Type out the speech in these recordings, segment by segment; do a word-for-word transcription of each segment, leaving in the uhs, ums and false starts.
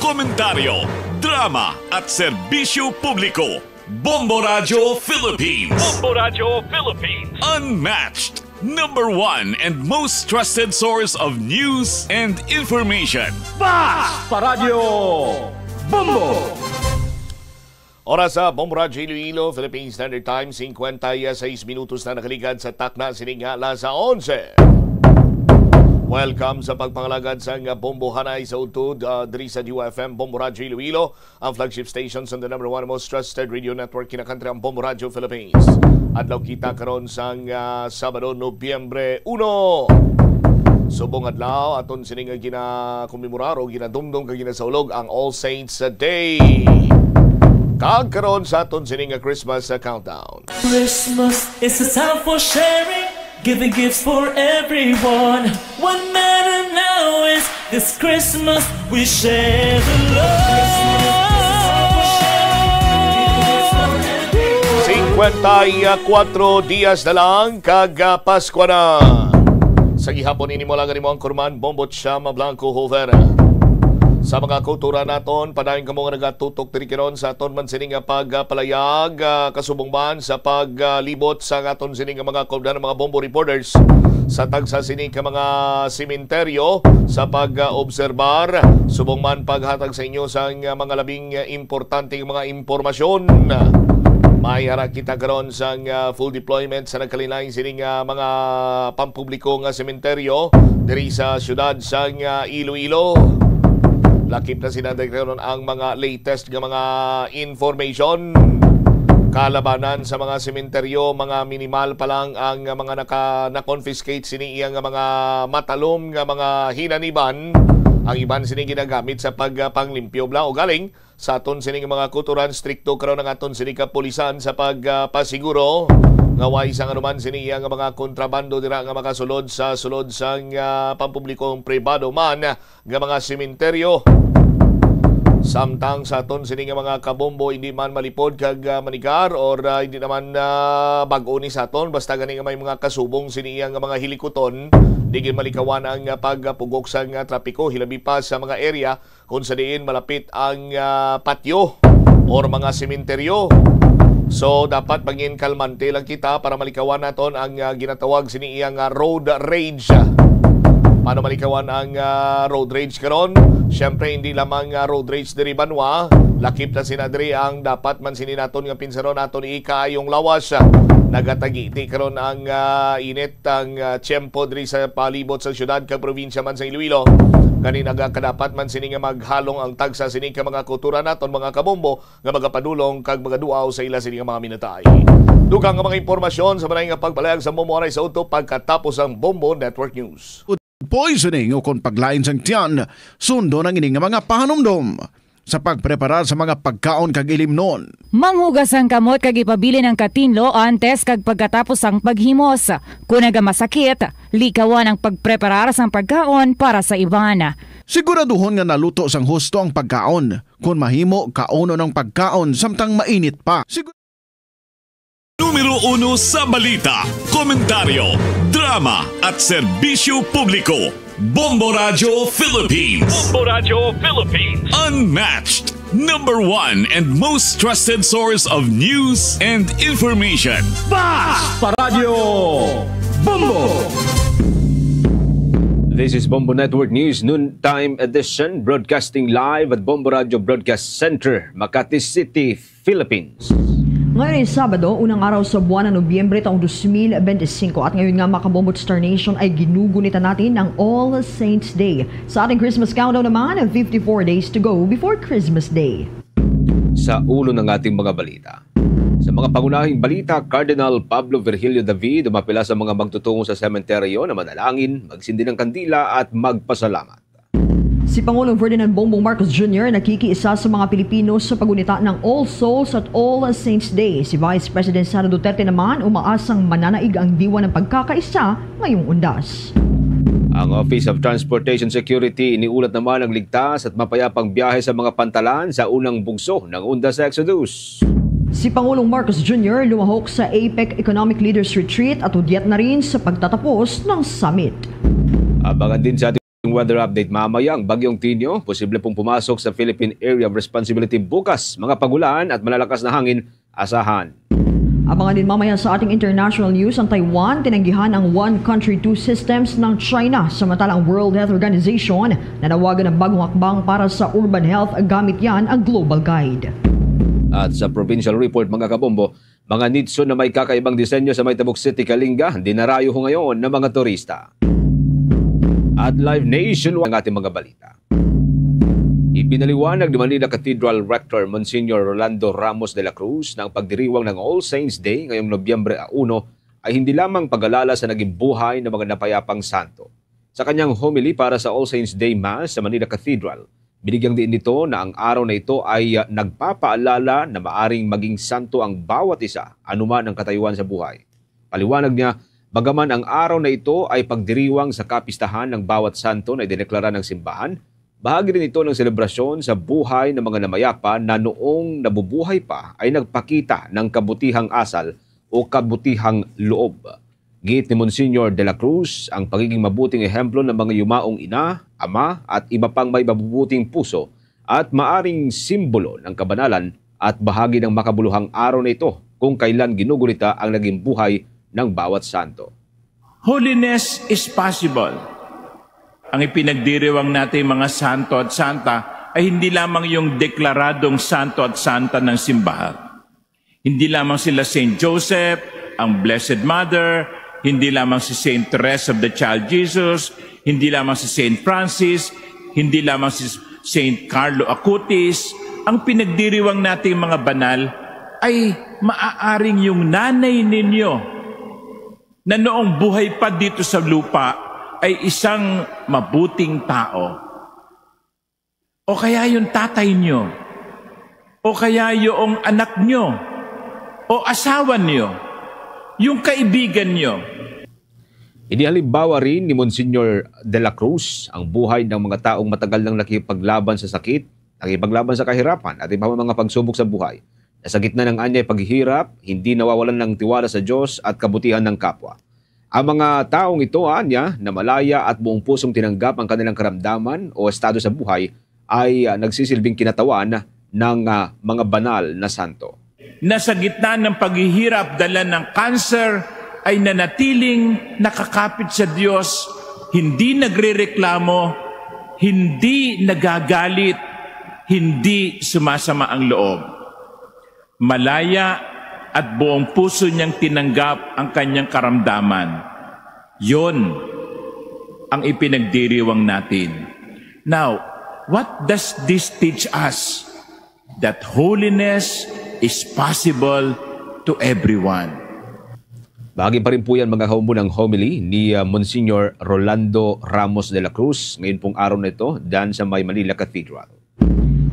Komentaryo, drama at serbisyo publiko. Bombo Radyo Philippines. Bombo Radyo Philippines. Unmatched, number one, and most trusted source of news and information. Bas Paradyo Bombo! Oras sa Bombo Radyo Iloilo, Philippine Standard Time, singkwenta y seis minutos na nakaligad sa takna sining alas onse. Welcome sa pagpangalagad sang Bombo Hanay sa Udtod, ah, diri sa D Y F M, Bombo Radyo Iloilo, ang flagship station sa the number one most trusted radio network kinakantri ang Bombo Radyo Philippines. Adlaw kita karon sang, ah, Sabado, Nobyembre uno. Subong adlaw, aton sini nga ginakomemorar o ginadumdom kag ginasaulog ang All Saints Day. Kag karon sa aton sini nga Christmas, ah, countdown. Christmas is a time for sharing, giving gifts for everyone. What matter now is this Christmas we share the love. Cincuenta y cuatro dias na lang kag, ah, Pasko na. Sa gihapon ini mo lang ang imo anchorman, Bombo Chama Blanco Hover. Sa mga kultura naton, padayon kamo nga nagatutok diri karon sa aton man sini nga pagpalayag, ah, kasubong man sa paglibot sa aton sini nga mga kaupdan, mga Bombo reporters sa tagsa sini ka mga sementeryo sa pag-obserbar, subong man paghatag sa inyo sang mga labing importante nga mga impormasyon. May ara kita karon sang, ah, full deployment sa nagkalain-lain sini nga mga pampubliko nga sementeryo diri sa siyudad sang, ah, Iloilo. Lakip na sina karon ang mga latest nga mga information. Kalabanan sa mga sementeryo, mga minimal pa lang ang mga naka, na-confiscate sini iya nga mga matalom nga mga hinaniban. Ang iban sini ginagamit sa pagpanglimpyo bla. Ugaling, sa aton sining mga kulturan, strikto karon ang aton sini kapulisan sa pagpasiguro nga way sang anuman sini iya nga mga kontrabando dira nga makasulod sa sulod sang, ah, pampublikong pribado man nga mga sementeryo. Samtang sa aton sini nga mga kabombo, hindi man malipod kag, ah, manigar or, ah, hindi naman, ah, bag-o ni sa aton, basta gani nga may mga kasubong sini iya nga mga hilikuton, di gyud malikawan ang, ah, pagpugok sang, ah, trapiko, hilabi pa sa mga area kung sa diin malapit ang, ah, patyo or mga sementeryo. So, dapat maging kalmante lang kita para malikawan naton ang, ah, ginatawag sini iya nga road rage. Paano malikawan ang, ah, road rage karon? Siyempre, hindi lamang, ah, road rage diri banwa. Lakip na sina diri ang dapat man sini naton nga pinsaron, aton ikaayong lawas. Nagatagiti karon ang, ah, init, ang, ah, tiyempo diri sa palibot sa syudad kag probinsya man sa Iloilo. Gani, nagakadapat man sini nga maghalong ang tagsa sini ka mga kultura naton, mga kabombo, nga magapadulong kag magaduaw sa ila sini nga mga minatay. Dugang nga mga impormasyon sa manay nga pagpalayag sa Bombo Aray sa Udto pagkatapos ang Bombo Network News. Poisoning ukon paglain sang tiyan, sundon ang ini nga mga pahanumdom sa pagpreparar sa mga pagkaon kag ilimnon. Manghugas ang kamot kag ipabilin ang katinlo antes kag pagkatapos sang paghimos. Kon nagamasakit, likawan ang pagpreparar sang pagkaon para sa iban. Siguraduhon nga naluto sang husto ang pagkaon. Kon mahimo, kaunon ang pagkaon samtang mainit pa. Sigur- Numero uno sa balita, komentaryo, drama, at serbisyo publiko. Bombo Radyo Philippines. Bombo Radyo Philippines. Unmatched, number one, and most trusted source of news and information. Bas Paradyo Bombo! This is Bombo Network News Noontime Edition, broadcasting live at Bombo Radyo Broadcast Center, Makati City, Philippines. Ngayon ay Sabado, unang araw sa buwan ng Nobyembre taong dos mil bente singko, at ngayon nga, mga kabombo, Star Nation ay ginugunitan natin ang All Saints Day. Sa ating Christmas countdown naman, fifty-four days to go before Christmas Day. Sa ulo ng ating mga balita, sa mga pangunahing balita, Cardinal Pablo Virgilio David umapela sa mga magtutungo sa sementeryo na manalangin, magsindi ng kandila at magpasalamat. Si Pangulong Ferdinand Bongbong Marcos Junior nakikiisa sa mga Pilipino sa paggunita ng All Souls at All Saints Day. Si Vice President Sara Duterte naman umaasang mananaig ang diwa ng pagkakaisa ngayong Undas. Ang Office of Transportation Security iniulat naman ang ligtas at mapayapang biyahe sa mga pantalan sa unang bugso ng Undas Exodus. Si Pangulong Marcos Junior lumahok sa APEC Economic Leaders Retreat at hudyat na rin sa pagtatapos ng summit. Abangan din sa ating Weather update mamaya, ang Bagyong Tinio posible pong pumasok sa Philippine Area of Responsibility bukas. Mga pagulan at malalakas na hangin asahan. Abangan din mamaya sa ating international news ang Taiwan. Tinanggihan ang One Country, Two Systems ng China, samantalang World Health Organization nanawagan ng bagong hakbang para sa urban health gamit yan ang Global Guide. At sa provincial report, mga kabombo, mga nitso na may kakaibang disenyo sa Maytabuk City, Kalinga, dinarayo ho ngayon ng mga turista. At live nationwide ang ating mga balita. Ipinaliwanag ni Manila Cathedral Rector Monsignor Rolando Ramos de la Cruz na ang pagdiriwang ng All Saints Day ngayong Nobyembre uno ay hindi lamang pag-alala sa naging buhay ng mga napayapang santo. Sa kanyang homily para sa All Saints Day Mass sa Manila Cathedral, binigyang diin nito na ang araw na ito ay, ah, nagpapaalala na maaring maging santo ang bawat isa, anuman ang katayuan sa buhay. Paliwanag niya, bagaman ang araw na ito ay pagdiriwang sa kapistahan ng bawat santo na idineklara ng simbahan, bahagi rin ito ng selebrasyon sa buhay ng mga namayapa na noong nabubuhay pa ay nagpakita ng kabutihang asal o kabutihang loob. Giit ni Monsignor de la Cruz, ang pagiging mabuting ehemplo ng mga yumaong ina, ama, at iba pang may mabubuting puso at maaring simbolo ng kabanalan at bahagi ng makabuluhang araw na ito kung kailan ginugulita ang naging buhay ng bawat santo. Holiness is possible. Ang ipinagdiriwang nating mga santo at santa ay hindi lamang yung deklaradong santo at santa ng simbahan. Hindi lamang sila Saint Joseph, ang Blessed Mother, hindi lamang si Saint Teresa of the Child Jesus, hindi lamang si Saint Francis, hindi lamang si Saint Carlo Acutis. Ang pinagdiriwang nating mga banal ay maaaring yung nanay ninyo na noong buhay pa dito sa lupa ay isang mabuting tao. O kaya yung tatay nyo. O kaya yung anak nyo. O asawa nyo. Yung kaibigan nyo. Inihalimbawa rin ni Monsignor de la Cruz ang buhay ng mga taong matagal nang nakipaglaban sa sakit, nakipaglaban sa kahirapan, at iba pang mga pagsubok sa buhay. Na sa gitna ng anyay paghihirap, hindi nawawalan ng tiwala sa Diyos at kabutihan ng kapwa. Ang mga taong ito, anya, na malaya at buong pusong tinanggap ang kanilang karamdaman o estado sa buhay, ay, ah, nagsisilbing kinatawan ng, ah, mga banal na santo. Na sa gitna ng paghihirap, dala ng cancer, ay nanatiling nakakapit sa Diyos, hindi nagrereklamo, hindi nagagalit, hindi sumasama ang loob. Malaya at buong puso niyang tinanggap ang kanyang karamdaman. Yon ang ipinagdiriwang natin. Now, what does this teach us? That holiness is possible to everyone. Bahagi pa rin po yan, mga kaumbo, ng homily ni, ah, Monsignor Rolando Ramos de la Cruz ngayon pong araw na ito, dan sa may Manila Cathedral.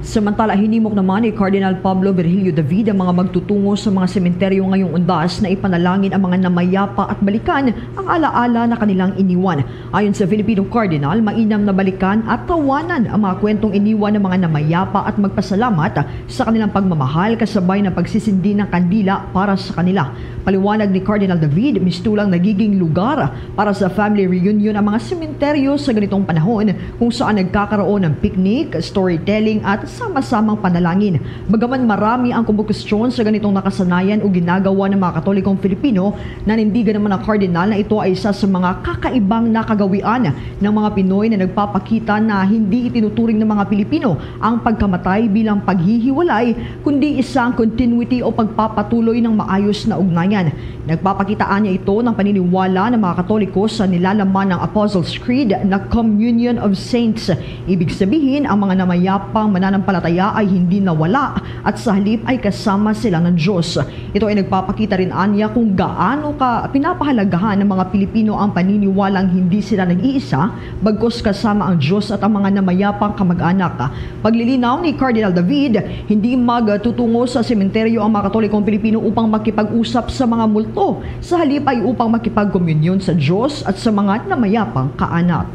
Samantala, hinimok naman ni Cardinal Pablo Virgilio David ang mga magtutungo sa mga sementeryo ngayong undas na ipanalangin ang mga namayapa at balikan ang alaala na kanilang iniwan. Ayon sa Filipino Cardinal, mainam na balikan at tawanan ang mga kwentong iniwan ng mga namayapa at magpasalamat sa kanilang pagmamahal kasabay ng pagsisindi ng kandila para sa kanila. Paliwanag ni Cardinal David, mistulang nagiging lugar para sa family reunion ang mga sementeryo sa ganitong panahon, kung saan nagkakaroon ng picnic, storytelling, at sama-samang panalangin. Bagaman marami ang kumukustyon sa ganitong nakasanayan o ginagawa ng mga Katolikong Filipino, nanindigan naman ang Cardinal na ito ay isa sa mga kakaibang nakagawian ng mga Pinoy na nagpapakita na hindi itinuturing ng mga Pilipino ang pagkamatay bilang paghihiwalay, kundi isang continuity o pagpapatuloy ng maayos na ugnayan. Nagpapakita anya ito ng paniniwala ng mga Katoliko sa nilalaman ng Apostles' Creed na Communion of Saints. Ibig sabihin, ang mga namayapang mananampalataya ay hindi nawala at sa halip ay kasama sila ng Diyos. Ito ay nagpapakita rin anya kung gaano ka pinapahalagahan ng mga Pilipino ang paniniwalang hindi sila nag-iisa, bagkus kasama ang Diyos at ang mga namayapang kamag-anak. Paglilinaw ni Cardinal David, hindi magtutungo sa sementeryo ang mga Katolikong Pilipino upang makipag-usap sa mga multo. Sa halip ay upang makipagkomunyon sa Diyos at sa mga namayapang kaanak.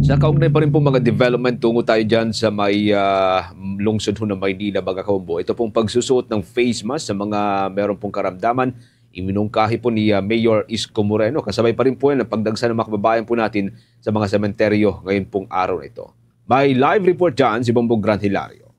Sa kaugnay pa rin po mga development, tungo tayo dyan sa may, ah, lungsod ho ng Maynila, mga kaumbo. Ito pong pagsusuot ng face mask sa mga meron pong karamdaman, Iminungkahi po ni, ah, Mayor Isko Moreno. Kasabay pa rin po yan ang pagdagsa ng mga kababayan po natin sa mga sementeryo ngayon pong araw na ito. May live report dyan si Bombo Gran Hilario.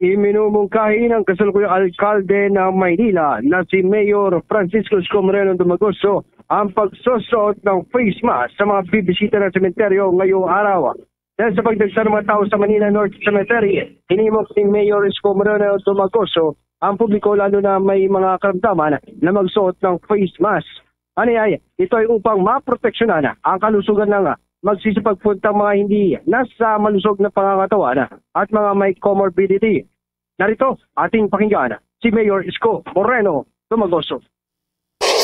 Iminumungkahi ng kasalukuyang alkalde ng Maynila na si Mayor Francisco Isko Moreno Dumagoso ang pagsusot ng face mask sa mga bibisita ng sementeryo ngayong araw. Dahil sa pagdagsa ng mga tao sa Manila North Cemetery, hinimok ni Mayor Isko Moreno Dumagoso ang publiko, lalo na may mga karamdaman, na magsuot ng face mask. Ani ay, ito ay upang maproteksyonan ang kalusugan ng magsisipagpunta, mga hindi nasa malusog na pangangatawan at mga may comorbidity. Narito, ating pakinggan si Mayor Isko Moreno Dumagoso.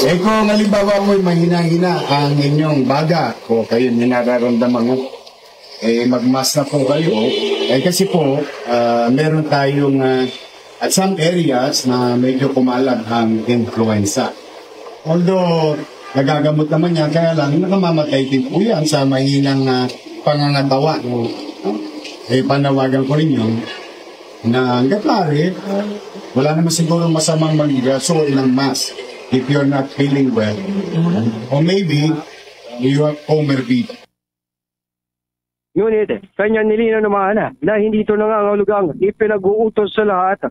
Eh, kung halimbawa mo'y mahina-hina ang inyong baga o kayo may nararamdaman mo, eh, magmask na po kayo. Eh, kasi po, ah, meron tayong, ah, at some areas na medyo kumalat ang influenza. Although, nagagamot naman yan, kaya lang, nakamamatay din po yan sa mahinang, ah, pangangatawan. No? Eh, panawagan ko rin yun na hanggat maaari, ah, wala naman siguro masamang magsuot ng mask if you're not feeling well. Or maybe, you have comorbid. Ngunit, kanya nilinaw naman na hindi ito nangangahulugang ipinag-uutos sa lahat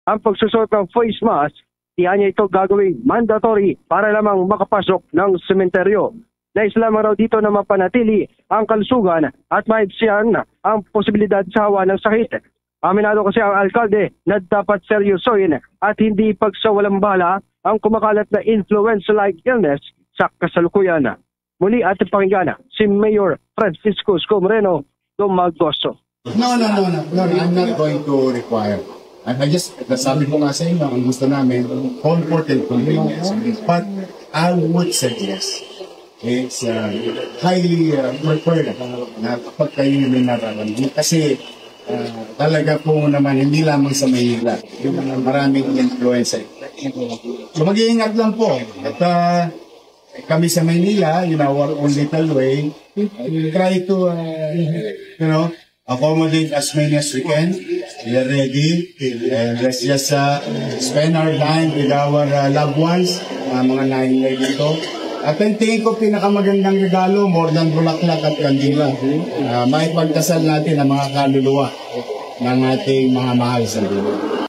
ang pagsusot ng face mask. Di niya ito gagawing mandatory para lamang makapasok ng sementeryo. Nais lamang raw dito na mapanatili ang kalusugan at maibsan ang posibilidad sa hawa ng sakit. Aminado kasi ang alkalde na dapat seryosohin at hindi pagsawalang bala ang kumakalat na influenza-like illness sa kasalukuyan. Muli, ating pakinggan si Mayor Francisco Isko Moreno Dumagoso. No, no, no, no, no, I'm not going to require. I, I just, sabi ko nga sa inyo, ang gusto namin, comfort and convenience. But I would suggest, it's, uh, highly, uh, preferred na kapag kayo may nararamdaman. Kasi, uh, talaga po naman, hindi lamang sa Maynila, yung maraming influenza. So, mag-iingat lang po. At, uh, kami sa Maynila, in our own little way, we try to, uh, you know, accommodate as many as we can. We are ready. And let's just, uh, spend our time with our, uh, loved ones, uh, mga nahinay dito. At ang tingin ko, pinakamagandang regalo, more than bulaklak at kandila, uh, maipagdasal natin ang mga kaluluwa ng ating mga mahal sa Panginoon.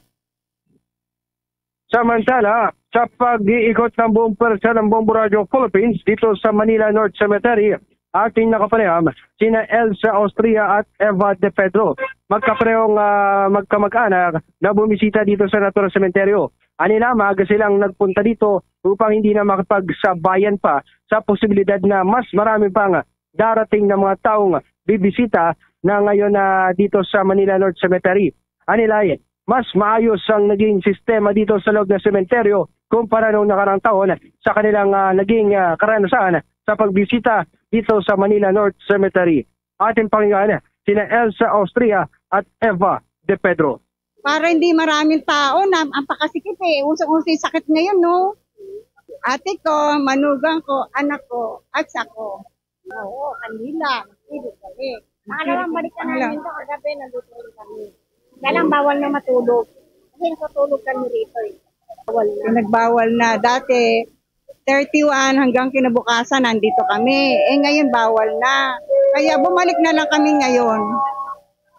Samantala, sa pag-iikot ng buong pwersa ng Bombo Radio Philippines dito sa Manila North Cemetery, ating nakapanayam sina Elsa Austria at Eva De Pedro, magkaparehong, ah, magkamag-anak na bumisita dito sa naturang sementeryo. Ani na, maaga silang nagpunta dito upang hindi na makipagsabayan pa sa posibilidad na mas marami pang darating na mga taong bibisita na ngayon na dito sa Manila North Cemetery. Anilay, mas maayos ang naging sistema dito sa loob ng sementeryo kumpara nung nakarang taon sa kanilang, ah, naging, ah, karanasan sa pagbisita dito sa Manila North Cemetery. Ating pakinggan sina Elsa Austria at Eva De Pedro. Para hindi maraming tao na ang pakasikip eh. Usong-uso yung sakit ngayon, no? Ate ko, manugang ko, anak ko, at sa ko. Oo, kanila. Pwede kami. Pangalawang balik ka namin to kagabi, nandito rin kami. Kaya lang bawal na matulog. Kasi natutulog kami rito eh. Bawal na. Pinagbawal na. Dati, thirty-one hanggang kinabukasan, nandito kami. Eh, ngayon, bawal na. Kaya bumalik na lang kami ngayon.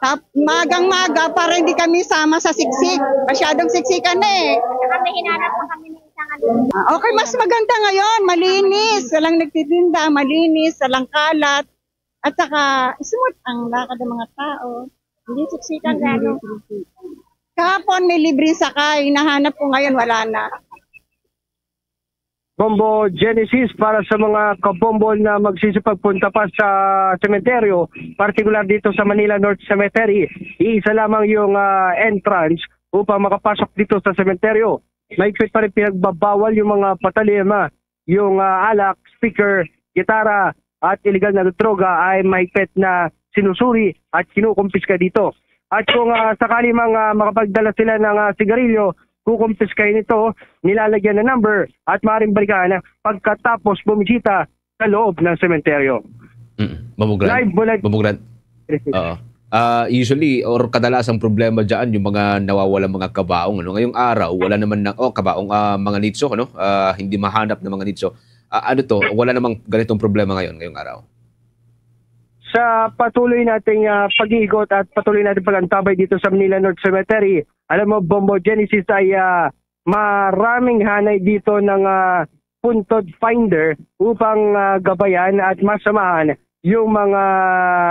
Tap, magang-maga para hindi kami sama sa siksik. Masyadong siksikan na eh. Kami hinanap pa kami ng isang ano. Ah, okay, mas maganda ngayon. Malinis. Walang nagtitinda. Malinis. Walang kalat. At saka, smooth ang lakad ng mga tao. Hindi siksikan gano'n. Kahapon may libreng sakay. Nahanap ko ngayon, wala na. Bombo Genesis para sa mga kabombo na magsisipagpunta pa sa sementeryo, partikular dito sa Manila North Cemetery. Iisa lamang yung, ah, entrance upang makapasok dito sa sementeryo. Mahigpit pa rin pinagbabawal yung mga patalim, ah, yung, ah, alak, speaker, gitara, at iligal na droga ay mahigpit na sinusuri at kinukumpiska dito. At kung, ah, sakali mang, ah, makapagdala sila ng, ah, sigarilyo, kukumpiskahin ito, nilalagyan ng number at maaaring balikan pagkatapos bumisita sa loob ng sementeryo. Mm. Bombo Gran. Live mula Bombo Gran. Oo. Ah, usually or kadalasang problema diyan yung mga nawawalang mga kabaong, ano. Ngayong araw, wala naman na, oh, kabaong, ah, mga nitso, ano, ah, hindi mahanap ng mga nitso. Ah, ano 'to, wala namang ganitong problema ngayon, ngayong araw? Sa patuloy nating, ah, pag-iikot at patuloy nating pag-antabay dito sa Manila North Cemetery, alam mo, Bombo Genesis, ay, ah, maraming hanay dito ng, ah, puntod finder upang, ah, gabayan at masamahan yung mga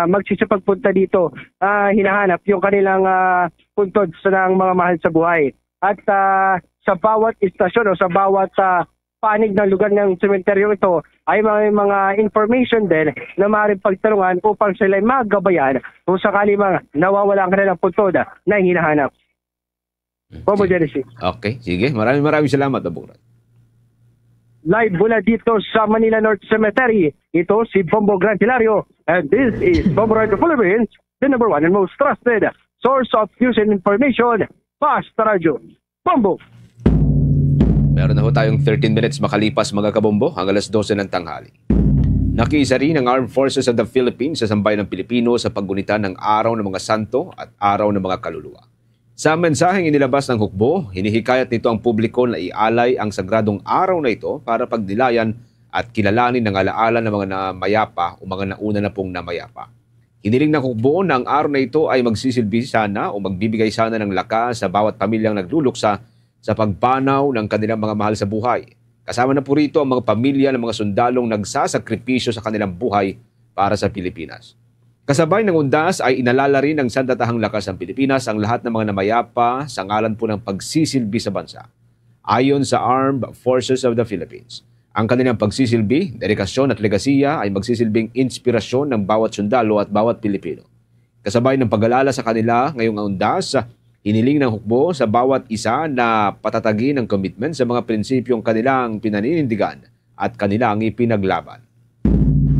magsisipagpunta dito. Ah, hinahanap yung kanilang, ah, puntod sa ng mga mahal sa buhay. At, ah, sa bawat istasyon o sa bawat, ah, panig ng lugar ng sementeryong ito ay may mga information din na maaaring pagtanungan upang sila ay magabayan kung sakali mang nawawala ang kanilang puntod na hinahanap. Bombo Genesis. Okay, sige. Maraming, maraming salamat, Bombo Grant. Live mula dito sa Manila North Cemetery, ito si Bombo Grant Hilario, and this is Bombo Radio Philippines, the number one and most trusted source of news and information. Basta Radio. Bombo! Meron na ho tayong thirteen minutes makalipas, mga kabombo, ang alas dose ng tanghali. Nakiisa rin ang Armed Forces of the Philippines sa sambayan ng Pilipino sa paggunita ng Araw ng mga Santo at Araw ng mga Kaluluwa. Sa mensaheng inilabas ng hukbo, hinihikayat nito ang publiko na ialay ang sagradong araw na ito para pagnilayan at kilalanin ang alaala ng mga namayapa o mga nauna na pong namayapa. Hiniling ng hukbo na ang araw na ito ay magsisilbi sana o magbibigay sana ng lakas sa bawat pamilyang nagluluksa sa pagpanaw ng kanilang mga mahal sa buhay. Kasama na po rito ang mga pamilya ng mga sundalong nagsasakripisyo sa kanilang buhay para sa Pilipinas. Kasabay ng undas ay inalala rin ng Sandatahang Lakas ng Pilipinas ang lahat ng mga namayapa sa ngalan po ng pagsisilbi sa bansa. Ayon sa Armed Forces of the Philippines, ang kanilang pagsisilbi, dedikasyon at legasiya ay magsisilbing inspirasyon ng bawat sundalo at bawat Pilipino. Kasabay ng pag-alala sa kanila ngayong undas, hiniling ng hukbo sa bawat isa na patatagin ang commitment sa mga prinsipyong kanilang pinaninindigan at kanilang ipinaglaban.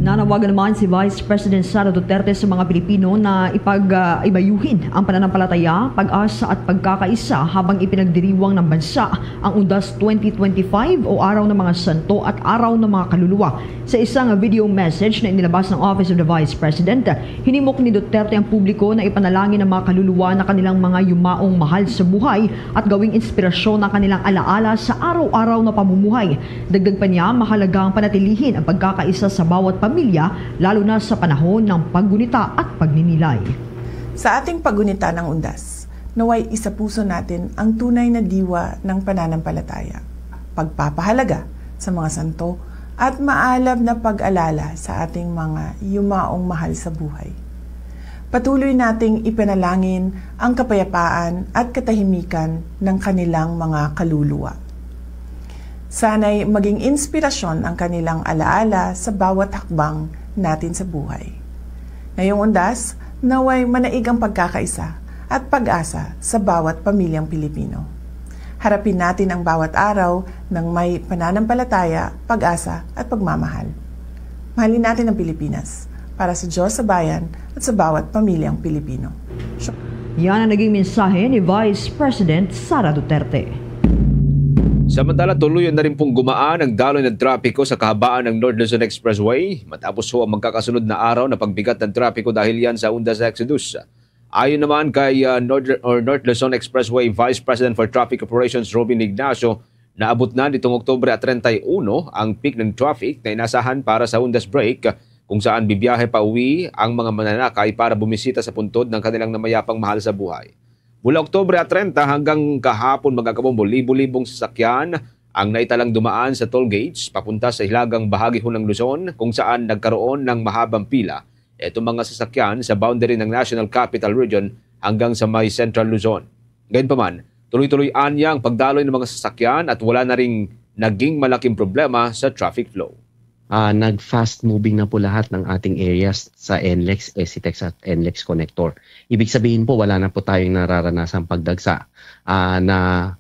Nanawagan naman si Vice President Sara Duterte sa mga Pilipino na ipag-, ah, ibayuhin ang pananampalataya, pag-asa at pagkakaisa habang ipinagdiriwang ng bansa ang Undas twenty twenty-five o Araw ng mga Santo at Araw ng mga Kaluluwa. Sa isang video message na inilabas ng Office of the Vice President, hinimok ni Duterte ang publiko na ipanalangin ang mga kaluluwa na kanilang mga yumaong mahal sa buhay at gawing inspirasyon ang kanilang alaala sa araw-araw na pamumuhay. Dagdag pa niya, mahalaga ang panatilihin ang pagkakaisa sa bawat pamilya, lalo na sa panahon ng paggunita at pagninilay. Sa ating paggunita ng undas, naway isapuso natin ang tunay na diwa ng pananampalataya, pagpapahalaga sa mga santo, at maalab na pag-alala sa ating mga yumaong mahal sa buhay. Patuloy nating ipanalangin ang kapayapaan at katahimikan ng kanilang mga kaluluwa. Sana'y maging inspirasyon ang kanilang alaala sa bawat hakbang natin sa buhay. Ngayong undas, naway manaig ang pagkakaisa at pag-asa sa bawat pamilyang Pilipino. Harapin natin ang bawat araw ng may pananampalataya, pag-asa, at pagmamahal. Mahalin natin ang Pilipinas, para sa Diyos, sa bayan, at sa bawat pamilyang Pilipino. Yan ang naging mensahe ni Vice President Sara Duterte. Samantala, tuluyan na rin pong gumaan ang daloy ng trapiko sa kahabaan ng North Luzon Expressway, matapos ho ang magkakasunod na araw na pagbigat ng trapiko dahil yan sa Undas Exodus. Ayon naman kay, ah, North, or North Luzon Expressway Vice President for Traffic Operations Robin Ignacio, naabot na nitong Oktubre treinta y uno ang peak ng traffic na inasahan para sa Undas Break, kung saan bibiyahe pa uwi ang mga mananakay para bumisita sa puntod ng kanilang namayapang mahal sa buhay. Mula Oktubre treinta hanggang kahapon, mga kabombo, libo-libong sasakyan ang naitalang dumaan sa toll gates papunta sa hilagang bahagi ho ng Luzon, kung saan nagkaroon ng mahabang pila itong mga sasakyan sa boundary ng National Capital Region hanggang sa may Central Luzon. Gayunpaman, tuloy-tuloy anya ang pagdaloy ng mga sasakyan at wala na ring naging malaking problema sa traffic flow. Ah, nag-fast moving na po lahat ng ating areas sa NLEX, ECTEX at NLEX Connector. Ibig sabihin po, wala na po tayong nararanasang pagdagsa, ah, na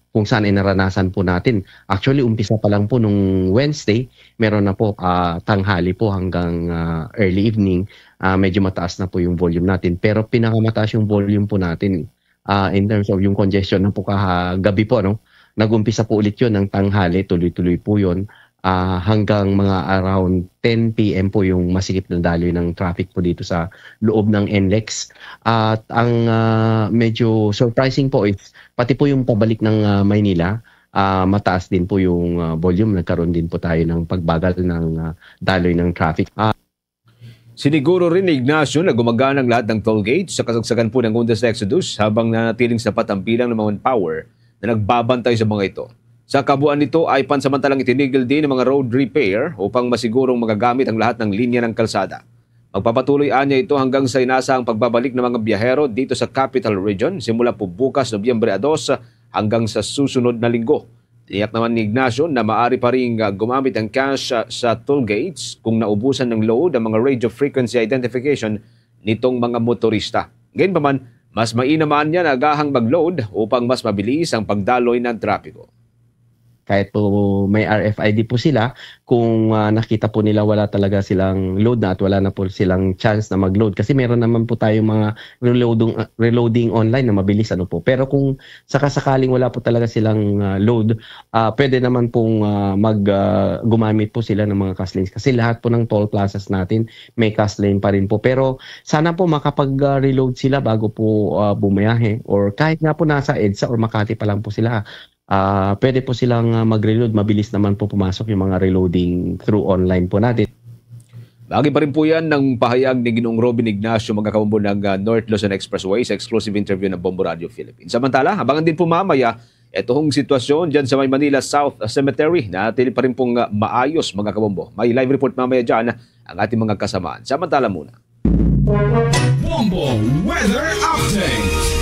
kung saan ay naranasan po natin. Actually, umpisa pa lang po nung Wednesday, meron na po, ah, tanghali po hanggang, ah, early evening, ah, medyo mataas na po yung volume natin. Pero pinakamataas yung volume po natin, ah, in terms of yung congestion na po kahagabi po, no? Nag-umpisa po ulit yun ng tanghali, tuloy-tuloy po yun. ah, hanggang mga around ten P M po yung masikip na daloy ng traffic po dito sa loob ng NLEX. At ang, ah, medyo surprising po is pati po yung pabalik ng, ah, Maynila, ah, mataas din po yung, ah, volume. Nagkaroon din po tayo ng pagbagal ng, ah, daloy ng traffic. Ah, Siniguro rin ni Ignacio na gumagana ang lahat ng toll gates sa kasagsagan po ng Ondas Exodus habang nanatiling sapat ang bilang ng mga manpower na nagbabantay sa mga ito. Sa kabuuan nito ay pansamantalang itinigil din ang mga road repair upang masigurong magagamit ang lahat ng linya ng kalsada. Magpapatuloy anya ito hanggang sa inasahang pagbabalik ng mga biyahero dito sa Capital Region simula po bukas, Nobyembre dos, hanggang sa susunod na linggo. Tiniyak naman ni Ignacio na maaari pa ring, ah, gumamit ang cash, ah, sa toll gates kung naubusan ng load ang mga radio frequency identification nitong mga motorista. Gayunpaman, mas mainam anya na agahang mag-load upang mas mabilis ang pagdaloy ng trapiko. Kahit po may R F I D po sila, kung, ah, nakita po nila wala talaga silang load na at wala na po silang chance na mag-load. Kasi meron naman po tayong mga reloading, ah, reloading online na mabilis, ano po. Pero kung sakasakaling wala po talaga silang, ah, load, ah, pwede naman pong, ah, mag, ah, gumamit po sila ng mga cash lanes. Kasi lahat po ng toll plazas natin may cash lane pa rin po. Pero sana po makapag, ah, reload sila bago po, ah, bumiyahe. Or kahit nga po nasa EDSA or Makati pa lang po sila, ah, pwede po silang, ah, mag-reload. Mabilis naman po pumasok yung mga reloading through online po natin. Bahagi pa rin po yan ng pahayag ni Ginoong Robin Ignacio, mga kabombo, ng, ah, North Luzon Expressway sa exclusive interview ng Bombo Radio Philippines. Samantala, abangan din po mamaya ito hong sitwasyon dyan sa may Manila South Cemetery. Nanatili pa rin pong, ah, maayos, mga kabombo. May live report mamaya dyan ang ating mga kasamaan. Samantala muna. Bombo Weather Update.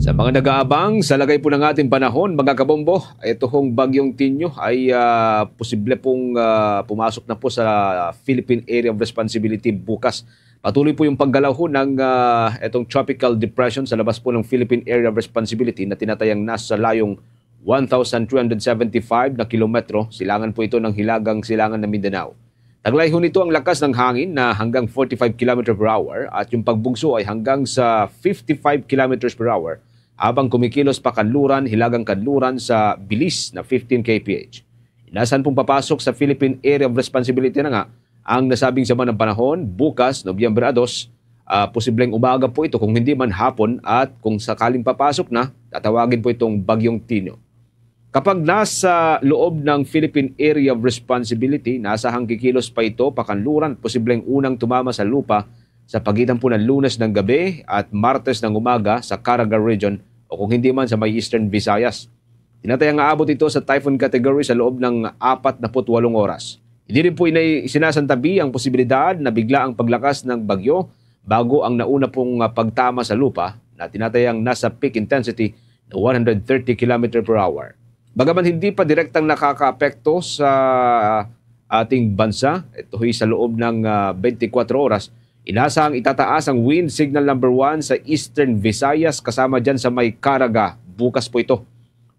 Sa mga nag-aabang sa lagay po ng ating panahon, mga kabombo, ito hong Bagyong Tinyo ay, ah, posible pong, ah, pumasok na po sa Philippine Area of Responsibility bukas. Patuloy po yung paggalaw ho ng, ah, itong tropical depression sa labas po ng Philippine Area of Responsibility na tinatayang nasa layong one thousand three hundred seventy-five na kilometro. Silangan po ito ng hilagang silangan ng Mindanao. Taglay ho nito ang lakas ng hangin na hanggang forty-five kilometer per hour at yung pagbugso ay hanggang sa fifty-five kilometers per hour, habang kumikilos pakanluran, hilagang kanluran sa bilis na fifteen K P H. Inasahan pong papasok sa Philippine Area of Responsibility na nga ang nasabing sama ng panahon bukas, Nobyembre dos, ah, posibleng umaga po ito, kung hindi man hapon, at kung sakaling papasok na, tatawagin po itong Bagyong Tinyo. Kapag nasa loob ng Philippine Area of Responsibility, nasahang kikilos pa ito pakanluran, posibleng unang tumama sa lupa sa pagitan po ng Lunes ng gabi at Martes ng umaga sa Caraga Region, o kung hindi man, sa may Eastern Visayas. Tinatayang aabot ito sa typhoon category sa loob ng apat na put walong oras. Hindi rin po inay sinasantabi ang posibilidad na bigla ang paglakas ng bagyo bago ang nauna pong, ah, pagtama sa lupa, na tinatayang nasa peak intensity na one hundred thirty kilometer per hour. Bagaman hindi pa direktang nakakaapekto sa ating bansa, ito'y sa loob ng, ah, twenty-four oras, inasahang itataas ang wind signal number one sa Eastern Visayas, kasama dyan sa may Caraga. Bukas po ito.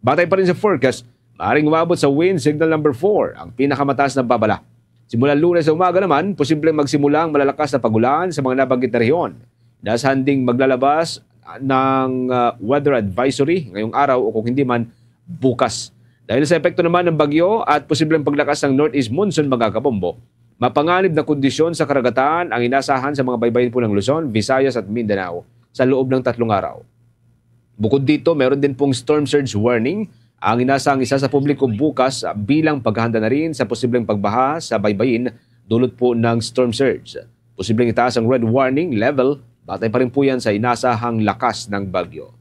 Batay pa rin sa forecast, maaaring umabot sa wind signal number four ang pinakamataas na babala. Simula Lunes sa umaga naman, posibleng magsimula ang malalakas na pagulan sa mga nabanggit na rehiyon. Inasahan ding maglalabas ng, ah, weather advisory ngayong araw o kung hindi man, bukas. Dahil sa epekto naman ng bagyo at posibleng paglakas ng northeast monsoon, mga kabombo, mapanganib na kondisyon sa karagatan ang inasahan sa mga baybayin po ng Luzon, Visayas at Mindanao sa loob ng tatlong araw. Bukod dito, meron din pong storm surge warning ang inasahang isa sa publiko bukas, ah, bilang paghahanda na rin sa posibleng pagbaha sa baybayin dulot po ng storm surge. Posibleng itaas ang red warning level, batay pa rin po yan sa inasahang lakas ng bagyo.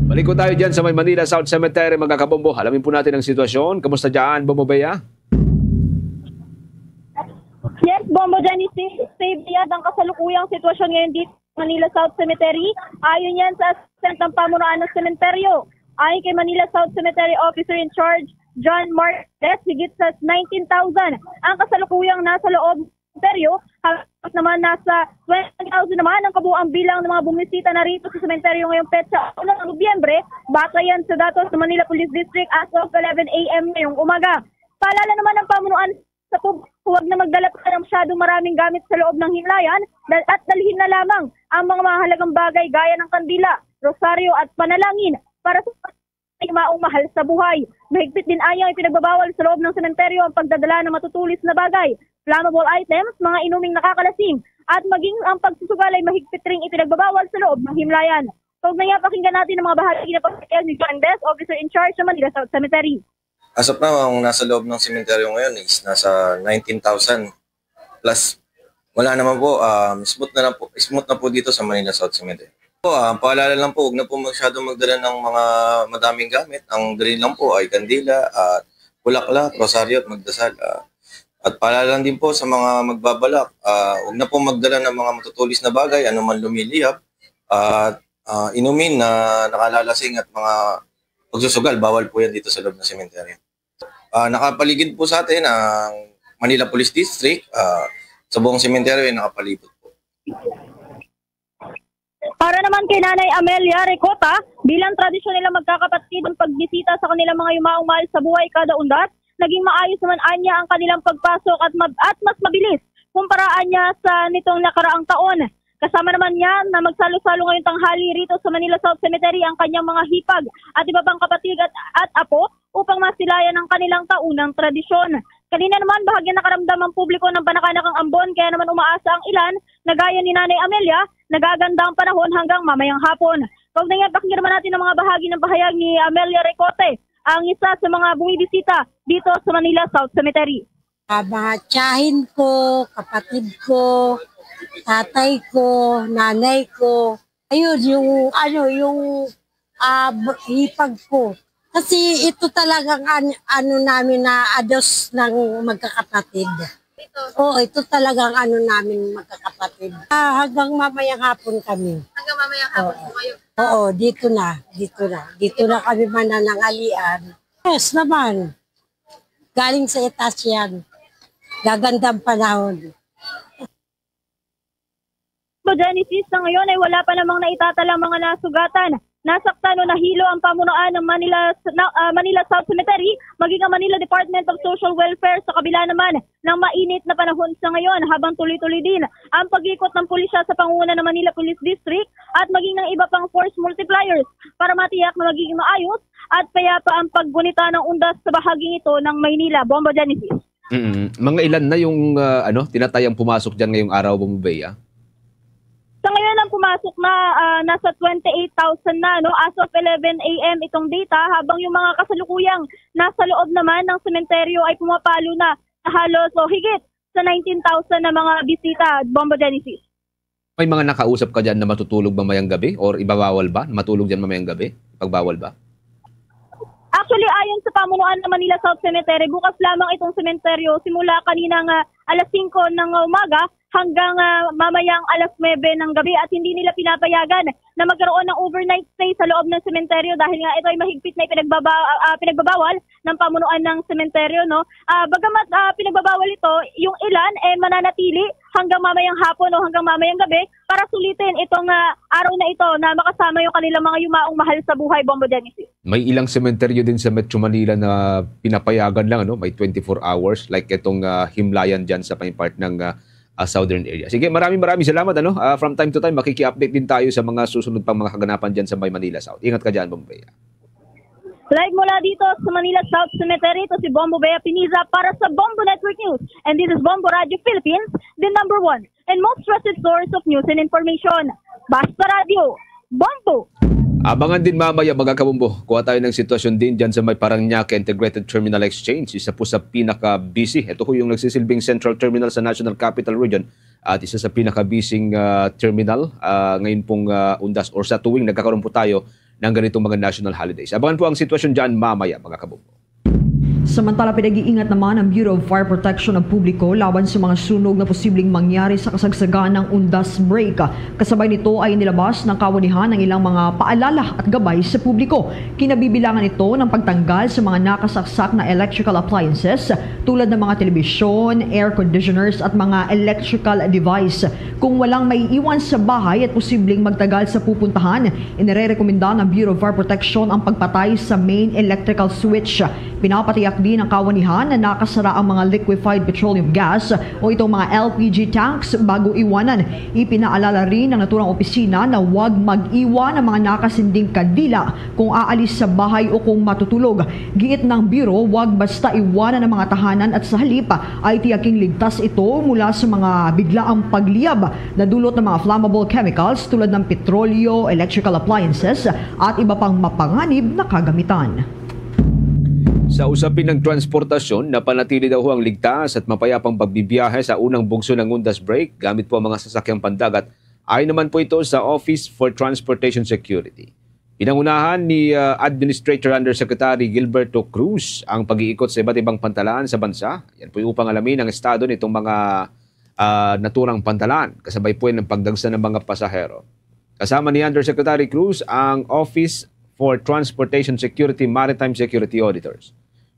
Balik ko tayo dyan sa may Manila South Cemetery, mga kabombo. Alamin po natin ang sitwasyon. Kamusta dyan, Bombo Bea? Yes, Bombo Johnny, stay beyond ang kasalukuyang sitwasyon ngayon dito sa Manila South Cemetery. Ayon yan sa assistant ng pamunuan ng sementeryo. Ayon kay Manila South Cemetery Officer in Charge John Marquez, higit sa nineteen thousand ang kasalukuyang nasa loob ng sementeryo. Halos naman nasa twenty thousand naman ang kabuang bilang ng mga bumisita na rito sa sementeryo ngayong petsa, uno ng Nobyembre, batay yan sa datos ng Manila Police District as of eleven A M ngayong umaga. Paalala naman ng pamunuan sa publiko, huwag na magdala pa ng masyadong maraming gamit sa loob ng himlayan dal- at dalhin na lamang ang mga mahalagang bagay gaya ng kandila, rosaryo at panalangin para sa maong mahal sa buhay. Mahigpit din aya ang ipinagbabawal sa loob ng sementeryo ang pagdadala ng matutulis na bagay, flammable items, mga inuming nakakalasing, at maging ang pagsusugal ay mahigpit ring ipinagbabawal sa loob ng himlayan. Kaugnay niya, pakinggan natin ang mga bahagi na pagpapahayag ni John Des, officer in charge sa Manila South Cemetery. As of now, ang nasa loob ng sementeryo ngayon is nasa nineteen thousand plus. Wala naman po, um, smooth na lang po, smooth na po dito sa Manila South Cemetery. Po, ah, paalala lang po, huwag na po masyadong magdala ng mga madaming gamit. Ang dali lang po ay kandila, at bulaklak, rosaryo, at magdasal. Ah, at paalala lang din po sa mga magbabalak, ah, huwag na po magdala ng mga matutulis na bagay, anuman lumiliyab, at, ah, inumin na nakalalasing at mga pagsusugal, bawal po yan dito sa loob ng sementeryo. Ah, nakapaligid po sa atin ang Manila Police District. Ah, sa buong sementeryo ay nakapalibot po. Para naman kay Nanay Amelia Ricota, bilang tradisyon nila magkakapatid ang pagbisita sa kanilang mga yumaong mahal sa buhay kada undas, naging maayos naman anya ang kanilang pagpasok at mab-, at mas mabilis kumpara anya sa nitong nakaraang taon. Kasama naman niya na magsalo-salo ngayong tanghali rito sa Manila South Cemetery ang kanyang mga hipag at iba pang kapatid at, at apo upang masilayan ang kanilang taunang tradisyon. Kanina naman, bahagya nakaramdam ang publiko ng panakanakang ambon, kaya naman umaasa ang ilan na gaya ni Nanay Amelia, nagaganda ang panahon hanggang mamayang hapon. Kaugnay niya, pakinggan naman natin ang mga bahagi ng pahayag ni Amelia Recote, ang isa sa mga bumibisita dito sa Manila South Cemetery. Ah, mga tiyahin ko, kapatid ko, tatay ko, nanay ko. Ayun, yung ano, yung, ah, b-, hipag ko. Kasi ito talagang an-, ano namin na ados ng magkakapatid. Oo, ito talagang ano namin magkakapatid. Ah, hanggang mamayang hapon kami. Hanggang mamayang hapon Oo. po kayo? Oo, dito na, dito na. Dito na kami mananangalian. Yes naman. Galing sa itaas yan. Gagandang panahon. Sa Genesis, sa ngayon ay wala pa namang naitatalang mga nasugatan, nasaktan o nahilo ang pamunuan ng Manila, na, ah, Manila South Cemetery, maging ang Manila Department of Social Welfare. Sa kabila naman ng mainit na panahon sa ngayon, habang tuloy-tuloy din ang pag-ikot ng pulisya sa pangunguna ng Manila Police District at maging ng iba pang force multipliers para matiyak na magiging maayos at payapa ang paggunita ng undas sa bahaging ito ng Maynila. Bombo Genesis. Mm. Mga ilan na yung, ah, ano, tinatayang pumasok diyan ngayong araw, Bombo Bea? Sa ngayon, ang pumasok na, ah, nasa twenty-eight thousand na, no? As of eleven A M itong data, habang yung mga kasalukuyang nasa loob naman ng sementeryo ay pumapalo na sa halos o higit sa nineteen thousand na mga bisita, Bombo Genesis. May mga nakausap ka diyan na matutulog mamayang gabi or ibabawal ba na matulog diyan mamayang gabi? Pagbawal ba? Actually, ayon sa pamunuan ng Manila South Cemetery, bukas lamang itong sementeryo simula kanina nga alas singko ng umaga hanggang, ah, mamayang alas nuwebe ng gabi at hindi nila pinapayagan na magkaroon ng overnight stay sa loob ng sementeryo dahil nga ito ay mahigpit na ipinagbaba-, ah, pinagbabawal ng pamunuan ng sementeryo, no? Ah, bagamat, ah, pinagbabawal ito, yung ilan, eh, mananatili hanggang mamayang hapon o hanggang mamayang gabi para sulitin itong, ah, araw na ito na makasama yung kanilang mga yumaong mahal sa buhay, Bombo Genesis. May ilang sementeryo din sa Metro Manila na pinapayagan lang, ano, may twenty-four hours, like itong, ah, Himlayan dyan sa may part ng, ah, ah, southern area. Sige, maraming, maraming salamat, ano. Ah, from time to time, makiki-update din tayo sa mga susunod pang mga kaganapan dyan sa may Manila South. Ingat ka dyan, Bombo Bea. Live mula dito sa Manila South Cemetery, ito si Bombo Bea Piniza para sa Bombo Network News. And this is Bombo Radio Philippines, the number one and most trusted source of news and information. Basta Radio, Bombo! Abangan din mamaya, mga kabombo. Kuha tayo ng sitwasyon din dyan sa may Parañaque Integrated Terminal Exchange, isa po sa pinaka-busy. Ito po yung nagsisilbing central terminal sa National Capital Region at isa sa pinaka-busy, ah, terminal, ah, ngayon pong, ah, undas or sa tuwing nagkakaroon po tayo ng ganitong mga national holidays. Abangan po ang sitwasyon dyan mamaya, mga kabombo. Samantala, pinag-iingat naman ang Bureau of Fire Protection ang publiko laban sa mga sunog na posibleng mangyari sa kasagsagan ng undas break. Kasabay nito ay inilabas ng kawanihan ang ilang mga paalala at gabay sa publiko. Kinabibilangan ito ng pagtanggal sa mga nakasaksak na electrical appliances tulad ng mga telebisyon, air conditioners at mga electrical device. Kung walang maiiwan sa bahay at posibleng magtagal sa pupuntahan, inirerekomenda ng Bureau of Fire Protection ang pagpatay sa main electrical switch. Pinapatiyak din ng kawanihan na nakasara ang mga liquefied petroleum gas o itong mga L P G tanks bago iwanan. Ipinaalala rin ng naturang opisina na huwag mag-iwan ng mga nakasinding kandila kung aalis sa bahay o kung matutulog. Giit ng Bureau, huwag basta iwanan ang mga tahanan at sa halip ay tiyaking ligtas ito mula sa mga biglaang pagliyab na dulot ng mga flammable chemicals tulad ng petrolyo, electrical appliances at iba pang mapanganib na kagamitan. Sa usapin ng transportasyon, napanatili daw ho ang ligtas at mapayapang pagbibiyahe sa unang bugso ng Undas Break gamit po ang mga sasakyang pandagat. Ayon naman po ito sa Office for Transportation Security. Pinangunahan ni, ah, Administrator Undersecretary Gilberto Cruz ang pag-iikot sa iba't ibang pantalaan sa bansa. Yan po upang alamin ang estado nitong mga, ah, naturang pantalaan, kasabay po yan ng pagdagsa ng mga pasahero. Kasama ni Undersecretary Cruz ang Office for Transportation Security Maritime Security Auditors.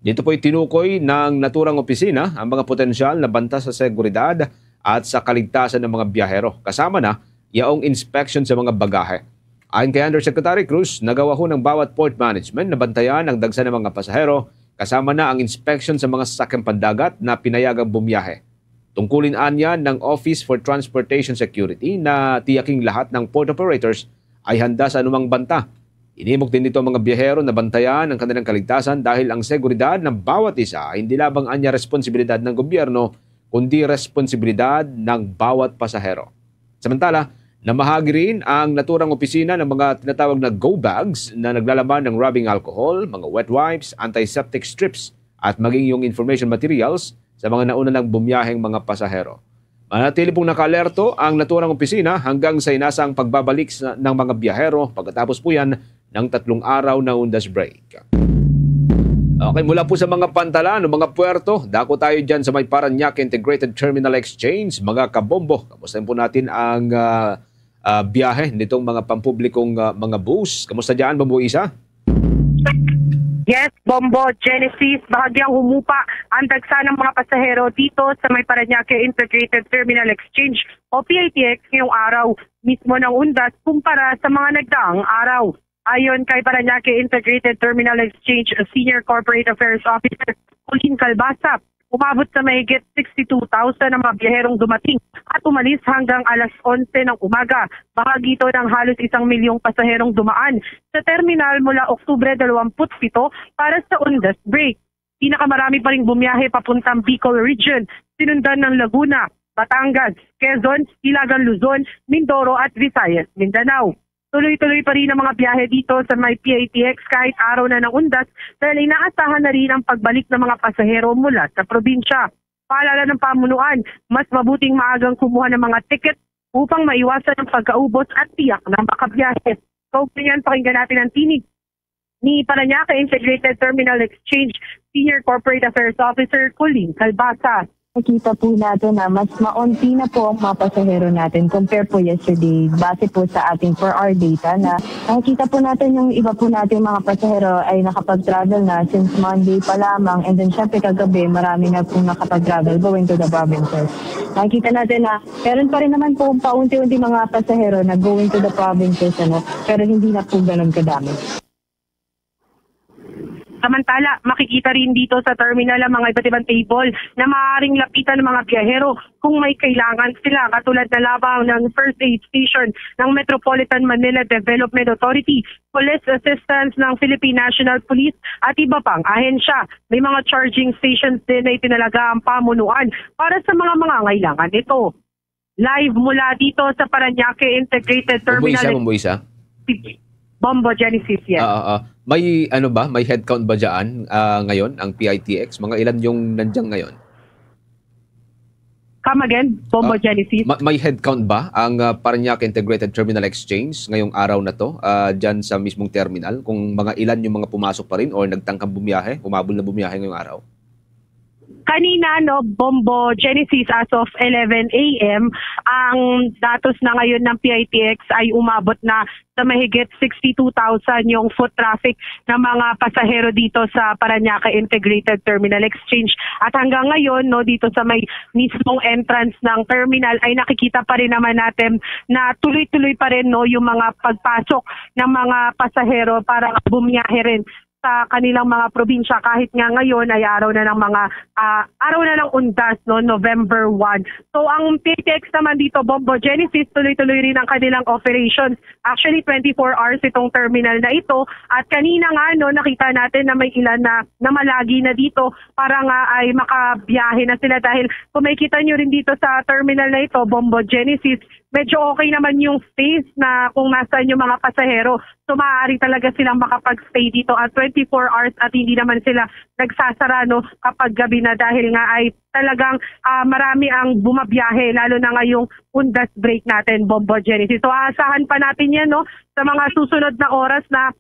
Dito po'y tinukoy ng naturang opisina ang mga potensyal na banta sa seguridad at sa kaligtasan ng mga biyahero, kasama na yaong inspection sa mga bagahe. Ayon kay Undersecretary Cruz, nagawa ho ng bawat port management na bantayan ang dagsa ng mga pasahero, kasama na ang inspection sa mga sasakyang pandagat na pinayagang bumiyahe. Tungkulin anya ng Office for Transportation Security na tiyaking lahat ng port operators ay handa sa anumang banta. Inimok din nito ang mga biyahero na bantayan ang kanilang kaligtasan dahil ang seguridad ng bawat isa ay hindi lamang anya responsibilidad ng gobyerno, kundi responsibilidad ng bawat pasahero. Samantala, namahagi rin ang naturang opisina ng mga tinatawag na go bags na naglalaman ng rubbing alcohol, mga wet wipes, antiseptic strips, at maging yung information materials sa mga nauna nang bumiyaheng mga pasahero. Manatili pong nakaalerto ang naturang opisina hanggang sa inasang pagbabalik sa, ng mga biyahero pagkatapos po yan ng tatlong araw na Undas Break. Okay, mula po sa mga pantalan o mga puerto, dako tayo dyan sa may Parañaque Integrated Terminal Exchange. Mga kabombo, kamusta po natin ang, ah, ah, biyahe nitong mga pampublikong, ah, mga bus? Kamusta dyan, Bombo Isa? Yes, Bombo Genesis, bahagyang humupa ang dagsa ng mga pasahero dito sa may Parañaque Integrated Terminal Exchange o P I T X ngayong araw, mismo ng undas kumpara sa mga nagdaang araw. Ayon kay Parañaque Integrated Terminal Exchange Senior Corporate Affairs Officer Colleen Calbasa, umabot sa mahigit sixty-two thousand ang mga biyaherong dumating at umalis hanggang alas onse ng umaga. Bahagi ito ng halos isang milyong pasaherong dumaan sa terminal mula Oktubre dalawampu't pito para sa undas break. Pinakamarami pa ring bumiyahe papuntang Bicol Region, sinundan ng Laguna, Batangas, Quezon, Hilagang Luzon, Mindoro at Visayas, Mindanao. Tuloy-tuloy pa rin ang mga biyahe dito sa may P I T X kahit araw na ng undas dahil inaasahan na rin ang pagbalik ng mga pasahero mula sa probinsya. Paalala ng pamunuan, mas mabuting maagang kumuha ng mga ticket upang maiwasan ang pagkaubos at tiyak na makabiyahe. Kaugnay niyan, pakinggan natin ang tinig ni Parañaque Integrated Terminal Exchange Senior Corporate Affairs Officer Colleen Calbasa. Nakita po natin na mas maunti na po ang mga pasahero natin compare po yesterday. Base po sa ating per hour data na nakikita po natin yung iba po nating mga pasahero ay nakapag-travel na since Monday pa lamang, and then syempre kagabi marami na pong nakapag-travel going to the provinces. Nakikita natin na meron pa rin naman po paunti-unti mga pasahero na going to the provinces, ano, pero hindi na po ganun kadami. Samantala, makikita rin dito sa terminal ang mga iba't ibang table na maaaring lapitan ng mga biyahero kung may kailangan sila, katulad na lamang ng first aid station ng Metropolitan Manila Development Authority, police assistance ng Philippine National Police at iba pang ahensya. May mga charging stations din na itinalaga ang pamunuan para sa mga mangangailangan nito. Live mula dito sa Parañaque Integrated Terminal. Bombo Isa, Bombo Isa. Bombo Genesis, yes. Ah, ah, ah. May ano ba? May headcount ba dyan, ah, ngayon ang P I T X? Mga ilan yung nandiyan ngayon? Come again, Bombo Ah, Genesis. Ma- may headcount ba ang, ah, Parañaque Integrated Terminal Exchange ngayong araw na to, ah, dyan sa mismong terminal? Kung mga ilan yung mga pumasok pa rin or nagtangkang bumiyahe, humabol na bumiyahe ngayong araw? Kanina, no, Bombo Genesis, as of eleven a m, ang datos na ngayon ng P I T X ay umabot na sa mahigit sixty-two thousand yung foot traffic ng mga pasahero dito sa Parañaque Integrated Terminal Exchange. At hanggang ngayon, no, dito sa may mismong entrance ng terminal ay nakikita pa rin naman natin na tuloy-tuloy pa rin, no, yung mga pagpasok ng mga pasahero para bumiyahe rin sa kanilang mga probinsya, kahit nga ngayon ay araw na ng mga, ah, araw na ng undas, no, November one. So, ang P I T X naman dito, Bombo Genesis, tuloy-tuloy rin ang kanilang operations. Actually, twenty-four hours itong terminal na ito. At kanina nga, no, nakita natin na may ilan na namalagi na dito para nga ay makabiyahe na sila. Dahil kung makikita nyo rin dito sa terminal na ito, Bombo Genesis, medyo okay naman yung space na kung nasaan yung mga pasahero. So, maaari talaga silang makapag-stay dito at twenty-four hours at hindi naman sila nagsasara, no, kapag gabi na, dahil nga ay talagang, ah, marami ang bumabiyahe, lalo na ngayong undas break natin, Bombo Genesis. So, aasahan pa natin yan, no, sa mga susunod na oras na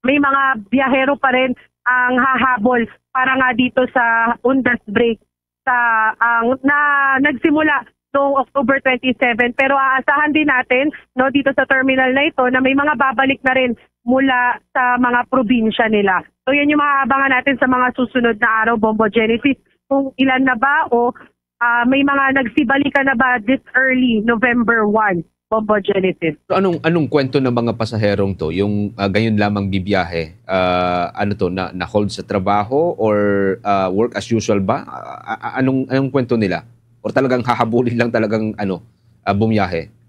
may mga biyahero pa rin ang hahabol para nga dito sa undas break sa, ang, na nagsimula noong October twenty-seven. Pero aasahan din natin, no, dito sa terminal na ito na may mga babalik na rin mula sa mga probinsya nila. So, yan yung maaabangan natin sa mga susunod na araw, Bombo Genesis, kung ilan na ba o, ah, may mga nagsibalikan na ba this early November one, Bombo Genesis. So, anong, anong kwento ng mga pasaherong to? Yung, ah, gayon lamang bibiyahe, ah, ano to, na, na-hold sa trabaho or, ah, work as usual ba? Ah, ah, anong, anong kwento nila? Or talagang hahabulin lang talagang, ano, ah, bumiyahe?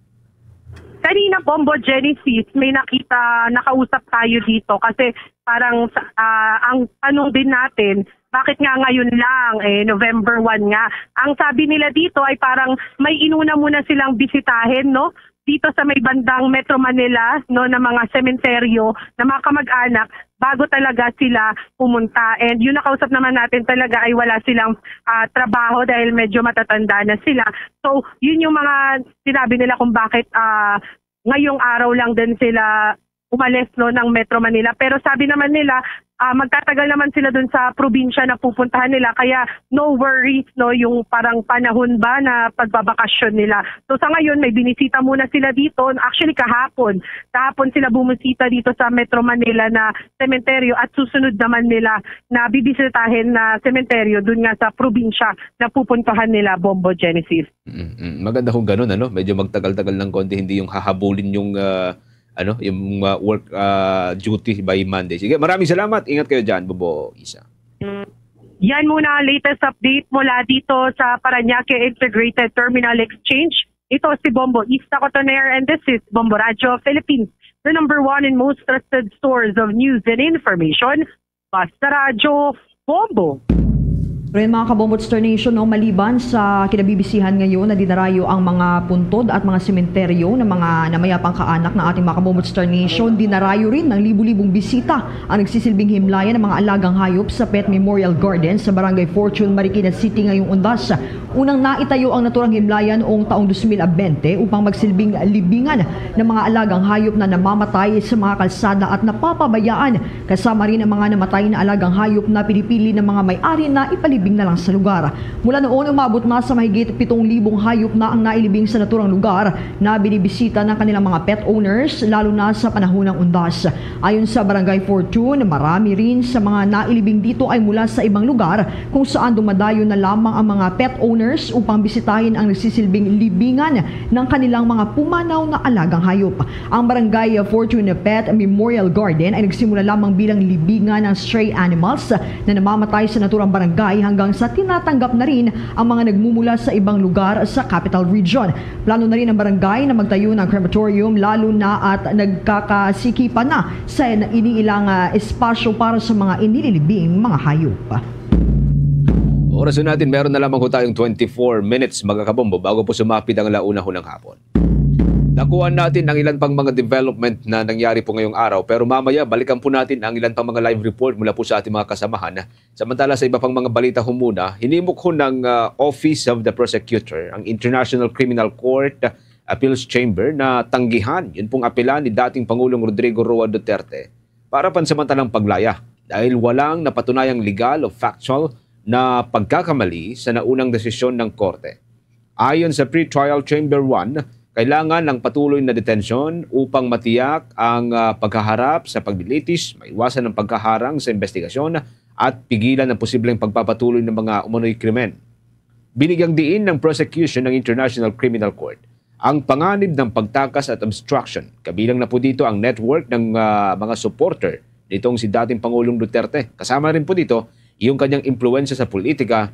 Kanina, Bombo Genesis, may nakita, nakausap tayo dito kasi parang sa, ah, ang tanong din natin, bakit nga ngayon lang, eh, November one nga? Ang sabi nila dito ay parang may inuna muna silang bisitahin, no? Dito sa may bandang Metro Manila, no, na mga sementeryo, na mga kamag-anak, bago talaga sila pumunta. And yung nakausap naman natin talaga ay wala silang, ah, trabaho dahil medyo matatanda na sila. So, yun yung mga sinabi nila kung bakit, ah, ngayong araw lang din sila umalis, no, ng Metro Manila. Pero sabi naman nila, ah, magtatagal naman sila dun sa probinsya na pupuntahan nila. Kaya no worries, no, yung parang panahon ba na pagbabakasyon nila. So sa ngayon, may binisita muna sila dito. Actually, kahapon. Kahapon sila bumisita dito sa Metro Manila na sementeryo at susunod naman nila na bibisitahin na sementeryo dun nga sa probinsya na pupuntahan nila, Bombo Genesis. Mm, mm. Maganda kung ganun, ano? Medyo magtagal-tagal ng konti, hindi yung hahabulin yung, ah, ano, yung, ah, work, ah, duty by Monday. Sige, maraming salamat. Ingat kayo dyan, Bobo Isa. Yan muna ang latest update mula dito sa Parañaque Integrated Terminal Exchange. Ito si Bombo Isa Cotoner and this is Bombo Radyo Philippines, the number one and most trusted source of news and information. Basta Radyo, Bombo. Pero yun, mga Kabombo Star Nation, no, maliban sa kinabibisihan ngayon na dinarayo ang mga puntod at mga sementeryo ng mga namayapang kaanak ng ating mga Kabombo Star Nation, dinarayo rin ng libu-libong bisita ang nagsisilbing himlayan ng mga alagang hayop sa Pet Memorial Garden sa Barangay Fortune, Marikina City ngayong undas. Unang naitayo ang naturang himlayan noong taong dos mil bente upang magsilbing libingan ng mga alagang hayop na namamatay sa mga kalsada at napapabayaan, kasama rin ang mga namatay na alagang hayop na pinipili ng mga may-ari na ipalibing na lang sa lugar. Mula noon, umabot na sa mahigit pitong libong hayop na ang nailibing sa naturang lugar na binibisita ng kanilang mga pet owners, lalo na sa panahon ng undas. Ayon sa Barangay Fortune, marami rin sa mga nailibing dito ay mula sa ibang lugar, kung saan dumadayo na lamang ang mga pet owners upang bisitahin ang nagsisilbing libingan ng kanilang mga pumanaw na alagang hayop. Ang Barangay Fortune Pet Memorial Garden ay nagsimula lamang bilang libingan ng stray animals na namamatay sa naturang barangay, hanggang sa tinatanggap na rin ang mga nagmumula sa ibang lugar sa Capital Region. Plano na rin ng barangay na magtayo ng crematorium, lalo na at nagkakasikipan na sa iniilang, ah, espasyo para sa mga inililibing mga hayop. Oras na natin, meron na lamang ho tayong twenty-four minutes, mga kabombo, bago po sumapit ang alauna ho ng hapon. Nakuha natin ang ilan pang mga development na nangyari po ngayong araw, pero mamaya balikan po natin ang ilan pang mga live report mula po sa ating mga kasamahan. Samantala, sa iba pang mga balita ho muna, hinimok ho ng, ah, Office of the Prosecutor ang International Criminal Court Appeals Chamber na tanggihan yun pong apela ni dating Pangulong Rodrigo Roa Duterte para pansamantalang paglaya dahil walang napatunayang legal o factual na pagkakamali sa naunang desisyon ng korte. Ayon sa Pretrial Chamber one, kailangan ng patuloy na detensyon upang matiyak ang, ah, paghaharap sa paglilitis, maiwasan ang pagkaharang sa investigasyon, at pigilan ang posibleng pagpapatuloy ng mga umano'y krimen. Binigyang diin ng prosecution ng International Criminal Court ang panganib ng pagtakas at obstruction. Kabilang na po dito ang network ng, ah, mga supporter nitong si dating Pangulong Duterte. Kasama rin po dito yung kanyang impluwensya sa politika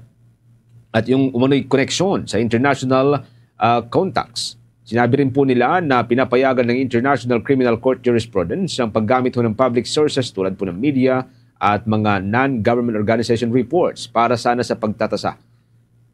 at yung umano'y koneksyon sa international, ah, contacts. Sinabi rin po nila na pinapayagan ng International Criminal Court jurisprudence ang paggamit ho ng public sources tulad po ng media at mga non-government organization reports para sana sa pagtatasa.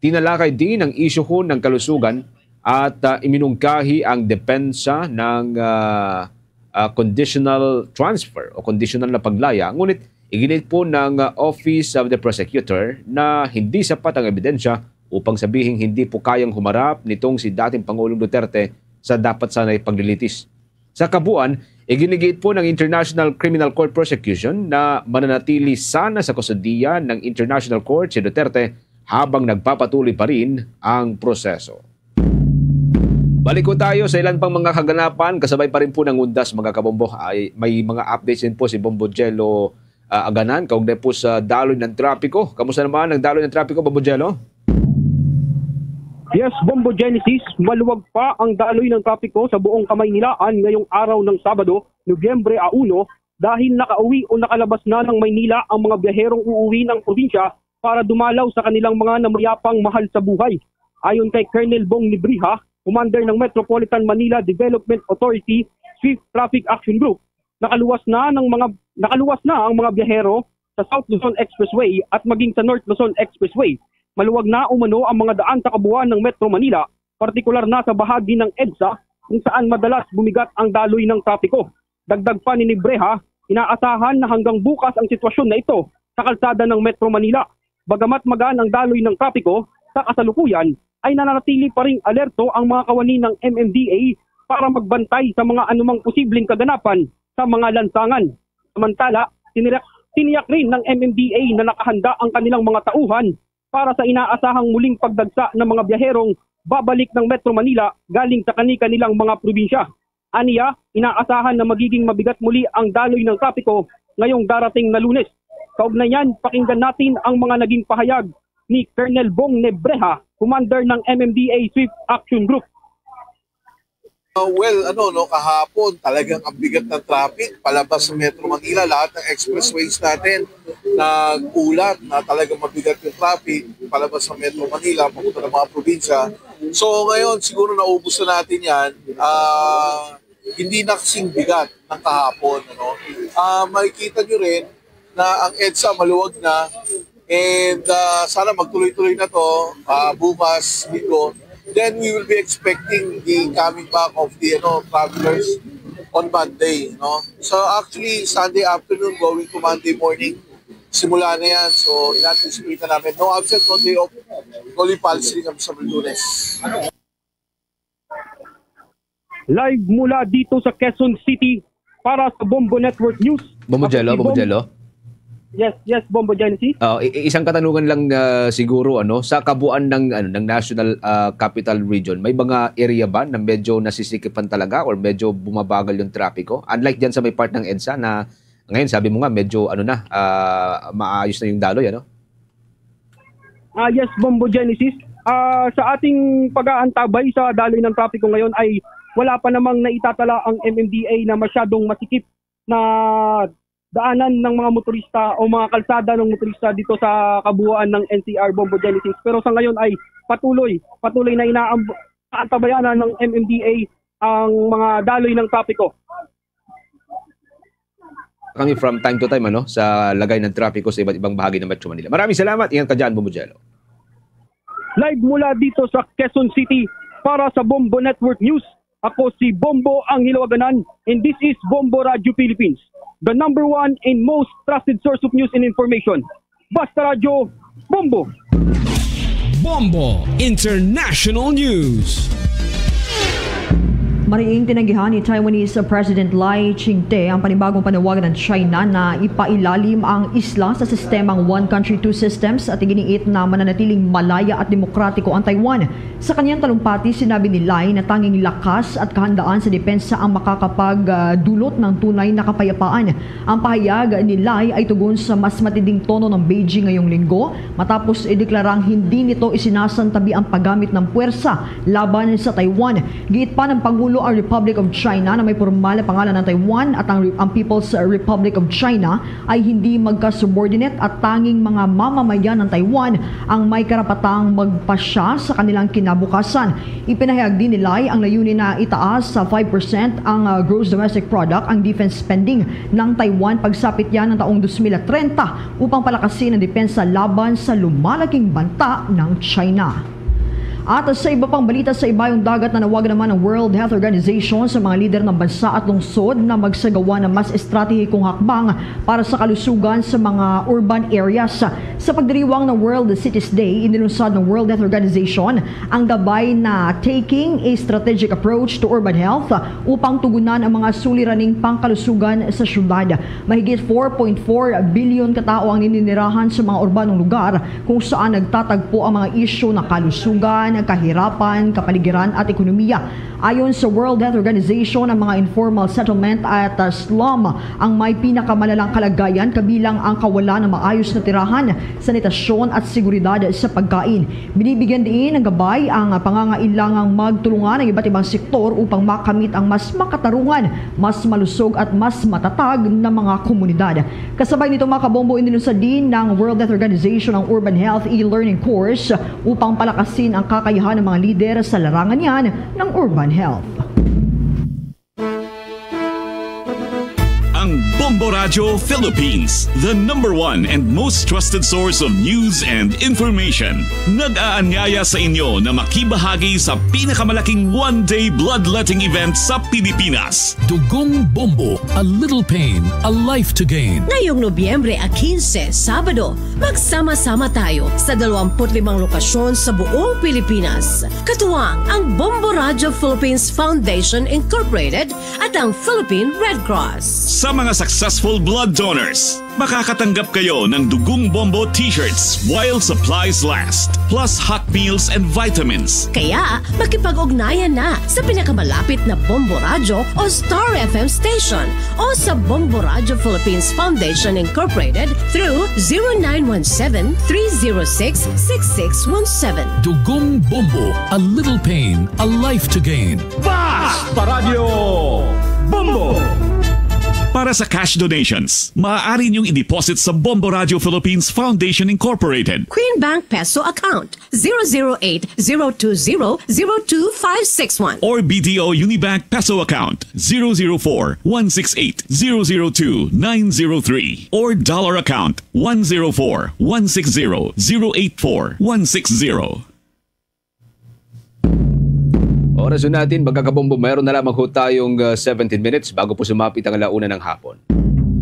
Tinalakay din ang isyu ho ng kalusugan at, ah, iminungkahi ang depensa ng, ah, ah, conditional transfer o conditional na paglaya. Ngunit iginiit po ng, ah, Office of the Prosecutor na hindi sapat ang ebidensya upang sabihing hindi po kayang humarap nitong si dating Pangulong Duterte sa dapat sana'y paglilitis. Sa kabuuan, iginigiit po ng International Criminal Court Prosecution na mananatili sana sa kustodiya ng International Court si Duterte habang nagpapatuloy pa rin ang proseso. Balik po tayo sa ilan pang mga kaganapan. Kasabay pa rin po ng undas, mga kabombo. Ay, may mga updates din po si Bombo Jello, ah, Aganan, kaugnay po sa daloy ng trapiko. Kamusta naman ang daloy ng trapiko, Bombo Jello? Yes, Bombo Genesis, maluwag pa ang daloy ng trapiko sa buong Kamaynilaan ngayong araw ng Sabado, Nobyembre a uno, dahil nakauwi o nakalabas na ng Maynila ang mga biyaherong uuwi ng probinsya para dumalaw sa kanilang mga namayapang mahal sa buhay. Ayon kay Colonel Bong Nibriha, commander ng Metropolitan Manila Development Authority Swift Traffic Action Group, nakaluwas na ng mga nakaluwas na ang mga biyahero sa South Luzon Expressway at maging sa North Luzon Expressway. Maluwag na umano ang mga daan sa kabuuan ng Metro Manila, partikular na sa bahagi ng EDSA, kung saan madalas bumigat ang daloy ng trapiko. Dagdag pa ni Nibreha, inaasahan na hanggang bukas ang sitwasyon na ito sa kalsada ng Metro Manila. Bagamat magaan ang daloy ng trapiko, sa kasalukuyan ay nananatili pa ring alerto ang mga kawani ng M M D A para magbantay sa mga anumang posibleng kaganapan sa mga lansangan. Samantala, tiniyak, tiniyak rin ng M M D A na nakahanda ang kanilang mga tauhan para sa inaasahang muling pagdagsa ng mga biyaherong babalik ng Metro Manila galing sa kani-kanilang mga probinsya. Aniya, inaasahan na magiging mabigat muli ang daloy ng trapiko ngayong darating na Lunes. Kaugnay niyan, pakinggan natin ang mga naging pahayag ni Colonel Bong Nebreha, commander ng M M D A Swift Action Group. Uh, well, ano, no, kahapon talagang ang bigat ng traffic palabas sa Metro Manila. Lahat ng expressways natin nag-ulat na talagang mabigat yung traffic palabas sa Metro Manila, papunta ng mga probinsya. So ngayon, siguro naubos na natin yan. Ah, hindi na kasing bigat ng kahapon. Ano? Ah, makikita nyo rin na ang EDSA maluwag na. And, ah, sana magtuloy-tuloy na to, ah, bukas, linggo. Then we will be expecting the coming back of the, ano, travelers on Monday, no? So actually, Sunday afternoon going to Monday morning, simula na yan. So in-anticipate na namin. No absent, no day off. Only policy rin kami sa Lunes. Live mula dito sa Quezon City para sa Bombo Network News. Bombo Ako Jello, si Bombo Bom- Jello. Yes, yes, Bombo Genesis. Ah, i- i- isang katanungan lang, ah, siguro, ano, sa kabuuan ng, ano, ng National, ah, Capital Region, may mga area ba na medyo nasisikipan talaga or medyo bumabagal yung trapiko? Unlike diyan sa may part ng EDSA na ngayon, sabi mo nga, medyo, ano na, ah, maayos na yung daloy, ano? Ah, yes, Bombo Genesis. Ah, sa ating pag-aantabay sa daloy ng trapiko ngayon ay wala pa namang naitatala ang M M D A na masyadong masikip na daanan ng mga motorista o mga kalsada ng motorista dito sa kabuuan ng N C R, Bombo Genesis. Pero sa ngayon ay patuloy, patuloy na inaantabayanan ng M M D A ang mga daloy ng trapiko. Kami from time to time, ano, sa lagay ng trapiko sa iba't ibang bahagi ng Metro Manila. Maraming salamat. Ingat ka dyan, Bombo Jello. Live mula dito sa Quezon City para sa Bombo Network News, ako si Bombo Angelo Aganan, and this is Bombo Radio Philippines, the number one and most trusted source of news and information. Basta Radyo, Bombo! Bombo International News. Mariing tinanggihan ni Taiwanese President Lai Ching-te ang panibagong panawagan ng China na ipailalim ang isla sa sistemang One Country, Two Systems at iginiit na mananatiling malaya at demokratiko ang Taiwan. Sa kanyang talumpati, sinabi ni Lai na tanging lakas at kahandaan sa depensa ang makakapagdulot ng tunay na kapayapaan. Ang pahayag ni Lai ay tugon sa mas matinding tono ng Beijing ngayong linggo matapos ideklarang hindi nito isinasantabi ang paggamit ng puwersa laban sa Taiwan. Giit pa ng Pangulo Ang Republic of China na may pormal na pangalan ng Taiwan at ang, ang People's Republic of China ay hindi magka-subordinate at tanging mga mamamayan ng Taiwan ang may karapatang magpasya sa kanilang kinabukasan. Ipinahayag din ni Lai ang layunin na itaas sa five percent ang, ah, gross domestic product ang defense spending ng Taiwan pagsapit yan ng taong dos mil trenta upang palakasin ang depensa laban sa lumalaking banta ng China. At sa iba pang balita sa Ibayong Dagat, nanawagan naman ang World Health Organization sa mga lider ng bansa at lungsod na magsagawa ng mas estratehikong hakbang para sa kalusugan sa mga urban areas. Sa pagdiriwang ng World Cities Day, inilunsad ng World Health Organization ang gabay na Taking a Strategic Approach to Urban Health upang tugunan ang mga suliraning pangkalusugan sa syudad. Mahigit four point four bilyon ka tawo ang nininirahan sa mga urbanong lugar kung saan nagtatagpo ang mga isyu ng kalusugan, kahirapan, kapaligiran at ekonomiya. Ayon sa World Health Organization, ang mga informal settlement at, uh, slum ang may pinakamalalang kalagayan, kabilang ang kawalan ng maayos na tirahan, sanitasyon at seguridad sa pagkain. Binibigyan diin ng gabay ang pangangailangang magtulungan ang iba't ibang sektor upang makamit ang mas makatarungan, mas malusog at mas matatag na mga komunidad. Kasabay nito, mga kabombo, inilunsad din ng World Health Organization ang Urban Health e-learning course upang palakasin ang kakayahan ng mga lider sa larangan yan ng urban health. Ang Bombo Radyo Philippines, the number one and most trusted source of news and information, nag-aanyaya sa inyo na makibahagi sa pinakamalaking one-day bloodletting event sa Pilipinas. Dugong Bombo, a little pain, a life to gain. Ngayong Nobyembre a quince, Sabado, magsama-sama tayo sa dalawampu't limang lokasyon sa buong Pilipinas. Katuwang ang Bombo Radyo Philippines Foundation Incorporated at ang Philippine Red Cross. Sa mga successful blood donors, makakatanggap kayo ng Dugong Bombo t-shirts while supplies last, plus hot meals and vitamins. Kaya, makipag-ugnayan na sa pinakamalapit na Bombo Radyo o Star F M station o sa Bombo Radyo Philippines Foundation Incorporated through zero nine one seven, three zero six, six six one seven. Dugong Bombo, a little pain, a life to gain. Basta Radyo Bombo! Para sa cash donations, maaari niyong i-deposit sa Bombo Radyo Philippines Foundation Incorporated. Queen Bank Peso Account, zero zero eight, zero two zero, zero two five six one. Or B D O Unibank Peso Account, zero zero four, one six eight, zero zero two, nine zero three. Or Dollar Account, one zero four, one six zero, zero eight four, one six zero. Oras na natin, magkakabombo. Mayroon na lamang ho tayong, ah, seventeen minutes bago po sumapit ang ala-una ng hapon.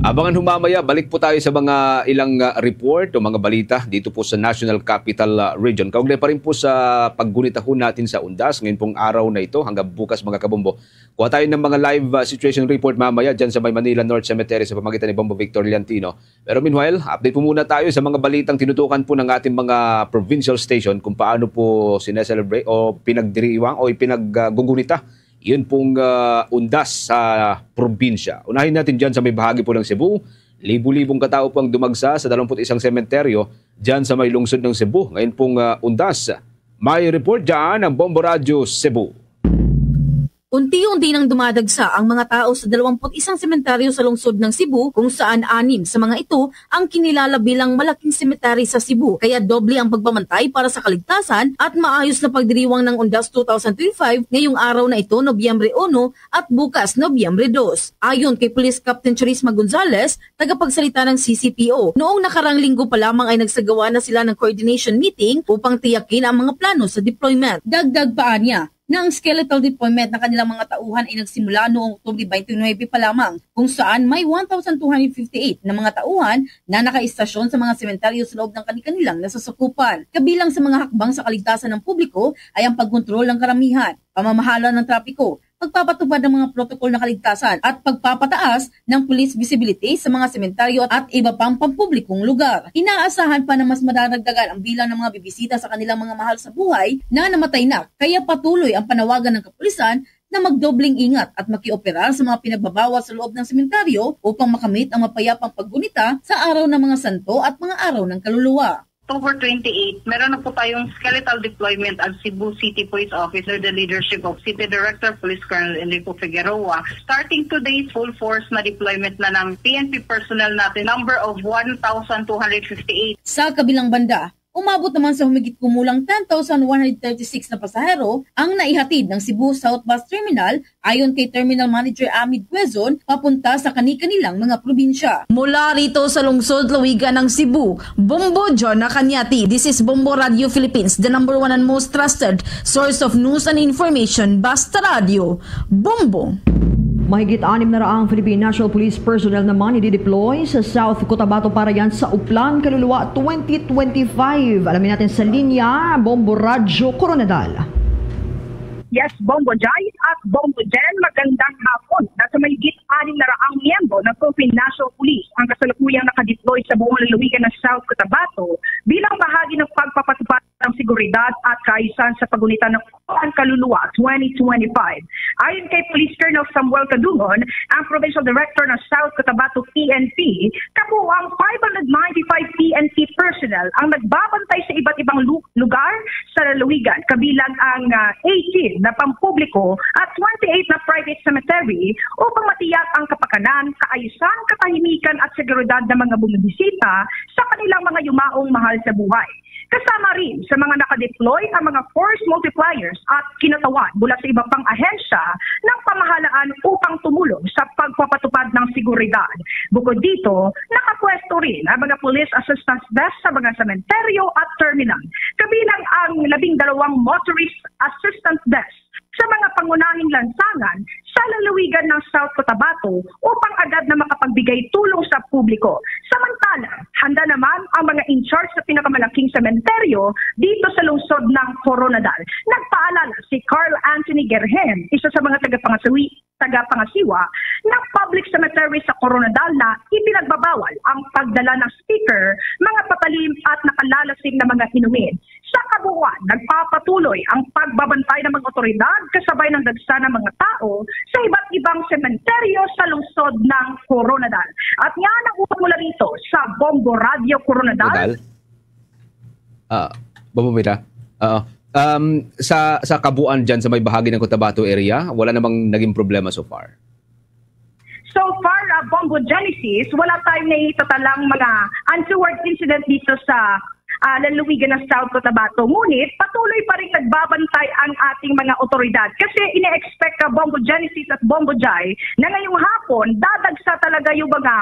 Abangan ho mamaya, balik po tayo sa mga ilang, ah, report o mga balita dito po sa National Capital, ah, Region. Kaugnay pa rin po sa paggunita ho natin sa undas, ngayon pong araw na ito, hanggang bukas, mga kabombo. Kuha tayo ng mga live, ah, situation report mamaya dyan sa may Manila North Cemetery sa pamagitan ni Bombo Victor Leontino. Pero meanwhile, update po muna tayo sa mga balitang tinutukan po ng ating mga provincial station kung paano po sineselebrate o pinagdiriwang o ipinaggugunita yun pong, ah, undas sa probinsya. Unahin natin dyan sa may bahagi po ng Cebu. Libu-libong katao po ang dumagsa sa dalawampu't isang sementeryo dyan sa may lungsod ng Cebu. Ngayon pong, ah, undas. May report dyan ang Bombo Radyo Cebu. Unti-unti nang dumadagsa ang mga tao sa dalawampu't isang sementeryo sa lungsod ng Cebu, kung saan anim sa mga ito ang kinilala bilang malaking sementeryo sa Cebu. Kaya doble ang pagpamantay para sa kaligtasan at maayos na pagdiriwang ng Undas two thousand twenty-five ngayong araw na ito, Nobyembre uno, at bukas, Nobyembre dos. Ayon kay Police Captain Charisma Gonzalez, tagapagsalita ng C C P O, noong nakarang linggo pa lamang ay nagsagawa na sila ng coordination meeting upang tiyakin ang mga plano sa deployment. Dagdag pa niya, na ang skeletal deployment ng kanilang mga tauhan ay nagsimula noong Oktubre twenty-nine pa lamang, kung saan may one thousand two hundred fifty-eight na mga tauhan na nakaistasyon sa mga sementeryo sa loob ng kanilang nasasakupan. Kabilang sa mga hakbang sa kaligtasan ng publiko ay ang pagkontrol ng karamihan, pamamahala ng trapiko, pagpapatupad ng mga protokol ng kaligtasan, at pagpapataas ng police visibility sa mga sementeryo at iba pang pampublikong lugar. Inaasahan pa na mas madadagdagan ang bilang ng mga bibisita sa kanilang mga mahal sa buhay na namatay na, kaya patuloy ang panawagan ng kapulisan na magdobling ingat at makioperar sa mga pinagbabawal sa loob ng sementeryo upang makamit ang mapayapang paggunita sa araw ng mga santo at mga araw ng kaluluwa. October twenty-eight, meron na po tayong skeletal deployment at Cebu City Police Office under the leadership of City Director Police Colonel Enrico Figueroa. Starting today, full force na deployment na ng P N P personnel natin, number of one thousand two hundred fifty-eight. Sa kabilang banda, umabot naman sa humigit kumulang ten thousand one hundred thirty-six na pasahero ang naihatid ng Cebu South Bus Terminal ayon kay Terminal Manager Amid Quezon, papunta sa kani-kanilang mga probinsya. Mula rito sa lungsod Lawigan ng Cebu, Bombo Jonah Cañati. This is Bombo Radio Philippines, the number one and most trusted source of news and information. Basta Radio, Bombo. Mahigit anim na raang Philippine National Police personnel naman i-deploy sa South Cotabato para yan sa Uplan Kaluluwa twenty twenty-five. Alamin natin sa linya, Bombo Radyo Koronadal. Yes, Bombo Jai at Bombo Jen, magandang hapon. Nasa mahigit anim na raang miyembro ng Philippine National Police ang kasalukuyang nakadeploy sa buong lalawigan ng South Cotabato bilang bahagi ng pagpapatupad ng seguridad at kaayusan sa paggunita ng Uplan Kaluluwa twenty twenty-five. Ayon kay Police Colonel Samuel Kadungon, ang Provincial Director ng South Cotabato P N P, kabuang five hundred ninety-five P N P personnel ang nagbabantay sa iba't ibang lu- lugar sa lalawigan, kabilang ang, ah, eighteen na pampubliko at twenty-eight na private cemetery upang matiyak ang kapakanan, kaayusan, katahimikan at seguridad ng mga bumibisita sa kanilang mga yumaong mahal sa buhay. Kasama rin sa mga nakadeploy ang mga force multipliers at kinatawan mula sa iba pang ahensya ng pamahalaan upang tumulong sa pagpapatupad ng seguridad. Bukod dito, nakapwesto rin ang mga police assistance desk sa mga sementeryo at terminal, kabilang ang labing dalawang motorist assistance desk sa mga pangunahing lansangan sa lalawigan ng South Cotabato upang agad na makapagbigay tulong sa publiko. Samantala, handa naman ang mga in-charge sa pinakamalaking sementeryo dito sa lungsod ng Koronadal. Nagpaalala si Carl Anthony Gerhem, isa sa mga tagapangasawi tagapangasiwa ng public cemetery sa Koronadal na ipinagbabawal ang pagdala ng speaker, mga patalim at nakalalasim na mga inumin. Sa kabuuan, nagpapatuloy ang pagbabantay ng mga otoridad kasabay ng dagsa ng mga tao sa iba't ibang sementeryo sa lungsod ng Koronadal. At yan ang ulat mula rito sa Bombo Radio Koronadal. Koronadal? Ah, Bombo Mira. Oo. Um, sa, sa kabuuan dyan sa may bahagi ng Cotabato area, wala namang naging problema so far? So far, ah, Bombo Genesis, wala tayong nakikita talang mga untoward incident dito sa, ah, lalawigan ng South Cotabato. Ngunit patuloy pa rin nagbabantay ang ating mga otoridad kasi ina-expect ka, Bombo Genesis at Bombo Jai, na ngayong hapon dadagsa talaga yung mga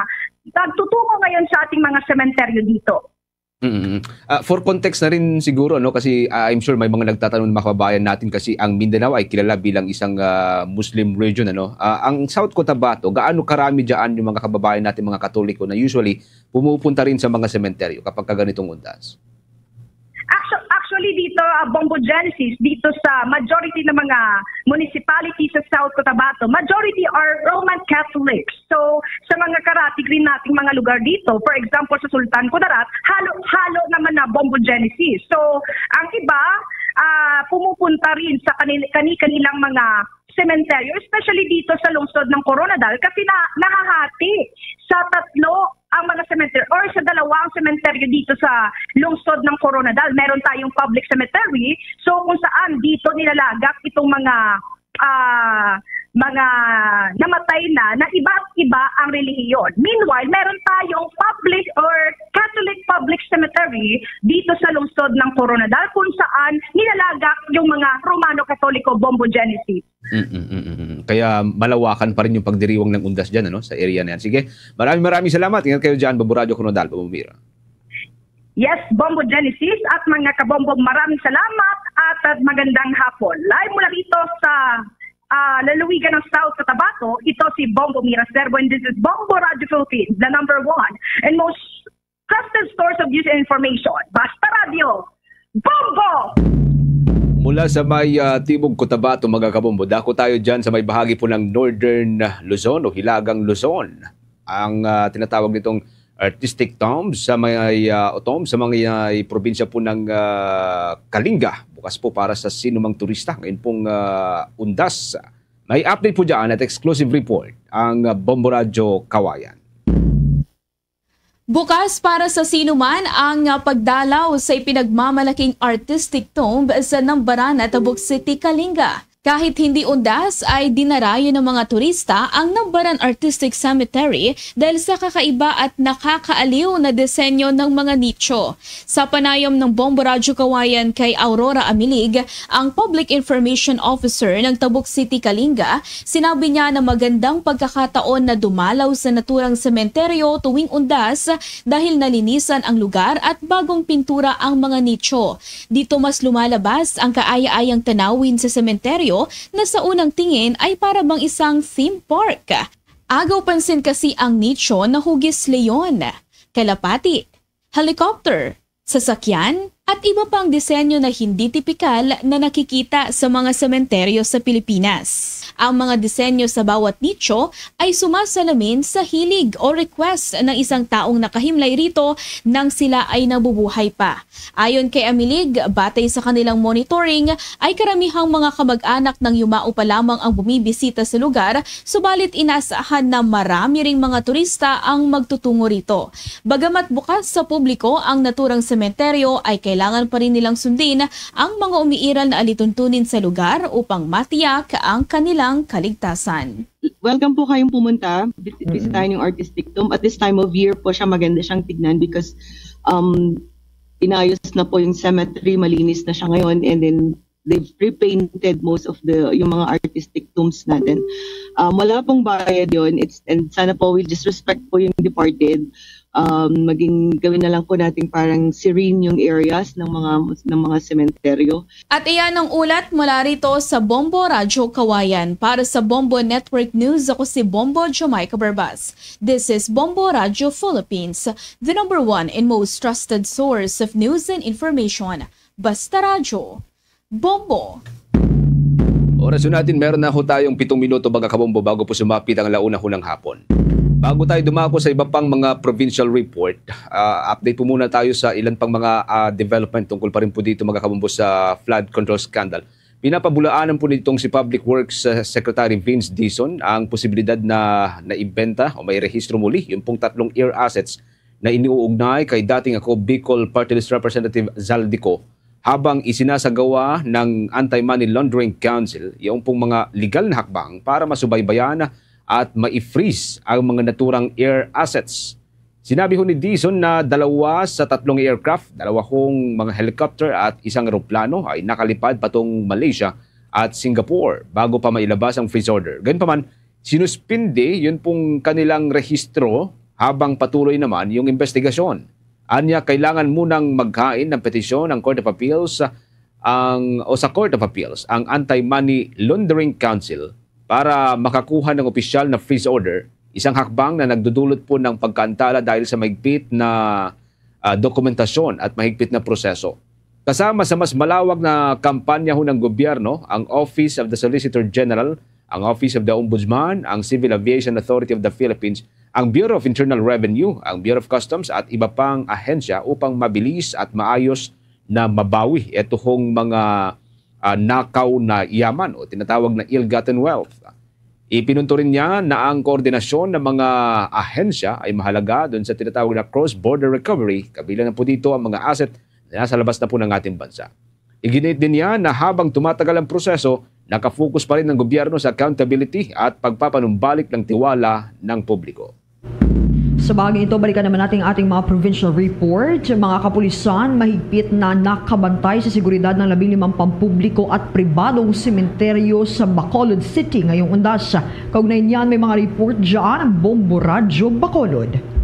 nagtutungo ngayon sa ating mga sementeryo dito. Mm. Ah, for context na rin siguro, no, kasi, ah, I'm sure may mga nagtatanong na mga kababayan natin kasi ang Mindanao ay kilala bilang isang, ah, Muslim region, ano. Ah, ang South Cotabato, gaano karami diyan yung mga kababayan natin, mga Katoliko, na usually pumupunta rin sa mga sementeryo kapag ka ganitong undas? Actu-, actually, dito, ah, Bombo Genesis, dito sa majority ng mga municipality sa South Cotabato, majority are Roman Catholics. So, sa mga karatig rin nating mga lugar dito, for example, sa Sultan Kudarat, halo-halo naman na Bombo Genesis. So, ang iba, ah, pumupunta rin sa kanil-, kani-, kanilang mga sementeryo, especially dito sa lungsod ng Koronadal, kasi na, nahahati sa tatlo ang mga sementeryo or sa dalawa ang sementeryo dito sa lungsod ng Koronadal. Meron tayong public cemetery, so kung saan dito nilalagak itong mga, ah, mga namatay na, na iba't iba ang relihiyon. Meanwhile, meron tayong public or Catholic public cemetery dito sa lungsod ng Koronadal kung saan nilalagak yung mga Romano Katoliko, Bombo Genesis. Mm, mm, mm, mm. Kaya malawakan pa rin yung pagdiriwang ng undas dyan, ano, sa area na yan. Sige, maraming, maraming salamat. Ingat kayo dyan, Bombo Radyo Koronadal, Bombo Mira. Yes, Bombo Genesis at mga kabombo, maraming salamat at, at magandang hapon. Live mula dito sa, ah, lalawigan ng South Cotabato, ito si Bombo Mira Serbo, and this is Bombo Radio Philippines, the number one and most trusted source of news and information. Basta Radio, Bombo! Mula sa may, ah, Timog Cotabato, mga kabombo, dako tayo dyan sa may bahagi po ng Northern Luzon o Hilagang Luzon. Ang, ah, tinatawag nitong Artistic Tomb sa may, ah, o Tomb sa mga, ah, probinsya po ng, ah, Kalinga. Bukas po para sa sinumang turista. Ngayon pong, ah, undas. May update po dyan at exclusive report ang, ah, Bombo Radyo Kawayan. Bukas para sa sino man ang, ah, pagdalaw sa ipinagmamalaking artistic tomb sa Nambaran, Tabuk City, Kalinga. Kahit hindi undas, ay dinarayo ng mga turista ang Nambaran Artistic Cemetery dahil sa kakaiba at nakakaaliw na disenyo ng mga nicho. Sa panayam ng Bombo Radyo Kawayan kay Aurora Amilig, ang Public Information Officer ng Tabuk City, Kalinga, sinabi niya na magandang pagkakataon na dumalaw sa naturang sementeryo tuwing undas dahil nalinisan ang lugar at bagong pintura ang mga nicho. Dito mas lumalabas ang kaaya-ayang tanawin sa sementeryo na sa unang tingin ay para bang isang theme park. Agaw pansin kasi ang nicho na hugis leon, kalapati, helicopter, sasakyan, at iba pang disenyo na hindi tipikal na nakikita sa mga sementeryo sa Pilipinas. Ang mga disenyo sa bawat nicho ay sumasalamin sa hilig o request ng isang taong nakahimlay rito nang sila ay nabubuhay pa. Ayon kay Amilig, batay sa kanilang monitoring, ay karamihang mga kamag-anak ng yumao pa lamang ang bumibisita sa lugar, subalit inaasahan na marami ring mga turista ang magtutungo rito. Bagamat bukas sa publiko ang naturang sementeryo, ay kailangan pa rin nilang sundin ang mga umiiral na alituntunin sa lugar upang matiyak ang kanilang kaligtasan. Welcome po kayong pumunta, bis- Mm. bisitahin yung Artistic Tomb. At this time of year po siya, maganda siyang tignan because um, inayos na po yung cemetery, malinis na siya ngayon, and then they've repainted most of the, yung mga artistic tombs natin. Um, wala pong bayad yon. It's, and sana po we just respect po yung departed. Um, maging gawin na lang po natin parang serene yung areas ng mga, ng mga sementeryo. At iyan ang ulat mula rito sa Bombo Radyo Kawayan. Para sa Bombo Network News, ako si Bombo Jamaica Barbas. This is Bombo Radyo Philippines, the number one and most trusted source of news and information. Basta Radyo, Bombo. Oras yun natin, meron na ho tayong pitong minuto, mga kabombo, bago po sumapit ang launa ho ng hapon. Bago tayo dumako sa iba pang mga provincial report, ah, update po muna tayo sa ilan pang mga, ah, development tungkol pa rin po dito, mga kabombo, sa flood control scandal. Pinapabulaanan po nitong si Public Works, ah, Secretary Vince Dizon ang posibilidad na naibenta o may rehistro muli yung pong tatlong air assets na iniuugnay kay dating ako Bicol Party List Representative Zaldy Co, habang isinasagawa ng Anti-Money Laundering Council yung pong mga legal na hakbang para masubaybayan at ma-freeze ang mga naturang air assets. Sinabi ho ni Dizon na dalawa sa tatlong aircraft, dalawa hong mga helicopter at isang eroplano ay nakalipad patong Malaysia at Singapore bago pa mailabas ang freeze order. Gayunpaman, sinuspindi yun pong kanilang rehistro habang patuloy naman yung investigasyon. Anya, kailangan munang maghain ng petisyon ang Court of Appeals, ang, o sa Court of Appeals, ang Anti-Money Laundering Council para makakuha ng opisyal na freeze order, isang hakbang na nagdudulot po ng pagkaantala dahil sa mahigpit na, ah, dokumentasyon at mahigpit na proseso. Kasama sa mas malawak na kampanya ho ng gobyerno, ang Office of the Solicitor General, ang Office of the Ombudsman, ang Civil Aviation Authority of the Philippines, ang Bureau of Internal Revenue, ang Bureau of Customs at iba pang ahensya upang mabilis at maayos na mabawi ito hong mga, ah, nakaw na yaman o tinatawag na ill-gotten wealth. Ipinunto rin niya na ang koordinasyon ng mga ahensya ay mahalaga dun sa tinatawag na cross-border recovery, kabilang na po dito ang mga asset na nasa labas na po ng ating bansa. Iginit din niya na habang tumatagal ang proseso, nakafocus pa rin ang gobyerno sa accountability at pagpapanumbalik ng tiwala ng publiko. Sa bahaging ito, balikan naman natin ang ating mga provincial report. Mga kapulisan, mahigpit na nakabantay sa seguridad ng labing limang pampubliko at pribadong sementeryo sa Bacolod City ngayong undas. Kaugnay niyan, may mga report dyan ang Bombo Radyo Bacolod.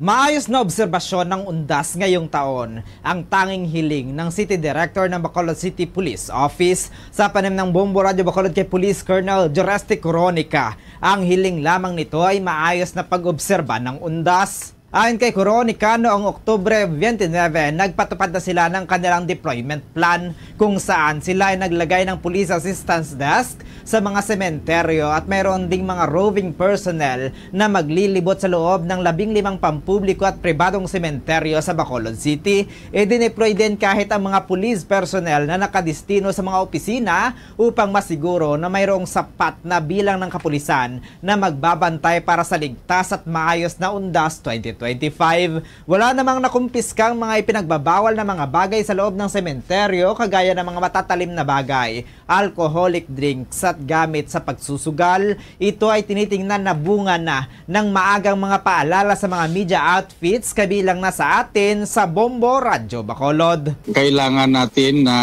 Maayos na obserbasyon ng undas ngayong taon, ang tanging hiling ng City Director ng Bacolod City Police Office sa panayam ng Bombo Radyo Bacolod kay Police Colonel Joresty Coronica. Ang hiling lamang nito ay maayos na pag-obserba ng undas. Ayon kay Coro, Nicano, ang Oktubre twenty-nine, nagpatupad na sila ng kanilang deployment plan, kung saan sila ay naglagay ng police assistance desk sa mga sementeryo at mayroon ding mga roving personnel na maglilibot sa loob ng labing limang pampubliko at pribadong sementeryo sa Bacolod City. Idineploy din kahit ang mga police personnel na nakadestino sa mga opisina upang masiguro na mayroong sapat na bilang ng kapulisan na magbabantay para sa ligtas at maayos na Undas twenty twenty-five. Wala namang nakumpiskang mga ipinagbabawal na mga bagay sa loob ng sementeryo, kagaya ng mga matatalim na bagay, alcoholic drinks at gamit sa pagsusugal. Ito ay tinitingnan na bunga na ng maagang mga paalala sa mga media outfits, kabilang na sa atin sa Bombo Radyo Bacolod. Kailangan natin na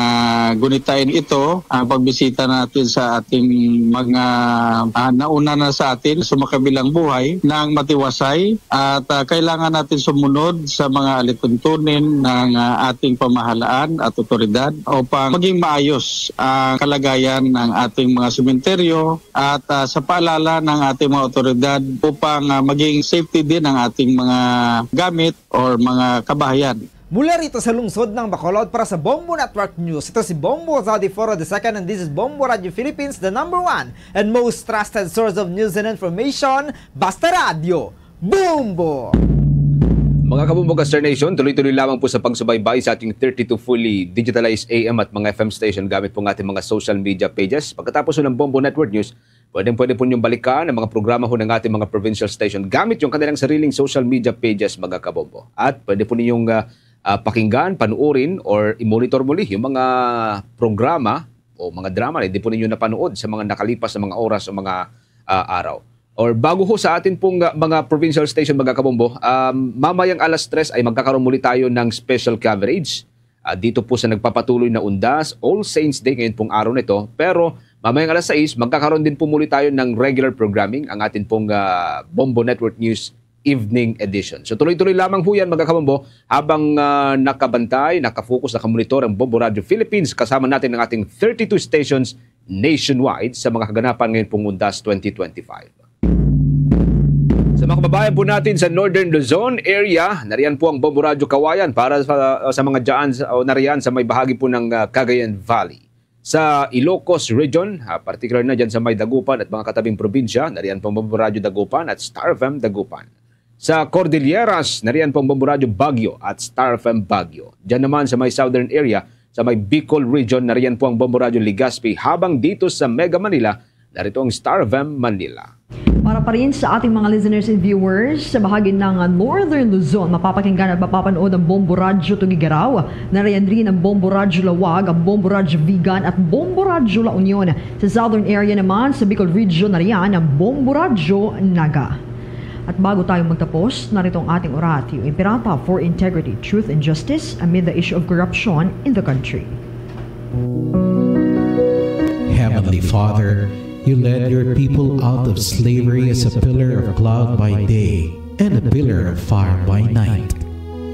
gunitain ito, ang pagbisita natin sa ating mga, ah, nauna na sa atin, sumakabilang buhay, ng matiwasay, at, ah, kailangan natin sumunod sa mga alituntunin ng, ah, ating pamahalaan at otoridad upang maging maayos ang kalagayan ng ating mga sementeryo at, ah, sa paalala ng ating mga otoridad upang, ah, maging safety din ang ating mga gamit or mga kabahayan. Mula rito sa lungsod ng Bacolod, para sa Bombo Network News, ito si Bombo Zadi Foro the second, and this is Bombo Radio Philippines, the number one and most trusted source of news and information. Basta radyo, Bombo! Mga kabombo, Gaster Nation, tuloy-tuloy lamang po sa pagsubaybay sa ating thirty-two fully digitalized A M at mga F M station gamit po ng ating mga social media pages. Pagkatapos po ng Bombo Network News, pwedeng-pwede po ninyong balikan ang mga programa ho ng ating mga provincial station gamit yung kanilang sariling social media pages, mga kabombo. At pwede po ninyong, ah, ah, pakinggan, panuorin, or i-monitor muli yung mga programa o mga drama na hindi po ninyo napanood sa mga nakalipas na mga oras o mga, ah, araw. Or bago ho sa atin pong, ah, mga provincial station, mga kabombo, um, mamayang alas tres ay magkakaroon muli tayo ng special coverage, ah, dito po sa nagpapatuloy na Undas, All Saints Day ngayon pong araw na ito. Pero mamayang alas sais, magkakaroon din po muli tayo ng regular programming, ang atin pong, ah, Bombo Network News Evening Edition. So, tuloy-tuloy lamang po yan, mga kabombo, habang, ah, nakabantay, nakafocus, nakamonitor ang Bombo Radio Philippines, kasama natin ang ating thirty-two stations nationwide sa mga kaganapan ngayon pong Undas twenty twenty-five. Sa mga kababayan po natin sa Northern Luzon area, nariyan po ang Bombo Radyo Kawayan para sa, sa mga dyan sa, o nariyan sa may bahagi po ng, ah, Cagayan Valley. Sa Ilocos Region, ah, particular na dyan sa may Dagupan at mga katabing probinsya, nariyan po ang Bombo Radyo Dagupan at Star F M Dagupan. Sa Cordilleras, nariyan po ang Bombo Radyo Baguio at Star F M Baguio. Dyan naman sa may southern area, sa may Bicol Region, nariyan po ang Bombo Radyo Legazpi, habang dito sa Mega Manila, narito ang Star F M Manila. Para pa rin sa ating mga listeners and viewers, sa bahagi ng, ah, Northern Luzon, mapapakinggan at mapapanood ang Bombo Radyo Tuguegarao, nariyan rin ang Bombo Radyo Laoag, ang Bombo Radyo Vigan, at Bombo Radyo La Union. Sa Southern area naman, sa Bicol Region, nariyan ang Bombo Radyo Naga. At bago tayo magtapos, narito ang ating oratio imperata for integrity, truth, and justice amid the issue of corruption in the country. Heavenly Father, you led your people out of slavery as a pillar of cloud by day and a pillar of fire by night.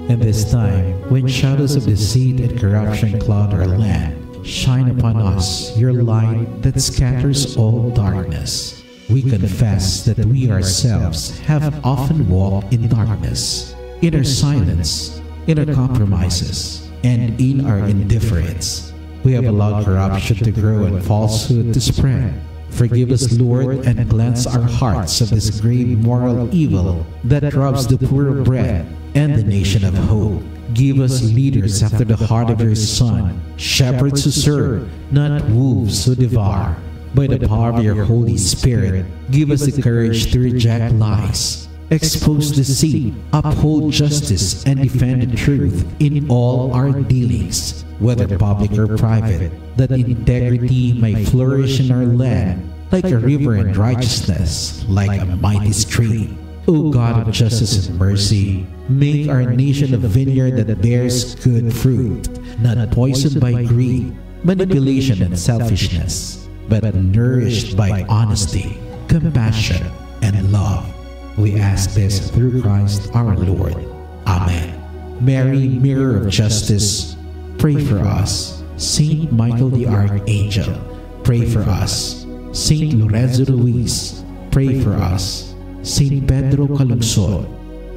And this time, when shadows of deceit and corruption cloud our land, shine upon us your light that scatters all darkness. We confess that we ourselves have often walked in darkness, in our silence, in our compromises, and in our indifference. We have allowed corruption to grow and falsehood to spread. Forgive us, Lord, and cleanse our hearts of this grave moral evil that robs the poor of bread and the nation of hope. Give us leaders after the heart of your Son, shepherds who serve, not wolves who devour. By the power of your Holy Spirit, give us the courage to reject lies, expose deceit, uphold justice, and defend the truth in all our dealings, whether public or private, that integrity may flourish in our land like a river and righteousness like a mighty stream. O God of justice and mercy, make our nation a vineyard that bears good fruit, not poisoned by greed, manipulation, and selfishness, but nourished by honesty, compassion, and love. We ask this through Christ our Lord. Amen. Mary, Mirror of Justice, pray for us. Saint Michael the Archangel, pray for us. Saint Lorenzo Ruiz, pray for us. Saint Pedro Calungsod,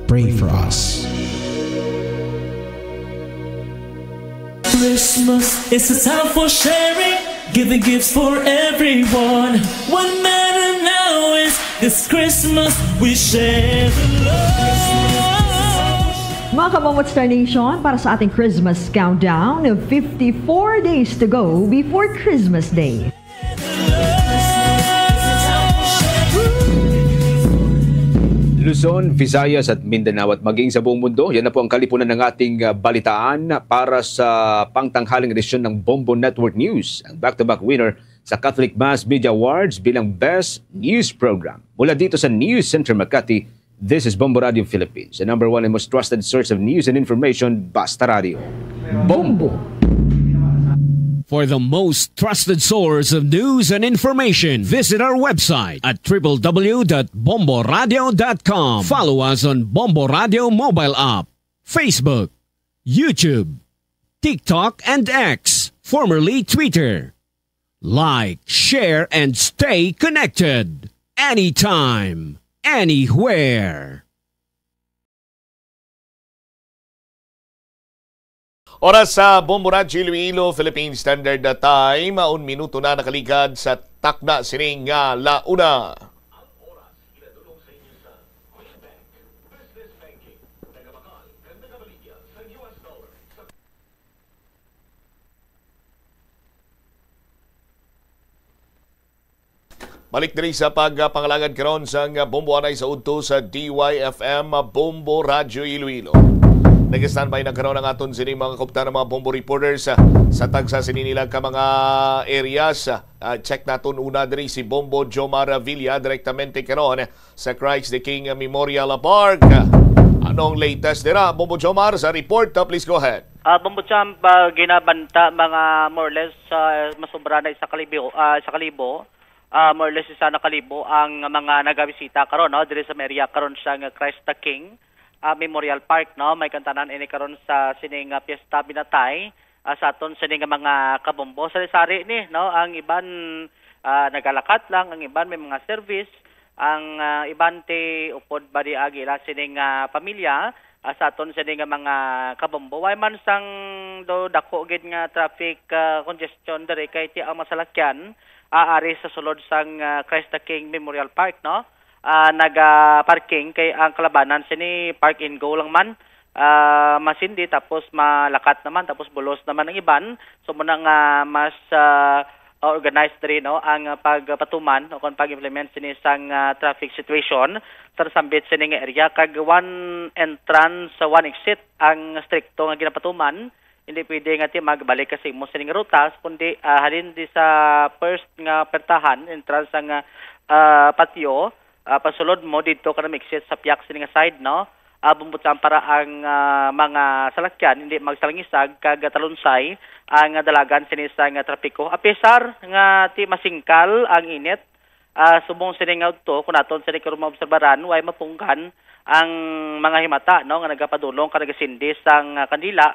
Pray for us. Christmas is a time for sharing, giving gifts for everyone. What matter now is this Christmas we share the love. Mga Kabombo Star Nation, para sa ating Christmas countdown, fifty-four days to go before Christmas Day. Luzon, Visayas at Mindanao at maging sa buong mundo, yan na po ang kalipunan ng ating, ah, balitaan para sa pangtanghaling edisyon ng Bombo Network News, ang back-to-back winner sa Catholic Mass Media Awards bilang Best News Program. Mula dito sa News Center Makati, this is Bombo Radio Philippines, the number one and most trusted source of news and information, Basta Radio. Bombo. For the most trusted source of news and information, visit our website at triple w dot bomboradio dot com. Follow us on Bombo Radio mobile app, Facebook, YouTube, TikTok, and X, formerly Twitter. Like, share, and stay connected anytime, anywhere. Oras sa Bombo Radyo Iloilo, Philippine Standard Time. Un minuto na nakaligad sa takna sining, ah, la una. Balik diri sa pagpangalagad karon sang Bombo anay sa udto sa D Y F M Bombo Radyo Iloilo. Nag-standby na karon ang aton sini mga kuptan ng mga Bombo reporters, ah, sa tagsa sini nila ka mga areas. Ah, check naton una diri si Bombo Jomar Villa direktamente karon sa Christ the King Memorial Park. Anong latest dira, Bombo Jomar, sa report? Ah, please go ahead. Ah, Bombo Champ, ah, ginabanta mga more or less, ah, masubra na isa kalibo, ah, isa kalibo, ah, more or less isa na kalibo ang mga nagabisita karon, no, diri sa may area karon sang Christ the King, ah, Memorial Park, no. May kantanan ini karon sa sining, ah, Piyesta Binatay, ah, sa aton sini nga mga kabombo. Sari-sari ni, no, ang iban, ah, nagalakat lang, ang iban may mga service, ang, ah, iban ti upod ba di agi ila sining, ah, pamilya, ah, sa aton sini nga mga kabombo. Way man sang do dako gid nga traffic, ah, congestion diri kay ti ang masalakyan, ah, ari sa sulod sang, ah, Christ the King Memorial Park, no? Ah, naga-parking kay ang kalabanan sini park and go lang man. Ah, masindi tapos malakat naman tapos bulos naman ang iban. So muna nga mas, ah, organized diri, no, ang pagpatuman o kon pag-implement sini sang, ah, traffic situation sa nasambit sini nga area kag one entrance, one exit ang strikto nga ginapatuman. Hindi pwede nga ti magbalik ka sa imo sining rutas, kundi, ah, halin di sa first nga pertahan, entrance sang, ah, patio, ah, pasulod mo didto ka na exit sa piyak sini nga side, no? Ah, bumbutan para ang, ah, mga salakyan hindi magsalangisag kag talunsay ang dalagan sini sa nga trapiko. Apisar nga ti masingkal ang init, ah, subong sini nga udto, kun aton sini karon maobserbaran, way mapunggan ang mga himata, no, nga nagapadulong ka nagasindi sang, ah, kandila,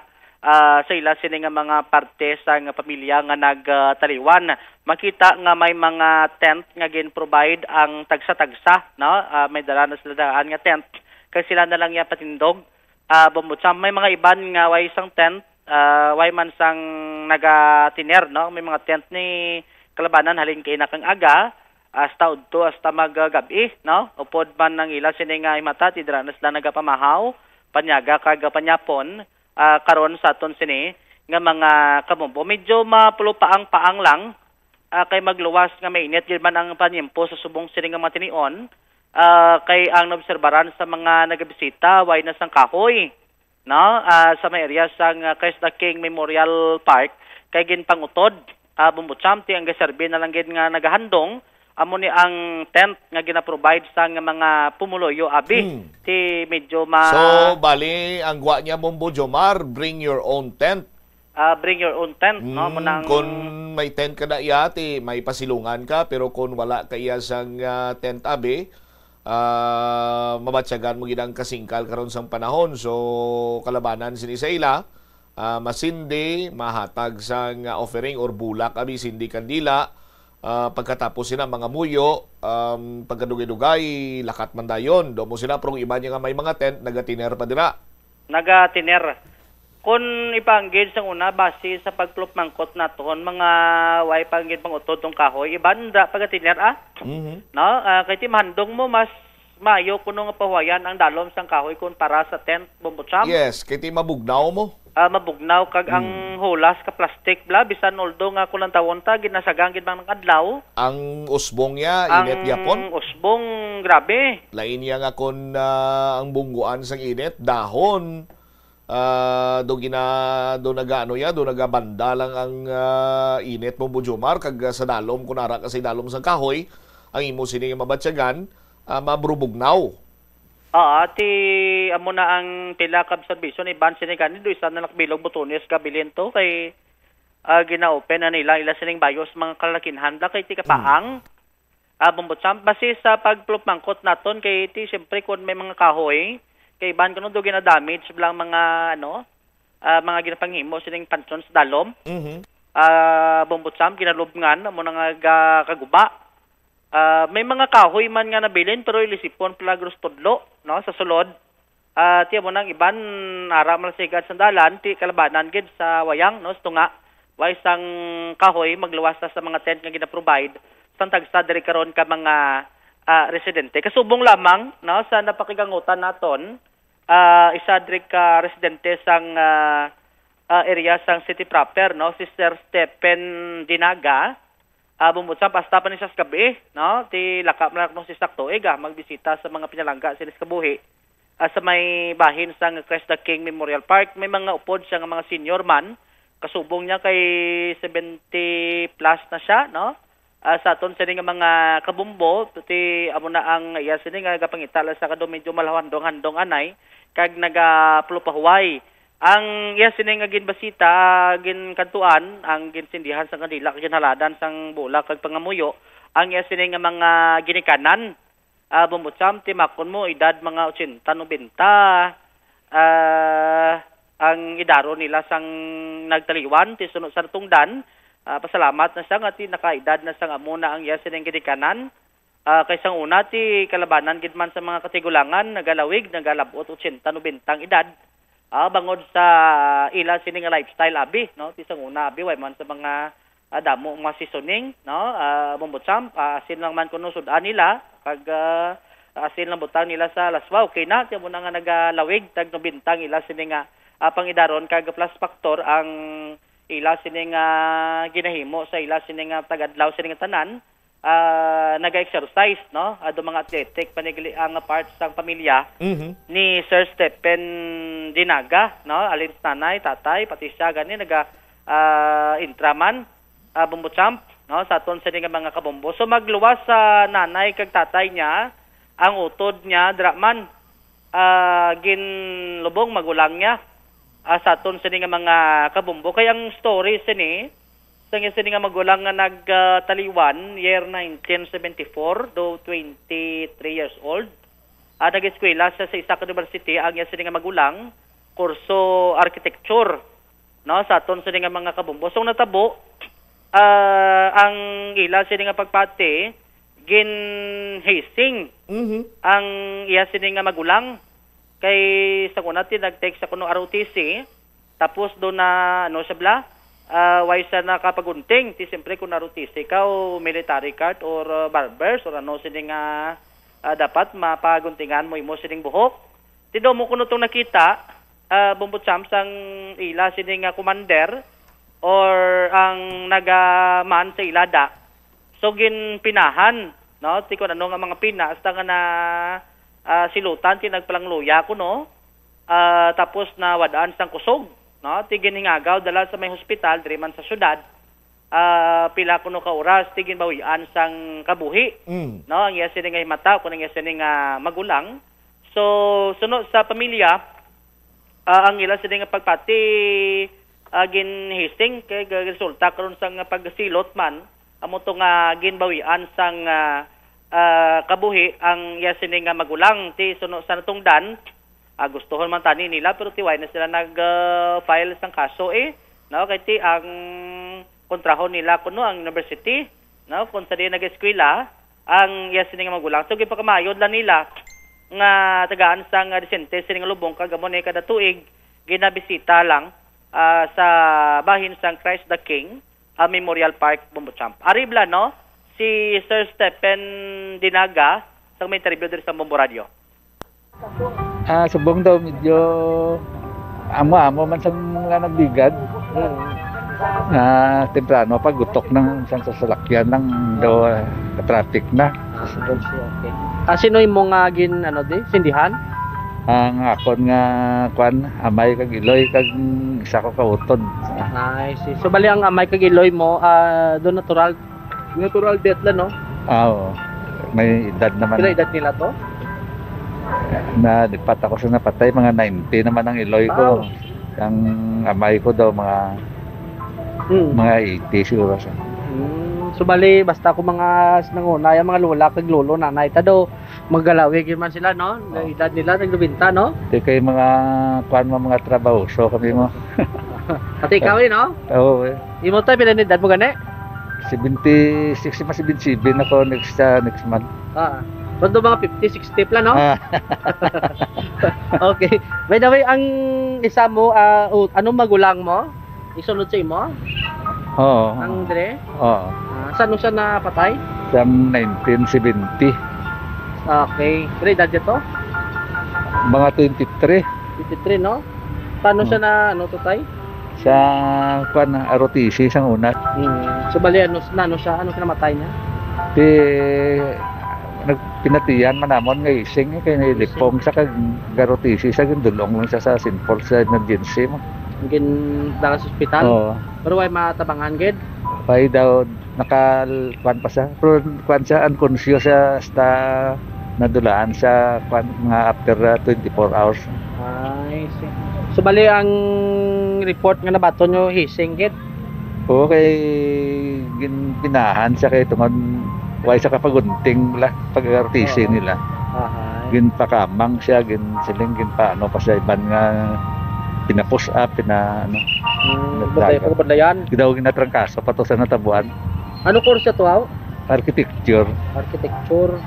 ah, sa ila sini nga mga parte sang pamilya nga nagtaliwan. Makita nga may mga tent nga gin-provide ang tagsa-tagsa, no? Ah, may dala na sila daan nga tent. Kay sila na lang iya patindog. Ah, bumutsa, may mga iban nga way sang tent, ah, way man sang nagatiner, no? May mga tent ni kalabanan halin kay na kang aga, hasta udto, hasta magagabi, no? Upod man ang ila sini nga himata, ti dira na sila nagapamahaw, panyaga kag panyapon, ah, karon sa aton sini nga mga kabombo. Medyo mapulo paang-paang lang, ah, kay magluwas nga mainit gid man ang panyempo sa subong sini nga mga tinion, ah, kay ang naobserbaran sa mga nagabisita, way na sang kahoy, no? Ah, sa may area sang, ah, Christ the King Memorial Park, kay ginpangutod, ah, bumbutsam, ti ang gaserbi na lang gid nga nagahandong, amo ni ang tent nga ginaprovide sang mga pumuluyo, abi. Hmm. Ti medyo ma- So, bali, ang gwa niya, Bombo Jomar, bring your own tent. Ah, bring your own tent, no? Mm, mo nang kun may tent ka na iya, ti may pasilungan ka, pero kun wala ka iya sang, ah, tent, abi, ah, mabatyagan mo gid ang kasingkal karon sang panahon. So, kalabanan sini sa ila, ah, masindi, mahatag sang, ah, offering or bulak, abi, sindi kandila, Ah, pagkatapos sina mangamuyo, um, pagkadugay-dugay, lakat man dayon. Do mo sila, pero iba niya nga may mga tent, nagatiner pa dira. Nagatiner. Kung ipaanggid sang una, base sa pagpulupmangkot naton, mga way paanggid pang utod tong kahoy, iban da pagatiner, ah. Mhm. No? Ah, kay ti mahandong mo, mas maayo kuno nga pahuwayan ang dalom sang kahoy kumpara sa tent, Bombo Cham. Yes, kay ti mabugnaw mo. Ah, mabugnaw kag ang hulas ka plastic bla, bisan although nga kung lantawon ta, ginasagang gid man ang adlaw. Ang usbong niya, Ang init gyapon. Usbong, grabe. Lain niya nga kon, ah, ang bungguan sang init, dahon. Ah, do gina do nagaano ya, do nagabanda lang ang, ah, init mo, Bujumar, kag, ah, sa dalom, kun ara ka sa dalom sang kahoy, ang imo sini nga mabatyagan, ah, mabrubugnaw. Oo, ti amo na ang pila ka observation, iban sini gani do isa na lang bilog butones ka bilin to kay, ah, gina-open na nila ila sining bayos mga kalakinhan bla kay ti kapaang. Ah, Bombo Cham, base sa pagpulupmangkot naton kay ti siyempre kun may mga kahoy kay iban kuno do gina-damage bla ang mga ano, ah, mga ginapanghimo sining panson sa dalom. Mhm. Ah, Bombo Cham, ginalubngan amo na nga ga- kaguba. Ah, may mga kahoy man nga nabilin pero ilisipon pala gros tudlo, no, sa sulod. Ah, ti amo nang iban ara man sa higad sang dalan, ti kalabanan gid sa wayang, no, sa tunga. Way sang kahoy magluwas na sa mga tent nga gina-provide sang tagsa diri karon ka mga, ah, residente. Kasubong lamang, no, sa napakigangutan naton, ah, isa diri ka residente sang, ah, ah, area sang city proper, no, si Sir Stephen Dinaga. Ah, Bombo Cham, hasta pa ni sa gabi, no, ti laka man kuno si sakto iga magbisita sa mga pinalangga sini sa kabuhi, ah, sa may bahin sang Crest the King Memorial Park. May mga upod siya nga mga senior man. Kasubong niya kay seventy plus na siya, no? Ah, sa aton sini nga mga kabumbo, ti amo na ang iya sini nga gapangita lang sa kado medyo malawandong-handong anay kag nagapulopahuway. Ang iya sini nga ginbasita, ginkantuan, ang ginsindihan sang kandila kag ginhaladan sang bulak kag pangamuyo, ang iya sini nga mga ginikanan. Ah, Bombo Cham, timakon mo, edad mga ochenta, nobenta. Ah, ang idaron nila sang nagtaliwan, ti suno sa natungdan. Ah, pasalamat na siya nga ti nakaedad na sang amo na ang iya sining ginikanan. Ah, kay sang una, ti kalabanan gid man sa mga katigulangan, nagalawig, nagalabot ochenta, nobenta ang edad. Ah, bangod sa ila sini nga lifestyle, abi, no? Ti sang una, abi, way man sa mga, ah, damo nga seasoning, no? Ah, Bombo Cham, ah, asin lang man kuno sud-an nila, kag, ah, asin lang butang nila sa laswa, okay na. Ti amo na nga nagalawig, tag nobenta ang ila sini nga, ah, pangidaron, kag plus factor ang ila sini nga ginahimo sa ila sini nga tagadlaw sini nga tanan, ah, naga-exercise, no? Ado mga athletic, panigli ang part sang pamilya Mhm. ni Sir Stephen Dinaga, no? Alin sa nanay, tatay, pati siya gani naga, ah, intra man, ah, Bombo Cham, no? Sa aton sini nga mga kabombo. So magluwas sa nanay kag tatay niya, ang utod niya dira man, ah, ginlubong magulang niya, ah, sa aton sini nga mga kabombo. Kay ang story sini, sa iya sini nga magulang nga nagtaliwan, year nineteen seventy-four, do twenty-three years old. Ah, nag-eskwela siya sa isa ka university, ang iya sini nga magulang, kurso architecture, no, sa aton sini nga mga kabombo. So natabo, ah, ang ila sini nga pagpati, ginhising Mhm. ang iya sini nga magulang. Kay sa una, ti nag-text sa kuno R O T C, tapos do na, ano siya bla, ah, way siya nakapagunting. Ti siyempre, kung R O T C ka o military card or, ah, barbers or ano sini nga, ah, dapat mapaguntingan mo imo sining buhok. Ti do mo kuno tong nakita, ah, Bombo Cham, sang ila sini nga commander or ang nagaman sa ilada. So ginpinahan, no? Ti kun ano nga mga pina, hasta nga na, ah, silutan, ti nagpalangluya kuno. Ah, tapos nawad-an sang kusog, no? Ti ginhingagaw dala sa may hospital diri man sa syudad. Ah, pila kuno ka oras, ti ginbawian sang kabuhi, Mm. no? Ang iya sini nga himata, kun ang iya sini nga magulang. So, suno sa pamilya, ah, ang ila sini nga pagpati, ah, ginhising kay ga- resulta karon sa nga pagsilot man, amo to nga ginbawian sang, ah, ah, kabuhi ang iya sini nga magulang. Ti suno sa natungdan, ah, gustuhon man tani nila pero ti way na sila nag, ah, file sang kaso, eh, no, kay ti ang kontrahon nila kuno ang university. no, kung sa diin nag-eskwela ang iya sini nga magulang. So, gipakamayod lang nila nga tagaan sang, ah, disente sini nga lubong, kag amo ni kada tuig ginabisita lang, ah, sa bahin sang Christ the King, ah, Memorial Park, Bombo Champ. Ari bala, no, si Sir Stephen Dinaga sang may interview diri sa Bombo Radio. Ah, subong daw medyo amo-amo man sang mga nagligad. Mm. Ah, temprano pa, gutok nang sang sasalakyan lang daw, ah, traffic na. Ah, I see, okay. Ah, sino imo nga gin, ano, di, sindihan? Ang akon nga, kwan, amay kag iloy kag isa ko kautod. I see. So, bali ang amay kag iloy mo, ah, do natural, natural death lang, no? Ah, oo. May edad naman. Pila edad nila to? Na, lipat ako sa napatay, mga ninety naman ang iloy ko. Wow. Ang amay ko daw, mga, Hmm. mga eighty siguro siya. Hmm. So, bali, basta kung mga s-, nanguna, yung mga lola kag lolo, nanay, ta daw, magalawi gyud man sila, no? Oh. Ang edad nila, nag-nobenta, no? Di kay mga, kuwan mo, mga trabahoso kami mo. Pati ikaw, eh, no? Oo, eh. Imo tayo, pila na edad mo gani? Seventy-six, ma seventy-seven ako next, ah, next month. Ah. Kuwento mga fifty, sixty pala, no? Ah. Okay. By the way, ang isa mo, ah, u-, anong magulang mo? Isunod sa imo? Oo. Ang dire? Oo. Ah, saan siya napatay? Sa nineteen seventy. Okay. Pero edad niya to? Mga twenty-three. Twenty-three, no? Paano siya Hmm. na, ano to, tay? Sa, kwan, R O T C, sang una. Hmm. So, bali, ano, na, ano siya? Ano siya namatay niya? Di, nagpinatihan man namon nga ising, eh, kay Ising. nilipong siya kag R O T C siya, gindulong lang siya sa Saint Paul sa emergency mo. Gin-, dala sa ospital? Oo. Pero way matabangan, gid? Way daw, naka, kwan pa siya. Pero, kwan siya, unconscious siya, hasta nadulaan siya, kwan, nga after, uh, twenty-four hours. I see. So, bali, ang report nga nabaton nyo, hising, gid? Oo, kay gin-, ginahan siya kay tungod, way siya kapagunting la, pag-R T C Oo. nila. Aha. Ginpakamang siya, gin-, siling, ginpaano pa siya, iban nga pinapush up, pina-, ano, Hmm, nagdagan. Pagbandayan? Daw ginatrangkaso pa to sa natabuan. Ano course siya to, aw? Architecture. Architecture.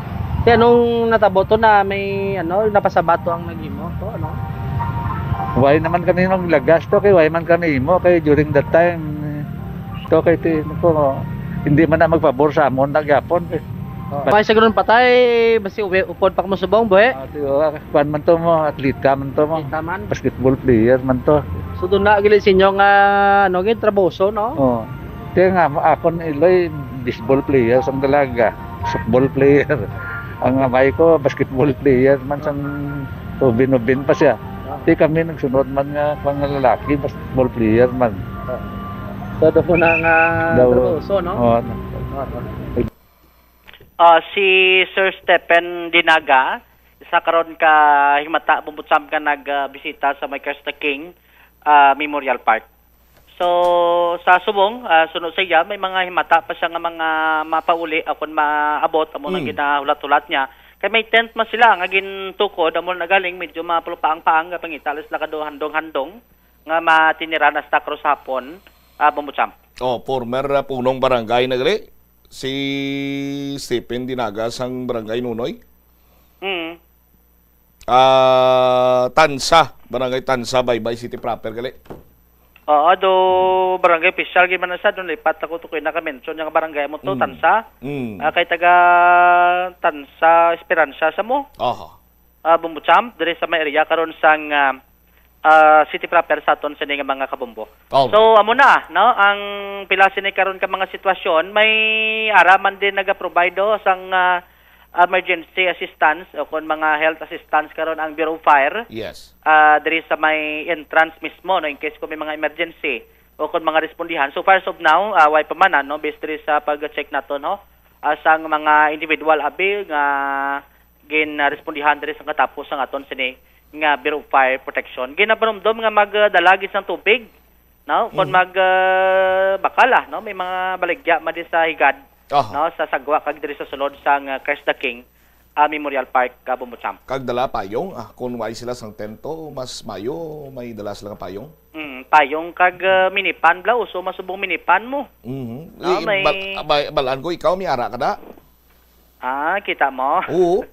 Kaya nung natabo to na may, ano, napasabat to ang naghimo to, ano? Why naman kami maglagas to? Kay why man kami imo? Kay during that time, to kay ti-, ko, hindi man na magpabor sa amon na gyapon, eh. Oh. Why sa ganun patay, basi uwi, upod pa ka mo subong, buhi? Ah, tiyo, ah, kwan man to mo, atleta man to mo. Atleta man? Basketball player man to. So, doon na, gili sa inyo nga, ano, gid, traboso, no? Oh. Kaya nga, akon iloy, baseball player sang dalaga, softball player. Ang amay ko, basketball player man sang ubin-ubin pa siya. Ah. Di kami nagsunod man nga, pang lalaki, basketball player man. Ah. So, doon po na nga Daw-, traboso, no? Oo. Ah, ah. Ah, si Sir Stephen Dinaga, isa karon ka himata, Bombo Champ, nga nag, ah, bisita sa may Christ the King, ah, Memorial Park. So, sa subong, ah, suno sa iya, may mga himata pa siya nga mga mapauli akon maabot, amo nang Hmm. ginahulat-hulat niya. Kay may tent man sila nga gintukod, amo na galing medyo mapalupaang-paang nga pangita lang sila kado handong-handong nga matiniran hasta krus hapon, ah, Bombo Champ. Oh, former, ah, punong barangay na gali, si Stephen Dinaga sang Barangay Nunoy. Mm. Ah, Tansa, Barangay Tansa, Baybay City proper gali. Oo, do barangay official gid man na siya, doon lipat ako to kay naka-mention nga barangay mo to, Mm. Tansa. Mm. Ah, kay taga Tansa, Esperanza sa mo. Aha. Ah, Bombo Champ, diri sa may area karon sang, ah, ah, city proper sa aton sini nga mga kabombo. Oh. So, amo na, no, ang pila sini karon ka mga sitwasyon, may ara man din naga-provide do sang, ah, emergency assistance o kon mga health assistance karon ang Bureau of Fire. Yes. Ah, diri sa may entrance mismo, no, in case kung may mga emergency o kon mga respondihan. So far as of now, ah, way pa man, ano, based diri sa pag-check nato, no, ah, sang mga individual abi nga gin-, ah, respondihan diri sa katapos ang aton sini nga Bureau of Fire Protection. Ginapanumdom nga magdala gid sang tubig, no? Kon Mhm. mag, ah, bakal, ah, no? May mga baligya man din sa higad, Aha. no? Sa sagwa kag diri sa sulod sang, ah, Christ the King, ah, Memorial Park, ah, Bombo Champ. Kag dala payong, ah, kung way sila sang tento, mas mayo, may dala sila nga payong? Mm, payong kag, ah, minipan bala, uso masubong minipan mo. Mhm. Ah, Eh, may bal-, bal-, balaan ko, ikaw, may ara ka na? Ah, kita mo? Oo.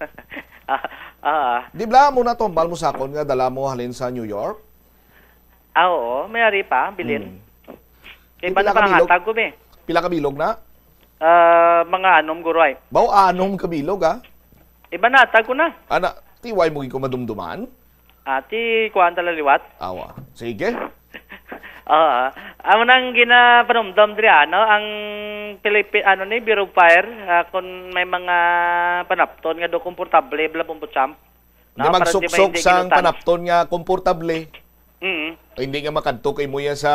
Ah, ah. Di bala mo na tumbal mo sa akon nga dala mo halin sa New York? Ah, oo, may ari pa, bilin. Mm. Kay Di ba pila ka bilog? Napangatag ko, be? Pila ka bilog na? Ah, mga anom, guro, ay. Baw anom ka bilog, ah? Iba na, tag ko na. Ana, ti way mo gid ko madumduman? Ah, ti kuhaan ta la liwat. Awa. Sige. Oo. Amo nang ginapanumdom diri, ano, ang Philippi-, ano ni, Bureau of Fire, ah, kung may mga panapton nga do komportable, bala, Bombo Champ. Di No, para di magsuksok mainit sang kinutan. Panapton nga komportable. Mm. Hindi nga makadto kay mo ya sa,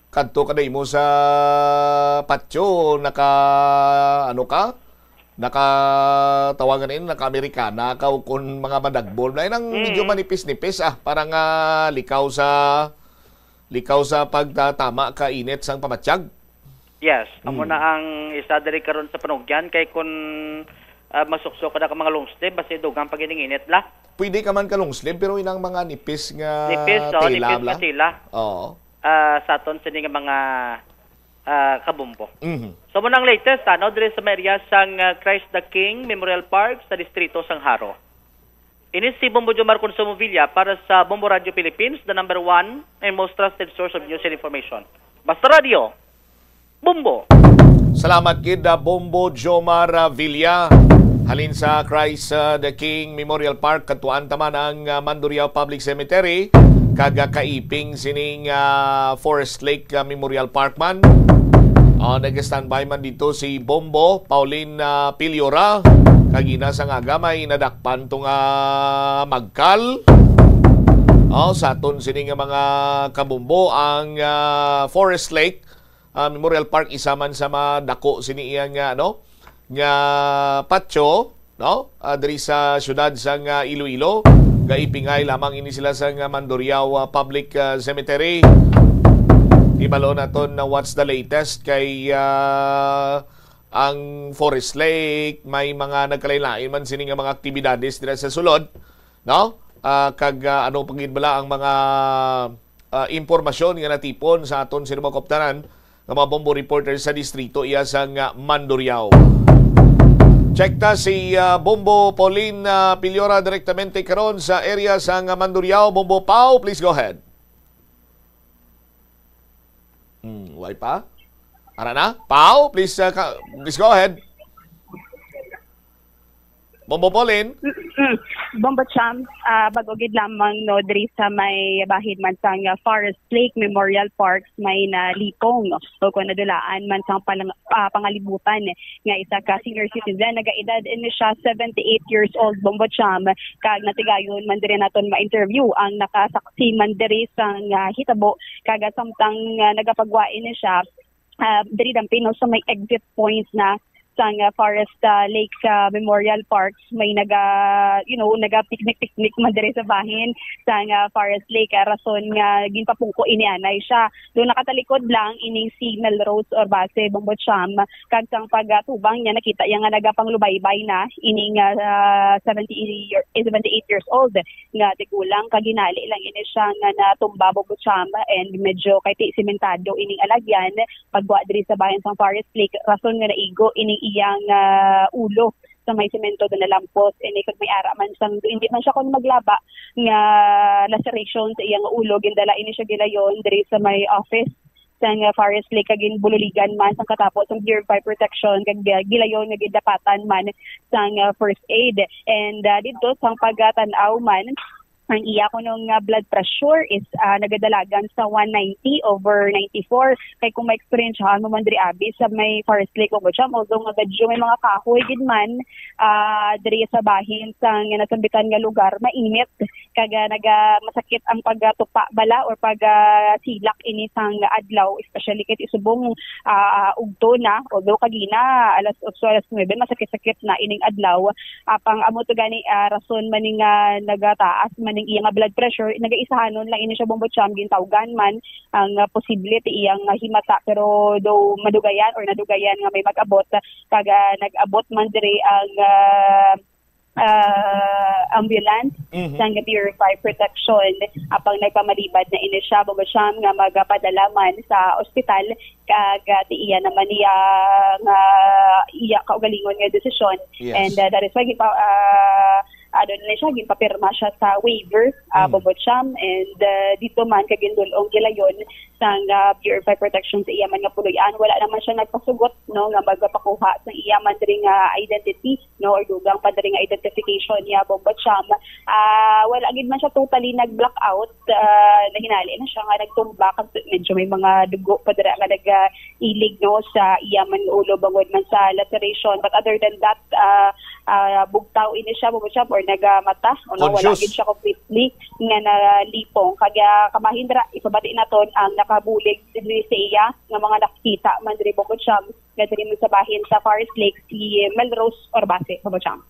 kadto ka na imo sa patio, naka, ano ka? Naka, tawagan ini, naka-Amerikana ka o kung mga madagbol. Na inang medyo Mm. manipis-nipis, ah, para nga likaw sa, likaw sa pagtatama ka init sang pamatyag. Yes, amo Mm. na ang isa diri karon sa panugyan kay kun, ah, masuksok ka na ka mga long sleeve, basi dugang pag ininginit la. Pwede ka man ka long sleeve, pero inang mga nipis nga Nipis, oh, tela nipis bala. Nga tela. Oo. Ah, sa aton sini nga mga, ah, kabumbo. Mhm. So, mo nang latest, ano, diri sa may area sang, ah, Christ the King Memorial Park sa distrito sang Jaro. Ini si Bombo Jomar Consumo Villa para sa Bombo Radio Philippines, the number one and most trusted source of news and information. Basta Radio, Bombo. Salamat gid, ah, Bombo Jomar, ah, Villa. Halin sa Christ, ah, the King Memorial Park, katuan ta man ang, ah, Mandurriao Public Cemetery, kag, ah, kaiping sining, ah, Forest Lake, ah, Memorial Park man. Ah, nag-standby man dito si Bombo, Pauline, ah, Piliora. Kagina sa nga aga may nadakpan to nga magkal. Oh, sa aton sini nga mga kabumbo, ang, ah, Forest Lake, ah, Memorial Park, isa man sa madako sini iya nga, ano, nga patio, no? Ah, diri sa siyudad sang, ah, Iloilo, gaipingay lamang ini sila sang, ah, Mandurriao, ah, Public, ah, Cemetery. Ibalo naton na what's the latest kay, ah, ang Forest Lake, may mga nagkalain-lain man sini nga mga aktibidades dira sa sulod, no? Ah, kag, ah, ano pa gid bala ang mga, ah, impormasyon nga natipon sa aton sini mga kauptanan nga mga Bombo reporter sa distrito iya sang, ah, Mandurriao. Check ta si, ah, Bombo Pauline, ah, Piliora direktamente karon sa area sang, ah, Mandurriao. Bombo Pau, please go ahead. Hmm, way pa? Ara na? Pau, please, uh, ka-, please go ahead. Bombo Pauline? Mm-mm. Bombo Champ, ah, bag-o gid lamang, no, diri sa may bahin man sang, ah, Forest Lake Memorial Park, may nalikong o kung nadulaan man sang palang-, ah, pangalibutan nga isa ka senior citizen. Nagaedad ini siya seventy-eight years old, Bombo Cham, kag natigayon man diri naton ma-interview ang nakasaksi man diri sang, ah, hitabo, kag samtang, ah, nagapagwa ini siya, ah, diri dampin, no, sa may exit point na sang, ah, Forest, ah, Lake, ah, Memorial Parks, may naga, you know, naga-picnic-picnic man diri sa bahin sang, ah, Forest Lake, ah, rason nga ginpapungko ini anay siya. Do nakatalikod lang ining si Melrose Urbase, Bombo Cham, kag sang pagtubang niya, nakita niya nga nagapanglubaybay na ining, ah, seventy year, eh, seventy-eight years old nga tigulang, kag ginali lang ini siya nga natumba, Bombo Cham, and medyo kay ti simentado ining alagyan pagwa diri sa bahin sang Forest Lake, rason nga naigo ining iyang, ah, ulo sa may semento do nalampos ini, kag may ara man sang, hindi man siya kon maglaba nga laceration sa iyang ulo. Gindala ini siya gilayon diri sa may office sang, ah, Forest Lake, kag ginbululigan man sang katapo sang Gear five Protection, kag, ah, gilayon nga gindapatan man sang, ah, first aid. And, ah, didto sang pagatan-aw man, ang iya kuno nga blood pressure is, ah, nagadalagan sa one ninety over ninety-four. Kay kung ma-experience mo man diri abi sa may Forest Lake, Bombo Cham, although nga medyo may mga kahoy gid man, ah, diri sa bahin sang nasambitan nga lugar, mainit. Kag, ah, naga-, masakit ang pagtupa bala or pag, ah, silak ini sang adlaw, especially kay subong, ah, ah, ugto na, although kagina, alas otso, alas nuebe, masakit-sakit na ining adlaw. Apang amo to gani, ah, rason man ni nga nagataas man ning iya nga blood pressure, nagaisahanon lang ini siya, Bombo Cham, gintawgan man ang, ah, posible ti iyang, ah, himata, pero daw madugayan or nadugayan nga may mag-abot, kag, ah, nag-abot man diri ang, ah, ah, ambulance Mhm. sang Bureau of Fire Protection, apang nagpamalibad na ini siya, Bombo Cham, nga magapadala man sa ospital, kag, ah, ti iya naman niya nga iya kaugalingon nga desisyon. Yes. And, ah, that is why gipa-, ah, ano na siya, ginpapirma siya sa waiver, ah, Mm. Bombo Cham, and, ah, dito man kag gindul-ong gilayon sang, ah, Bureau of Fire Protection sa iya man nga puloy-an. Wala naman siya nagpasugot, no, nga magapakuha sa iya man diri nga identity, no, or dugang pa diri nga identification niya, Bombo Cham. Ah, wala gid man siya totally nag-blackout, ah, nahinali na siya nga nagtumba, kag medyo may mga dugo pa dira nga nag, ah, ilig, no, sa iya man nga ulo bangod man sa laceration. But other than that, ah, ah, bugtaw ini siya, Bombo Cham, or nagamata, o no, wala Conscious. gid siya completely nga nalipong. Kag, ah, kamahin dira, ipabati naton ang nakabulig diri sa iya nga mga nakita man diri, Bombo Cham, nga diri man sa bahin sa Forest Lake, si Melrose Orbase, Bombo Cham.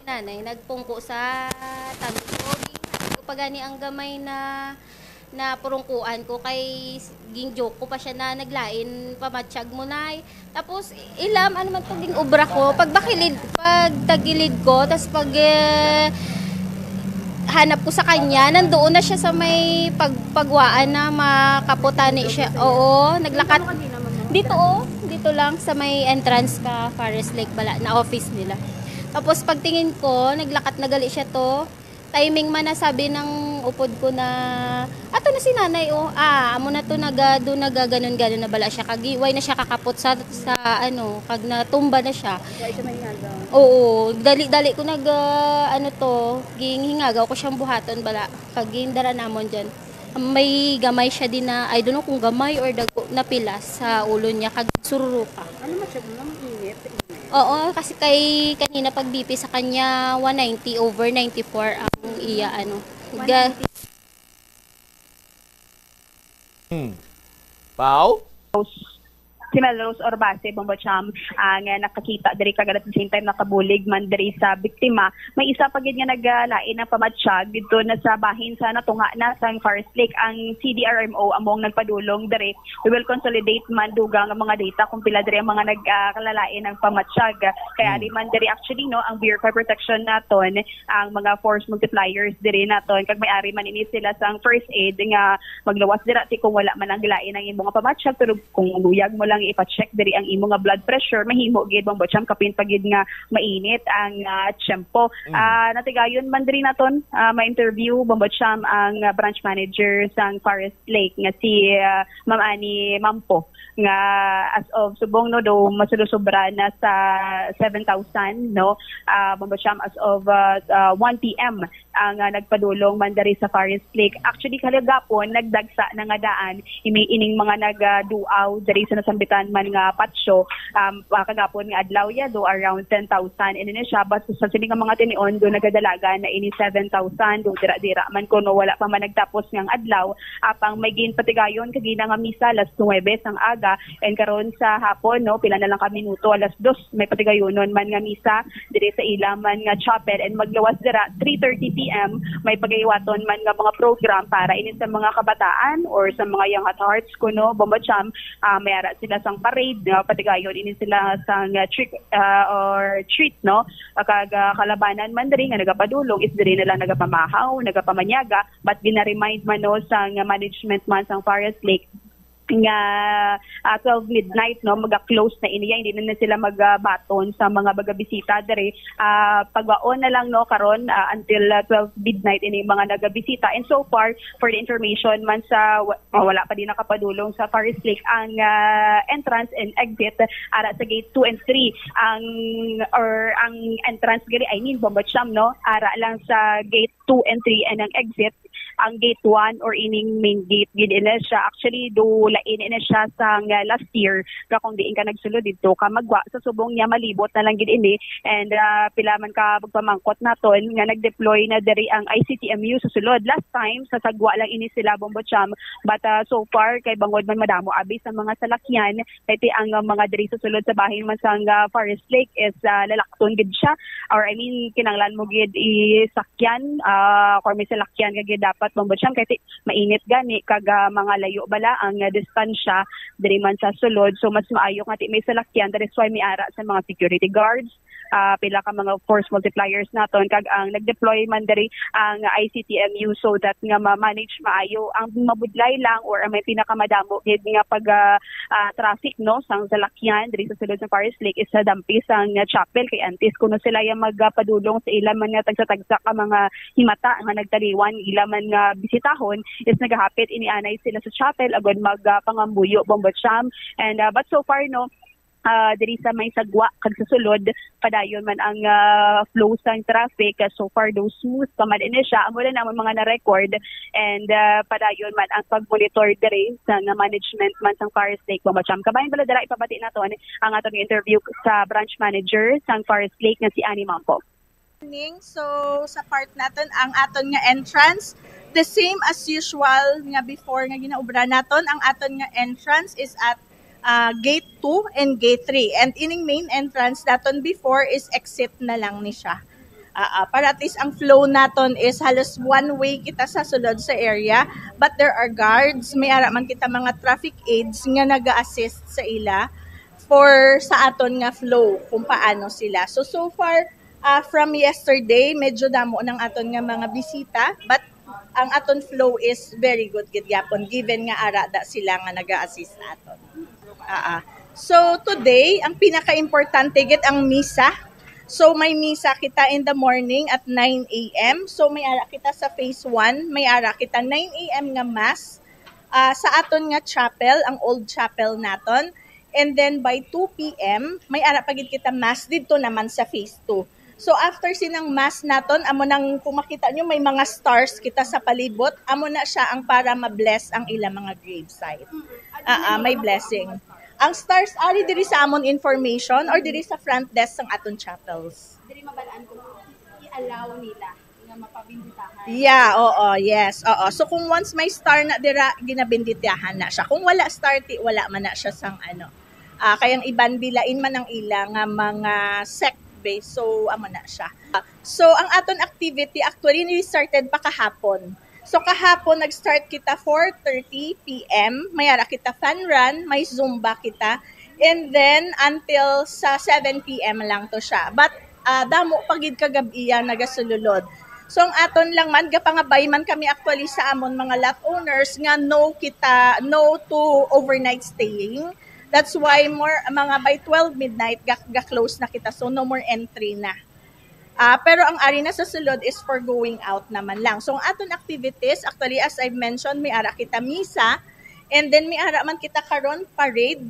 Nanay, nagpungko sa tabi ko. Di ko pa gani ang gamay na, na purungkuan ko kay s-, ging-joke ko pa siya na naglain pamatsyag mo, Nay. Tapos, i-, ilam, ano man to ging obra ko? Pag bakilid, pag tagilid ko, tas pag, eh, hanap ko sa kanya, nandoon na siya sa may pag-, pagwaan na makaputani siya. Oo, naglakat. Dito, oh, dito lang sa may entrance ka Forest Lake bala, na office nila. Tapos pagtingin ko, naglakat na gali siya to. Timing man na sabi ng upod ko na, "Ato na si nanay, oh." Ah, amo na to, naga, do nagaganon-ganon na bala siya. Kag why na siya kakapot sa, sa ano, kag natumba na siya. Kaya siya may hingagaw. Oo, dali-dali ko nag, ah, ano to, ginghingaga ko siyang buhaton bala. Kag gindara namon dyan. May gamay siya din na, I don't know kung gamay or dagko, napilas sa ulo niya, kag sururuka. Ano man siya, ma'am? Init? Init? Oo, kasi kay kanina pag B P sa kanya, one ninety over ninety-four ang iya, ano. Ga- Hmm. Pau? Si Melrose Orbase, Bombo Cham, ang, ah, nakakita diri, kag at the same time nakabulig man diri sa biktima. May isa pa gid nga nagalain ang pamatsyag didto na sa bahin sa natunga na sang Forest Lake. Ang C D R M O among nagpadulong diri. We will consolidate man dugang ang mga data kung pila diri ang mga nag, ah, kalalain ang pamatsyag. Kaya Hmm. ari man diri actually, no, ang Bureau of Fire Protection naton, ang mga force multipliers diri naton, kag may ari man ini sila sang first aid nga magluwas dira ti kung wala man ang gilain ang imo nga pamatsyag, pero kung luyag mo lang ipa-check diri ang imo nga blood pressure, mahimo gid, Bombo Cham, kapin pa gid nga mainit ang, ah, tiyempo. Mm. Ah, natigayon man diri naton, ah, ma-interview, Bombo Cham, ang, ah, branch manager sang Forest Lake nga si, ah, Ma'am Annie Mampo, nga as of subong, no, do masulosobra na sa seven thousand, no, ah, Bombo Cham, as of, ah, ah, one P M ang, ah, nagpadulong man diri sa Forest Lake. Actually, kahagapon, nagdagsa na nga daan imi-, ining mga nagaduaw diri sa nasambitan man nga patio. Um, ah, kagapon nga adlaw ya, do around ten thousand ini na siya. Basta sa sini nga mga tinion, do nagadalagan na ini seven thousand, do dira-dira man kuno wala pa man nagtapos nga adlaw. Apang may ginpatigayon kagina nga misa alas nuwebe sang aga, and karon sa hapon, no, pila na lang ka minuto, alas dos, may patigayonon man nga misa diri sa ila man nga chapel, and magluwas dira three thirty P M, may pagahiwaton man nga mga program para ini sa mga kabataan or sa mga young at hearts kuno, Bombo Cham. Ah, may ara sila sang parade, no, patigayon ini sila sang, ah, trick, ah, or treat, no, kag, ah, kalabanan man diri nga nagapadulong is diri na lang nagapamahaw, nagapamanyaga, but gina-remind man, no, sang management man sang Forest Lake nga, ah, twelve midnight, no, maga-close na iniya, hindi na, na sila magabaton sa mga bagabisita diri. Ah, pagwaon na lang, no, karon, ah, until, ah, twelve midnight ini mga nagabisita. And so far, for the information man sa wa-, ah, wala pa din nakapadulong sa Forest Lake ang, ah, entrance and exit ara sa gate two and three. Ang, or ang entrance gali, I mean, Bombo Cham, no, ara lang sa gate two and three, and ang exit ang gate one or ining main gate gid ini siya. Actually, do lain ini siya sang last year, ka kung diin ka nagsulod didto ka magwa sa subong niya, malibot na lang gid ini. And, ah, pila man ka magpamangkot naton nga nag-deploy na diri ang I C T M U sa sulod. Last time, sa sagwa lang ini sila, Bombo Cham. But, ah, so far, kay bangod man madamo abi sa mga salakyan, kay ti ang, ah, mga diri sa sulod sa bahin man sang, ah, Forest Lake is, ah, lalakton gid siya. Or, I mean, kinahanglan mo gid isakyan, ah, kung may salakyan ka gid dapat, Bombo Cham, kay ti mainit gani, kag, ah, mga layo bala ang, ah, distansya diri man sa sulod. So, mas maayo nga ti may salakyan. That is why may ara sa mga security guards, ah, pila ka mga force multipliers naton, kag ang nag-deploy man diri ang I C T M U so that nga ma-manage maayo ang mabudlay lang or ang may pinakamadamo gid nga pag, ah, ah, traffic, no, sang salakyan diri sa sulod sa Forest Lake is sa dampi sang chapel, kay antes kuno sila yung magpadulong sa ila man nga tagsa-tagsa ka mga himata nga nagtaliwan, ila man nga bisitahon is nagahapit inianay sila sa chapel agud magpangambuyo, Bombo Cham. And, ah, but so far, no, ah, diri sa may sagwa kag sa sulod, padayon man ang, ah, flow sang traffic. Ah, so far, though, smooth pa man ini siya. Amo na namon mga na-record, and, ah, padayon man ang pag-monitor diri sa nga management man sang Forest Lake, Bombo Cham. Kabayan bala dira, ipabati naton ang aton nga interview sa branch manager sang Forest Lake nga si Annie Mampo. Morning. So, sa part naton, ang aton nga entrance, the same as usual nga before nga ginaobra naton, ang aton nga entrance is at, ah, gate two and gate three. And ining main entrance naton before is exit na lang ni siya. Ah, ah, para at least ang flow naton is halos one way kita sa sulod sa area, but there are guards, may ara man kita mga traffic aids nga naga-assist sa ila for sa aton nga flow kung paano sila. So, so far, ah, from yesterday, medyo damo nang aton nga mga bisita, but ang aton flow is very good gid gyapon, given nga ara da sila nga naga-assist naton. Ah, ah. So, today, ang pinaka-importante gid ang misa. So, may misa kita in the morning at nine a m. So, may ara kita sa phase one, may ara kita nine a m nga mass, ah, sa aton nga chapel, ang old chapel naton. And then by two p m, may ara pa gid kita mass didto naman sa phase two. So, after sinang mass naton, amo nang kung makita nyo, may mga stars kita sa palibot. Amo na siya ang para ma-bless ang ilang mga gravesite. Ah, ah, may blessing. Ang stars, ari diri sa amon information or diri sa front desk sang aton chapels. Diri mabalaan kung i-allow nila nga mapabinditahan. Yeah, oo, yes, oo. So, kung once may star na dira, ginabinditahan na siya. Kung wala star, ti, wala man na siya sang ano. Ah, kay ang iban bilain man ang ila nga mga sect base. So, amo na siya. So, ang aton activity actually ni started pa kahapon. So, kahapon nag-start kita four thirty p m. May ara kita fun run, may Zumba kita. And then, until sa seven p m lang to siya. But, ah, damo pa gid kagab-iya nagasululod. So, ang aton lang man, gapangabay man kami actually sa amon mga lot owners nga no kita, no to overnight staying. That's why more, mga by twelve midnight, ga, ga-close na kita. So, no more entry na. Ah, pero ang ari na sa sulod is for going out naman lang. So, ang aton activities, actually, as I've mentioned, may ara kita misa, and then may ara man kita karon parade.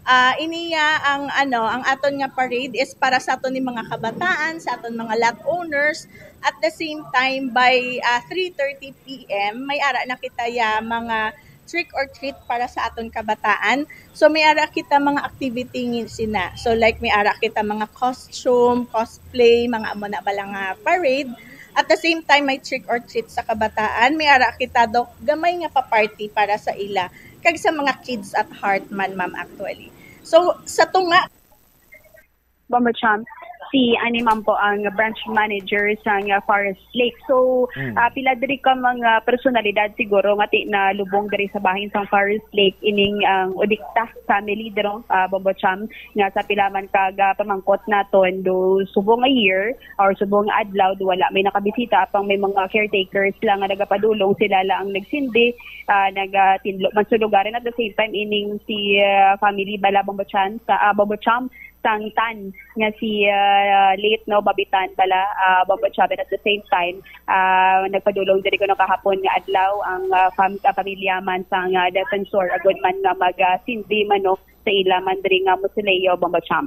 Ah, iniya ang, ano, ang aton nga parade is para sa aton ni mga kabataan, sa aton mga lot owners. At the same time, by, ah, three thirty p m, may ara na kita ya mga trick or treat para sa aton kabataan. So, may ara kita mga activity ngin sina. So, like, may ara kita mga costume, cosplay, mga amo na bala nga parade. At the same time, may trick or treat sa kabataan. May ara kita, Dok, gamay nga pa-party para sa ila. Kag sa mga kids at heart man, ma'am, actually. So, sa tunga, Bombo Cham, si Annie Mampo ang branch manager sang, ah, Forest Lake. So, Mm. ah, pila diri ka mga personalidad siguro nga ti nalubong diri sa bahin sang Forest Lake, ining ang Udikta family diro, ah, Bombo Cham, nga sa pila man ka, ah, pamangkot naton do subong a year or subong adlaw do wala may nakabisita, apang may mga caretakers lang nga nagapadulong, sila lang ang nagsindi, ah, nagatinlo man sa lugar. And at the same time, ining si, ah, family bala, Bombo Cham, sa, ah, Bombo Cham, sang tan nga si, ah, late, no, Babitan bala, ah, Bombo Cham. At the same time, ah, nagpadulong diri kuno kahapon nga adlaw ang, ah, fam-, ah, pamilya man sang, ah, defensor agud man nga mag, ah, sindi man, no, sa ila man diri nga mausoleo, Bombo Cham.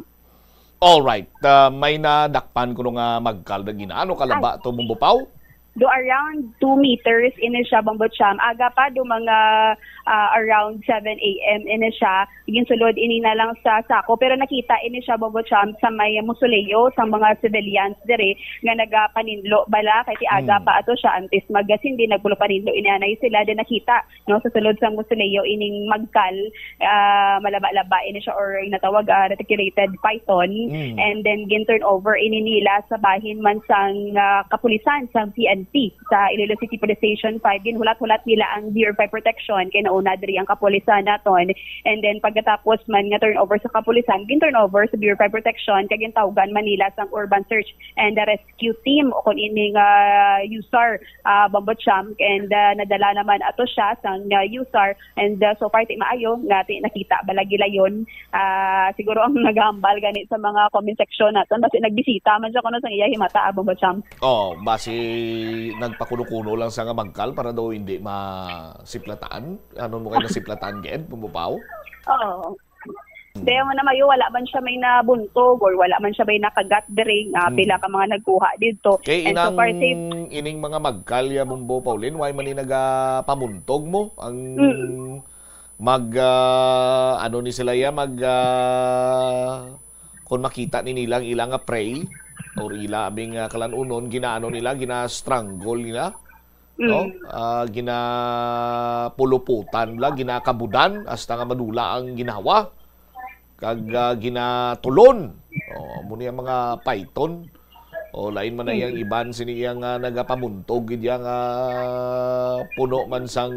All right. Ah, may nadakpan kuno nga magkal na ginaano kalaba to, Bombo Pao? Do around two meters ini siya, Bombo Cham. Aga pa, do mga, ah, around seven a m ini siya. Ginsulod ini na lang sa sako. Pero nakita ini siya, Bombo Cham, sa may mausoleo sa mga civilians dire nga nagapaninlo bala. Kay ti aga Hmm. pa ato siya, antes magasindi, nagpulo paninlo ini anay sila. Then nakita, no, sa sulod sa mausoleo ining magkal, ah, malaba-laba ini siya or natawag, ah, reticulated python. Mm. And then gin-turn over ini nila sa bahin man sang, ah, kapulisan sang P N City, sa Iloilo City Police Station five, ginhulat-hulat nila ang Bureau of Fire Protection kay nauna diri ang kapulisan naton. And then pagkatapos man nga turnover sa kapulisan, gin-turnover sa Bureau of Fire Protection kag gintawgan man nila sang Urban Search and the Rescue Team o kun ini nga USAR, ah, Bombo Champ, and ah, nadala naman ato siya sang ah, USAR. And ah, so far ti maayo nga ti nakita bala gilayon. Ah, siguro ang nagahambal gani sa mga comment section naton, basi nagbisita man siya kuno sang iya himata, ah, Bombo Champ. Oh, basi nagpakuno-kuno lang sa nga magkal para daw hindi masiplatan. Ano mo kayo nasiplatan, Ged? Pumbabaw? Oo. Kaya mo na mayo, wala man siya may nabuntog or wala man siya may nakagat diri nga Hmm. pila ka mga nagkuha dito. Kay And so inang, far, safe. ining mga magkal ya, Bombo Pauline, why man ni nagapamuntog mo? Ang Mm. mag, ah, ano ni sila ya, mag, ah, kung makita ni nila ang ila nga prey or ila abing, ah, kalanunon, ginaano nila, gina-strangle nila, no? Mm. Ah, ginapuluputan la, ginakabudan, hasta nga madula ang ginawa. Kag, ah, ginatulon. Oh, amo ni ang mga python. O, lain man na iyang Mm. iban, sini iyang, ah, nagapamuntog gid iya nga puno man sang,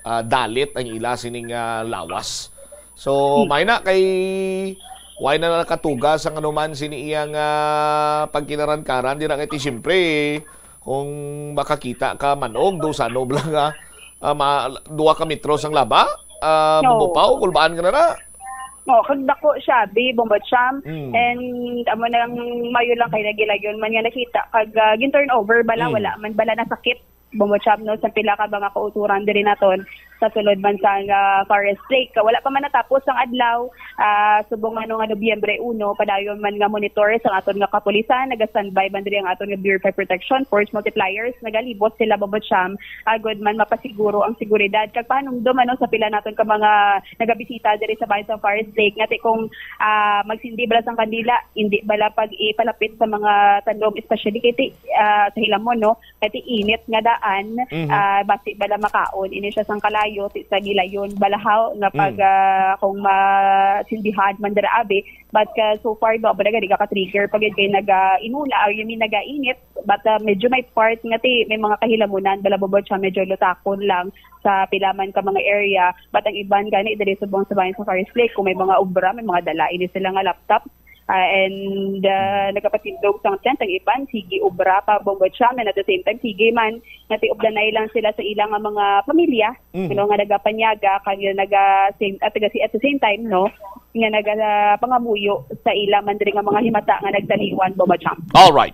ah, dalit ang ila sining, ah, lawas. So, Mm. may na kay, why na nakatuga sang anuman sini iyang, ah, pagkinaran-karan, dira kay ti siyempre, kung makakita ka manog, do sa ano bala nga, ah, ma-, duha ka metro sang laba, ah, No. Bubupaw, kulbaan ka na na. No, kag dako siya, bi, Bombo Champ. Mm. And amo na lang, mayo lang kay nagilayon man nga nakita. Kag, ah, gin-turnover bala, Mm. wala man bala nasakit, Bombo Champ, no, sa pila ka mga kauturan diri naton sa sulod man sa, ah, Forest Lake. Wala pa man natapos ang adlaw, ah, subong ano nga Nobyembre uno, padayon man nga monitor sa aton nga kapulisan, naga-standby man diri ang aton nga Bureau of Fire Protection, force multipliers, nagalibot sila, Bombo Champ, agod man mapasiguro ang seguridad. Kag pahanumdom, ano, sa pila naton ka mga nagabisita diri sa bahin sa Forest Lake, nga ti kung, ah, magsindi bala sang kandila, hindi bala pag ipalapit sa mga tandom, especially kay ti, ah, sa hilamon, no? Kay ti init nga daan, Mhm. ah, basi bala makaon ini siya sang kalayo, ti sa gilayon balahaw nga pag, Mm. ah, kung masindihan man dira abi, but ka, so far, no, bala gani ka-trigger pa gid kay naga-inula, or you mean, naga-init, but, ah, medyo may part nga ti, may mga kahilamunan bala, Bombo Champ, medyo lutakon lang sa pila man ka mga area, but ang iban gani diri subong sa bahin sa Forest Lake, kung may mga obra, may mga dala ini sila nga laptop, ah, and, ah, nagapatindog sang tent, ang iban, sige, obra pa, Bombo Champ, and at the same time, sige man, nga ti ublanay lang sila sa ilang nga mga pamilya, Mhm. ano, nga nagapanyaga, kag naga same, at the, at the same time, no, nga nagapangamuyo sa ila man diri nga mga himata nga nagtaliwan, Bombo Champ. All right.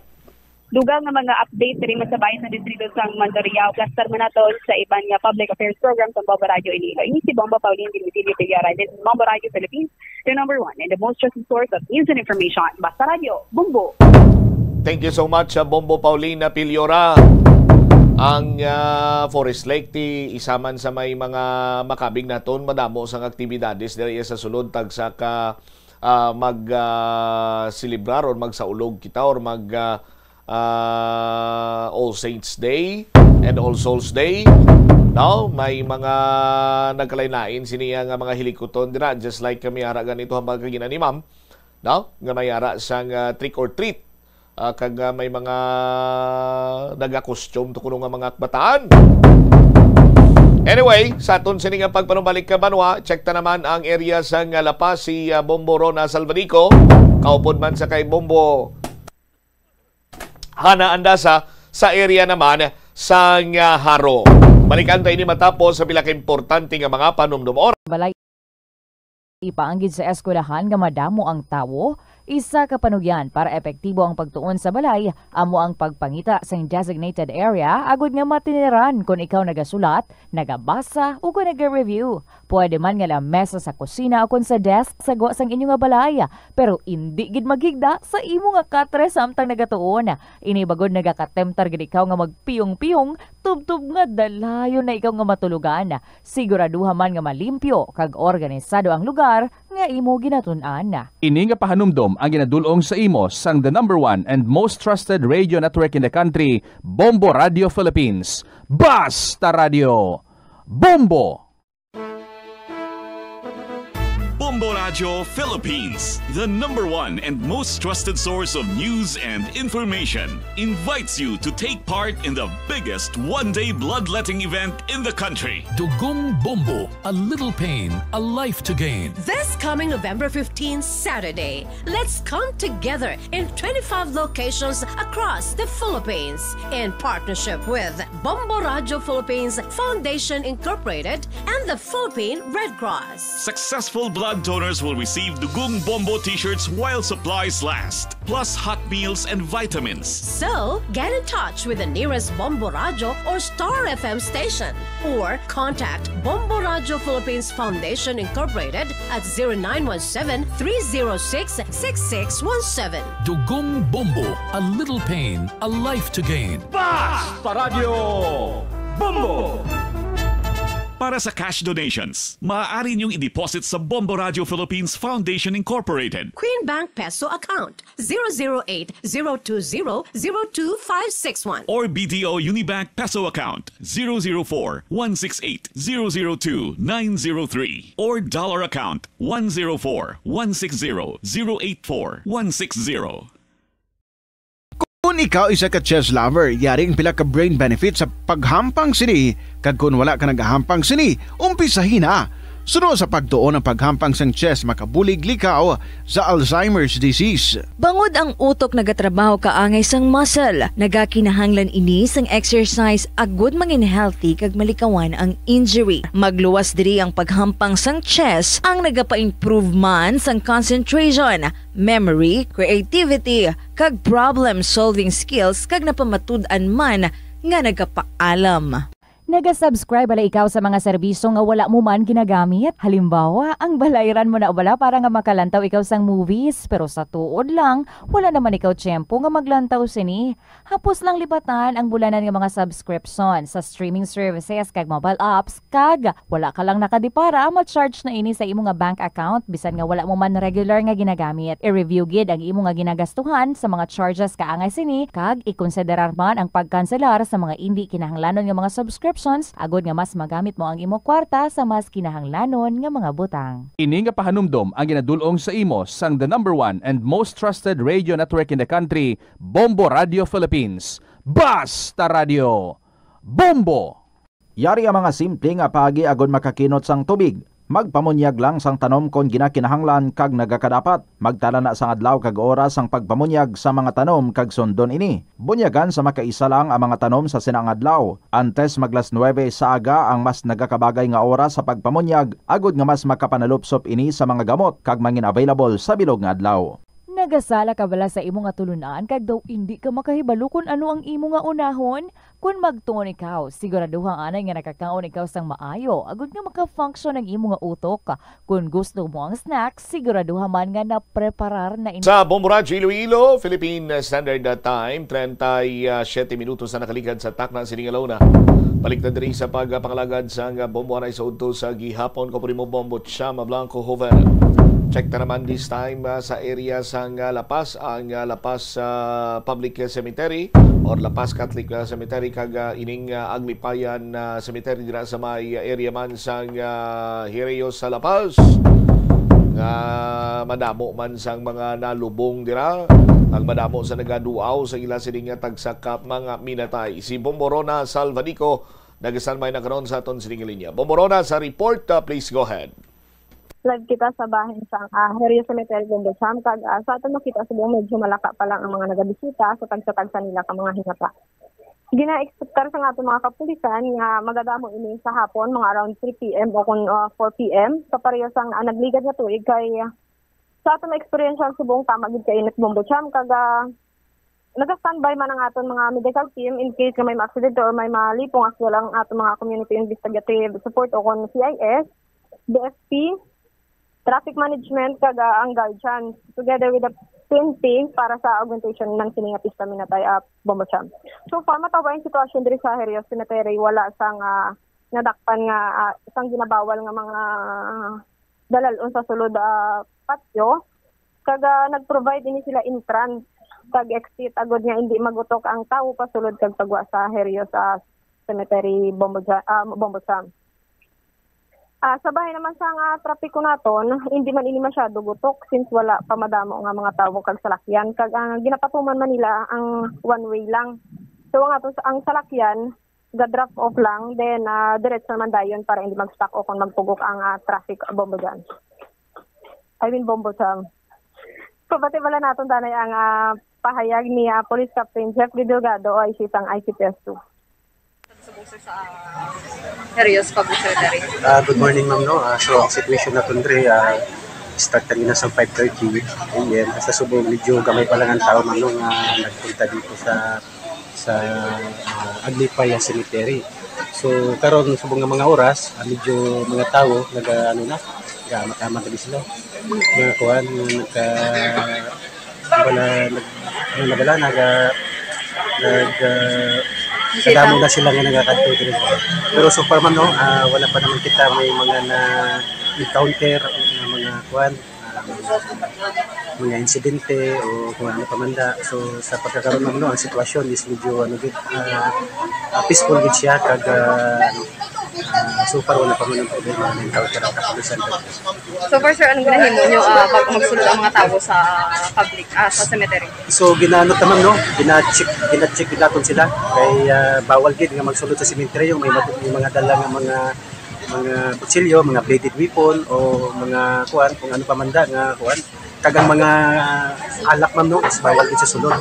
Dugang nga mga update diri man sa bahin sa distrito sang Mandurriao. Plastar man naton sa iban nga public affairs program sa Bombo Radio Iloilo. Ini si Bombo Pauline Dimitilio Pillaran, this is Bombo Radio Philippines, the number one and the most trusted source of news and information. Basta Radio, Bombo! Thank you so much, uh, Bombo Pauline Piliora. Ang, uh, Forest Lake ti isa man sa may mga makabig naton, madamo sang aktibidades diri sa sulod, tagsa ka, uh, mag, uh, celebrar or magsaulog kita or mag, uh, uh, All Saints Day and All Souls Day. No, may mga nagkalain-lain sini nga mga hilikuton dira, just like kami ara ganito hambal kagina ni ma'am, no, nga may ara sang, uh, trick or treat. Ah, kag, ah, may mga naga-costume to kuno nga mga kabataan. Anyway, sa aton sini nga pagpanumbalik ka banwa, check ta naman ang area sang La Paz, si, ah, Bombo Rona Salvadico, kaupod man sa kay Bombo Hana Andasa, sa area naman sang, ah, Jaro. Balikan ta ini matapos sa pila ka importante nga mga panumdom. Balay. Ipaanggid sa eskwelahan nga madamo ang tawo, isa ka panugyan para epektibo ang pagtuon sa balay amo ang pagpangita sing designated area agod nga matiniran kon ikaw nagasulat, nagabasa, ug kon naga-review. Pwede man nga lamesa sa kusina o kon sa desk sa gwa sang inyo nga balay, pero indi gid maghigda sa imo nga katre samtang nagatuon. Ini bangod nagakatemtar gid ikaw nga magpiyong-piyong tubtob nga dalayon na ikaw nga matulogan. Siguraduha man nga malimpyo kag organisado ang lugar nga imo ginatun-an. Ini nga pahanumdom ang ginadul-ong sa imo sang the number one and most trusted radio network in the country, Bombo Radio Philippines. Basta Radio, Bombo! Bombo Radio Philippines, the number one and most trusted source of news and information, invites you to take part in the biggest one-day bloodletting event in the country. Dugong Bombo, a little pain, a life to gain. This coming November fifteen, Saturday, let's come together in twenty-five locations across the Philippines in partnership with Bombo Radio Philippines Foundation Incorporated and the Philippine Red Cross. Successful blood donors will receive Dugong Bombo t-shirts while supplies last, plus hot meals and vitamins. So, get in touch with the nearest Bombo Radio or Star F M station, or contact Bombo Radio Philippines Foundation Incorporated at zero nine one seven, three zero six, six six one seven. Dugong Bombo, a little pain, a life to gain. Basta Radio Bombo! Para sa cash donations, maaari niyong i-deposit sa Bombo Radio Philippines Foundation Incorporated. Queen Bank Peso account, zero zero eight, zero two zero, zero two five six one. Or B D O Unibank Peso account, zero zero four, one six eight, zero zero two, nine zero three. Or dollar account, one zero four, one six zero, zero eight four, one six zero. Kung ikaw isa ka chess lover, yari ang pila ka brain benefit sa paghampang sini, kag kung wala ka nagahampang sini, umpisahi na. Suno sa pagtuon, ang paghampang sang chess makabulig likaw sa Alzheimer's disease. Bangod ang utok nagatrabaho kaangay sang muscle, nagakinahanglan ini sang exercise agud mangin healthy kag malikawan ang injury. Magluwas diri ang paghampang sang chess, ang nagapa-improve man sang concentration, memory, creativity, kag problem-solving skills, kag napamatud-an man nga nagapaalam. Naga-subscribe bala ikaw sa mga serbisyo nga wala mo man ginagamit? Halimbawa, ang balayran mo na bala para nga makalantaw ikaw sang movies, pero sa tuod lang, wala naman ikaw tiyempo nga maglantaw sini. Hapos lang lipatan ang bulanan nga mga subscription sa streaming services kag mobile apps, kag wala ka lang nakadipara, ma-charge na ini sa imo nga bank account bisan nga wala mo man regular nga ginagamit. I-review gid ang imo nga ginagastuhan sa mga charges kaangay sini, kag ikonsiderar man ang pagkanselar sa mga indi kinahanglanon nga mga subscriptions agod nga mas magamit mo ang imo kwarta sa mas kinahanglanon nga mga butang. Ini nga pahanumdom ang ginadul-ong sa imo sang the number one and most trusted radio network in the country, Bombo Radio Philippines. Basta Radio Bombo! Yari ang mga simple nga paagi agod makakinot sang tubig. Magpamunyag lang sang tanom kon ginakinahanglan kag nagakadapat. Magtala na sang adlaw kag oras sang pagpamunyag sa mga tanom kag sundon ini. Bunyagan sa makaisa lang ang mga tanom sa sina nga adlaw. Antes mag las nuebe sa aga ang mas nagakabagay nga oras sa pagpamunyag, agod nga mas makapanalupsop ini sa mga gamot kag mangin-available sa bilog nga adlaw. Nagasala ka bala sa imo nga tulun-an kag daw indi ka makahibalo kon ano ang imo nga unahon? Kon magtuon ikaw, siguraduha anay nga nakakaon ikaw sang maayo, agud nga maka-function ang imo nga utok. Kon gusto mo ang snack, siguraduha man nga napreparar na in- Sa Bombo Radyo Iloilo, Philippine Standard Time, treinta y siete minutos na nakaligad sa takna sining alona. Balik ta diri sa pagpangalagad sang Bombo Anay sa udto sa gihapon. Ko po nimo Bombo Chama Blanco Joven. Check ta naman this time, ah, sa area sang, ah, La Paz, ang, ah, La Paz, ah, Public Cemetery or La Paz Catholic, ah, Cemetery, kag, ah, ining, ah, Aglipayan, ah, Cemetery dira sa may area man sang, ah, Hirios sa La Paz, nga madamo man sang mga nalubong dira, ang madamo sa nagaduaw sa ila sini nga tagsa ka mga minatay. Si Bombo Rona Salvanico nag-standby na karon sa aton sining linya. Bombo Rona, sa report, ah, please go ahead. Live kita sa bahin sang, ah, Hirios Cemetery, Bombo Cham, kag, ah, sa aton makita subong medyo malaka pa lang ang mga nagabisita sa tagsa-tagsa nila ka mga hinapa. Gina-expectar sa aton mga kapulisan nga magadamo ini sa hapon, mga around three p m o kon, ah, four p m. Sa pareho sang, ah, nagligad nga tuig kay, ah, sa aton eksperyensya subong tama gid ka init, Bombo Cham, kag, ah, naga-standby man ang aton mga medical team in case nga may maaksidente or may malipong as well ang aton mga community investigative support o kon C I S, D F P, traffic management, kag, ah, ang guardians, together with the P N P para sa augmentation ng sini nga pista minatay, ah, Bombo Cham. So far, matawa ang sitwasyon diri sa Hirios Cemetery, wala sang, ah, nadakpan nga, ah, sang ginabawal nga mga dalal-on sa sulod, ah, patio. Kag, ah, nag-provide ini sila entrance kag exit agud nga indi magutok ang tawo pasulod kag pagwa sa Hirios, ah, Cemetery, Bombo Cha-, ah, Bombo Cham. Ah, sa bahin naman sa nga trapiko naton, hindi man ini masyado gutok since wala pa madamo nga mga tawo kag salakyan. Kag ang ginapatuman man nila ang one way lang. So ang ato ang salakyan ga-drop off lang, then ah, diretso naman dayon para hindi mag-stuck o kung magpugok ang ah, traffic, Bombo Jam. I mean, Bombo Jam. Pabati bala naton tanay ang ah, pahayag ni ah, Police Captain Jeff Delgado, O I C sang I C P S two. Subong, sir, sa Herios Public Cemetery. Ah, good morning, ma'am, no? Ah, so, ang situation naton dre, ah, start kanina sa five thirty A M. Sa subong, medyo gamay pa lang ang tao, ma'am, no, nga nagpunta dito sa, sa, ah, Aglipay, ah, Cemetery. So, karon, subong nga mga oras, ah, medyo mga tao, naga, ano na, nagaamat-amat na sila. Mga kuwan, nga nagka, wala, nag, ano na bala, naga, nag, ah, Bisita. Kadamo na sila nga nagakadto diri. Pero so far, ma'am, no, ah, wala pa naman kita may mga na-encounter o na mga kuwan, ah, mga insidente o kung ano pa man da. So, sa pagkakaroon, ma'am, no, ang sitwasyon is medyo, ano, gid, ah, ah, peaceful gid siya, kag, ah, ano, ah, so far, wala pa man ang problema na encounter ang kapulisan. So far, sir, anong ginahimo nyo, ah, bago magsulod ang mga tawo sa public, ah, sa cemetery? So, ginaano ta, ma'am, no? Gina-check, gina-check naton sila. Kay, ah, bawal gid nga magsulod sa sementeryo. May, mat- may mga dala nga mga, mga kutsilyo, mga bladed weapon, o mga kuan, kung ano pa man da nga kuan. Kag ang mga alak, ma'am, no, is bawal gid sa sulod.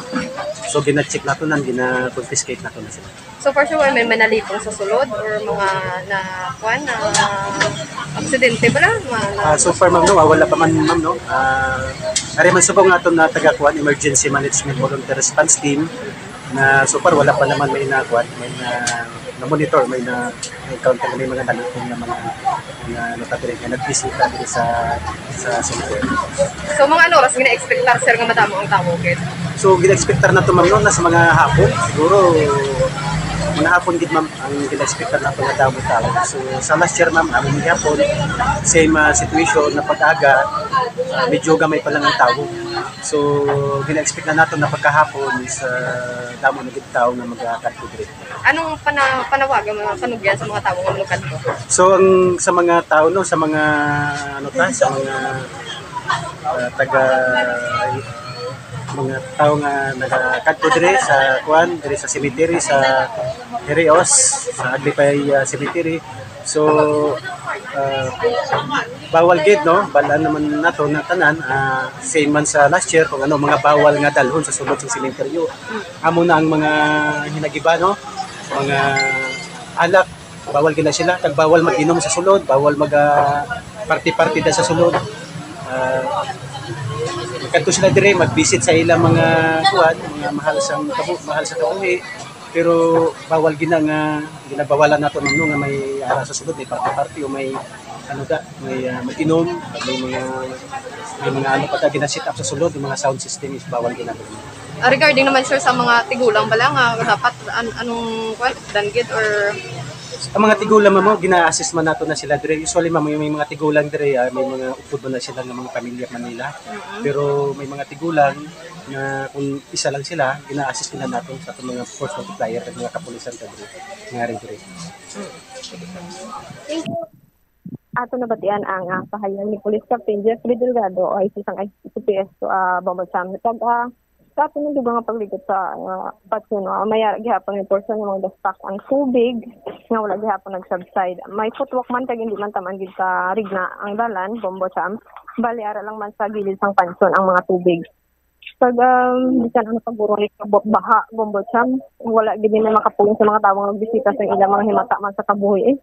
So, gina-check naton nan, gina-confiscate naton na sila. So far, sir, may manalipong sa sulod or mga na, kuan, na aksidente bala? Mga na- Ah, so far, ma'am, no, ah, wala pa man, ma'am, no. Ah, ari man subong nga aton na taga kuan, Emergency Management Volunteer Response Team, na so far wala pa naman may na kuan, may na, na monitor, may na encounter, may mga nalipong na mga, mga notable nga nagbisita diri sa, sa cemetery. So, mga ano oras gina-expectar, sir, nga madamo ang tawo, gid? So, gina-expectar nato, ma'am, no, na sa mga hapon, siguro mga hapon gid, ma'am, ang gina-expectar nato nga damo tawo. So, sa last year, ma'am, ang gihapon, same, ah, situation na pag-aga, ah, medyo gamay pa lang ang tawo. So, gina-expect na nato na pagkahapon is, ah, damo na gid tawo nga magakadto diri. Anong pana-, panawagan mo, panugyan sa mga tawo nga magkadto? So, ang, sa mga tawo, no, sa mga, ano ta, sa mga, ah, taga, mga tawo nga nagakadto diri sa, kuan, diri sa cemetery sa Herios, sa Aglipay, ah, Cemetery. So, ah, bawal gid, no? Balaan naman nato na tanan, ah, same man sa last year kung ano mga bawal nga dalhon sa sulod sa sementeryo. Amo na ang mga hinagiba, no? Mga alak, bawal gid na sila. Kag bawal mag-inom sa sulod, bawal mag, ah, party-party da sa sulod. Ah, kadto sila dire, mag-visit sa ilang mga kuan, mga mahal sang kabu-, mahal sa kabuhi. Pero bawal gina nga ginabawalan nato, ma'am, no, nga may ara sa sulod, may party-party o may ano da, may, ah, mag-inom, may mga, may mga ano pa ta gina-set up sa sulod, yung mga sound system is bawal gina. Ah, regarding naman, sir, sa mga tigulang bala nga dapat an-, anong kuan, danggit or Ang mga tigulang, ma'am, gina-assist man nato na sila dire. Usually, ma'am, may, may mga tigulang dire, ah, may mga upod man na sila nga mga pamilya man nila. Mm-mm. Pero may mga tigulang nga kung isa lang sila, gina-assist nila nato sa atong mga force multiplier kag mga kapulisan ta dire, nga ari dire. Ato nabatian ang, ah, pahayag ni Police Captain Jeffrey Delgado, O I C sang I C P S, ah, Bombo Cham. Kag, ah, sa ato nga dugang nga pagligot sa, ah, patio, no, may ara gihapon may portion nga mga gastak ang tubig nga wala gihapon nag-subside. May footwalk man kag hindi man taman gid ka rigna ang dalan, Bombo Cham. Bali, ara lang man sa gilid sang pansyon ang mga tubig. Kag, um, bisan ano pa guro ni kabot baha, Bombo Cham, wala gid ni makapulong sa mga tawo nga nagbisita sa ilang mga himata man sa kabuhi, eh.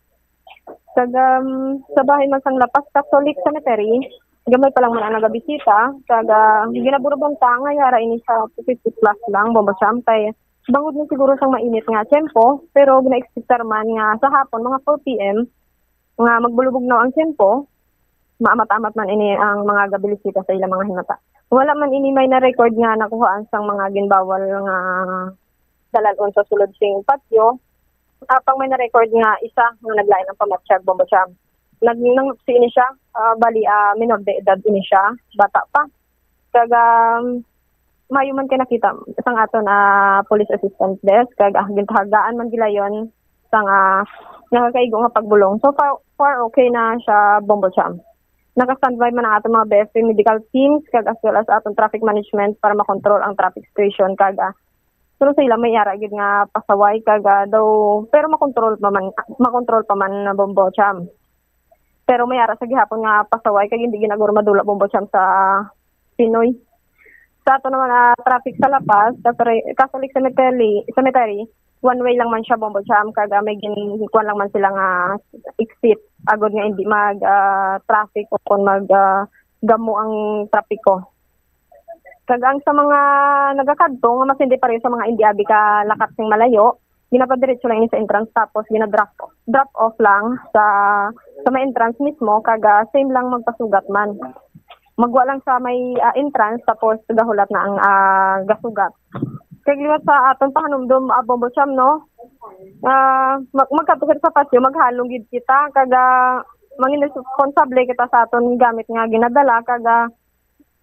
Kag, um, sa bahin man sang La Paz Catholic Cemetery, gamay pa lang man ang nagabisita. Kag, ah, ginaburubong ta nga yara ini sa fifty plus lang, Bombo Cham, kay bangod na siguro sang mainit nga tiyempo, pero gina-expectar man nga sa hapon, mga four P M, nga magbulubugnaw ang tiyempo, maamat-amat man ini ang mga gabisita sa ilang mga himata. Wala man ini may na-record nga nakuhaan sang mga ginbawal nga dalan-on sa sulod sing patio. Apang may na-record nga isa nga naglain ang pamatyag, Bombo Cham. Nag-, nang, si ini siya, ah, bali, ah, minor de edad ini siya, bata pa. Kag, um, mayo man kay nakita sang aton, ah, police assistant desk, kag, ah, gintahagaan man gilayon sang, ah, nakakaigo nga pagbulong. So far, far okay na siya, Bombo Cham. Naka-standby man ang aton mga B F P medical teams kag as well as aton traffic management para makontrol ang traffic situation kag, ah, pero sa ila may ara gid nga pasaway kag, ah, daw, pero makontrol pa man, makontrol pa man na, Bombo Cham. Pero may ara sa gihapon nga pasaway kag hindi ginaguro madula, Bombo Cham, sa Pinoy. Sa ato naman, ah, traffic sa La Paz, Catholic, Catholic Cemetery, Cemetery, one way lang man siya, Bombo Cham, kag, ah, may gin-, kuwan lang man sila nga exit agod nga hindi mag, ah, traffic o kung mag, ah, gamo ang trapiko. Kag ang sa mga nagakadto nga mas hindi pareho sa mga hindi abi ka lakat sing malayo, ginapadiretso lang ini sa entrance tapos gina-drop drop off lang sa sa may entrance mismo kag, ah, same lang magpasugat man. Magwa lang sa may, ah, entrance tapos gahulat na ang, ah, gasugat. Kag liwat sa aton pahanumdom, ah, Bombo Cham, no? Ah, mag magkadto kita sa patio, maghalong gid kita kag, ah, mangin responsable kita sa aton gamit nga ginadala kag, ah,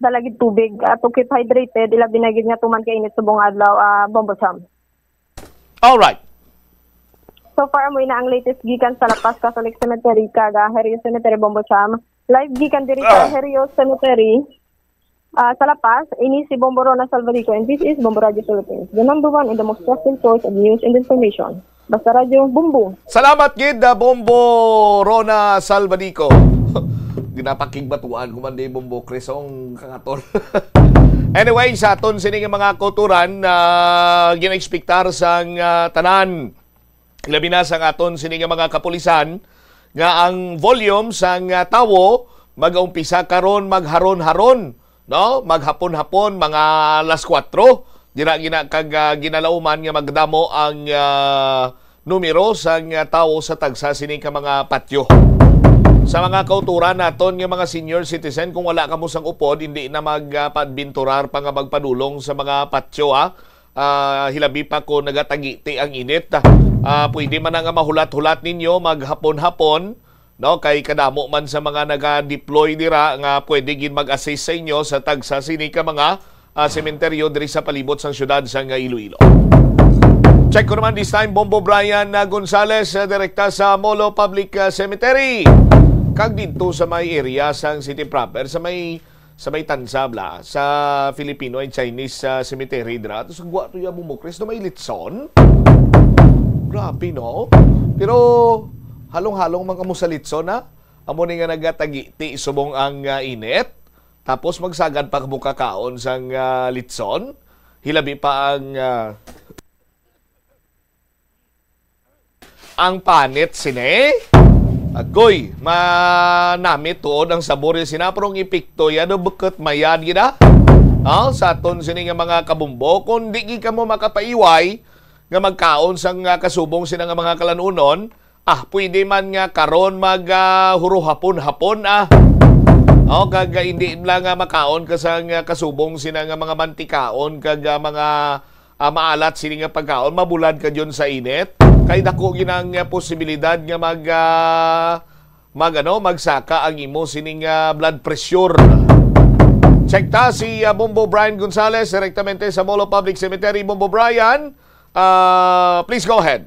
dala gid tubig, ah, to keep hydrated, ilabi na gid nga tuman kay init subong adlaw, ah, Bombo Cham. All right. So far, amo na ang latest gikan sa La Paz Catholic Cemetery kag, ah, Herio Cemetery, Bombo Cham. Live gikan diri sa Ah. Herio Cemetery. Ah, sa La Paz, ini si Bombo Rona Salvadico and this is Bombo Radio Philippines, the number one and the most trusted source of news and information. Basta Radyo, Bombo. Salamat gid, ah, Bombo Rona Salvadico. Ginapakigbatuan ko man di, Bombo Chris, ang kangaton. Anyway, sa aton sini nga mga kauturan na ginaekspektar sang, ah, tanan, labi na sang aton sini nga mga kapulisan, nga ang volume sang, ah, tawo mag-umpisa karon magharon-haron, no? Maghapon-hapon, mga alas kuwatro. Dira gina kag, ah, ginalauman nga magdamo ang, ah, numero sang, ah, tawo sa tagsa sini ka mga patyo. Sa mga kauturan naton nga mga senior citizen, kung wala kamo sang upod, hindi na mag, ah, paadbenturar pa nga magpadulong sa mga patyo, ha. Ah, hilabi pa kung nagatagiti ang init. Ah, pwede man na nga mahulat-hulat ninyo maghapon-hapon, no? Kay kadamo man sa mga naga-deploy dira nga pwede gid mag-assist sa inyo sa tagsa sini ka mga, ah, sementeryo diri sa palibot sang siyudad sang Iloilo. Check ko naman this time, Bombo Brian, ah, Gonzales, ah, direkta sa Molo Public, ah, Cemetery. Kag didto sa may area sang City Proper, sa may, sa may Tanza, bla, sa Filipino and Chinese, ah, cemetery dira. Tapos gwa to ya, Bombo Chris, na may litson. Grabe, no? Pero halong-halong man kamo sa litson, ha? Amo ni nga nagatagiti subong ang, ah, init. Tapos magsagad pa kamo kakaon sang, ah, litson. Hilabi pa ang, ah, ang panit sini. Agoy, manamit tuod ang sabor ya sina, pero ang epekto ya do bukut mayad gid, ah. Ah, sa aton sini nga mga kabumbo, kung di gid kamo makapaiway nga magkaon sang, ah, kasubong sina nga mga kalanunon, ah, pwede man nga karon mag, ah, huruhapon-hapon, ah. O, kag, ah, hindi lang nga makaon ka sang, ah, kasubong sina nga mga mantikaon kag, ah, mga, ah, maalat sini nga pagkaon, mabulad ka dyan sa init. Kay dako gid ang, ah, posibilidad nga mag, ah, mag, ano, magsaka ang imo sining, ah, blood pressure. Check ta si, ah, Bombo Brian Gonzales direktamente sa Molo Public Cemetery. Bombo Brian, ah, please go ahead.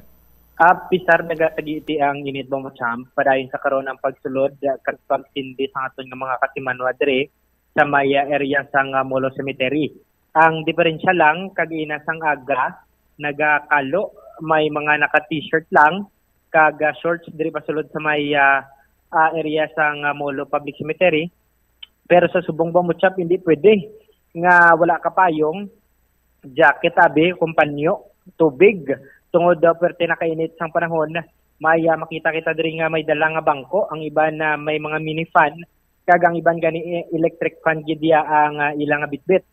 Ah, pisar nagatagiti ang init, Bombo Cham, padayon sa karon ang pagsulod, ah, kag pagtindi sa aton nga mga kasimanwa diri sa may, ah, area sang, ah, Molo Cemetery. Ang diferensya lang, kag ina sang aga, nagakalo, may mga naka-t-shirt lang, kag, ah, shorts diri pasulod sa may, ah, ah, area sang, ah, Molo Public Cemetery. Pero sa subong, Bombo Cham, hindi pwede nga wala ka payong, jacket, abi, kumpanyo, tubig. Tungod daw perte na kainit sang panahon, may, ah, makita kita diri nga may dala nga bangko, ang iban na may mga mini fan, kag ang iban gani, eh, electric fan gid ya ang, ah, ila nga bitbit.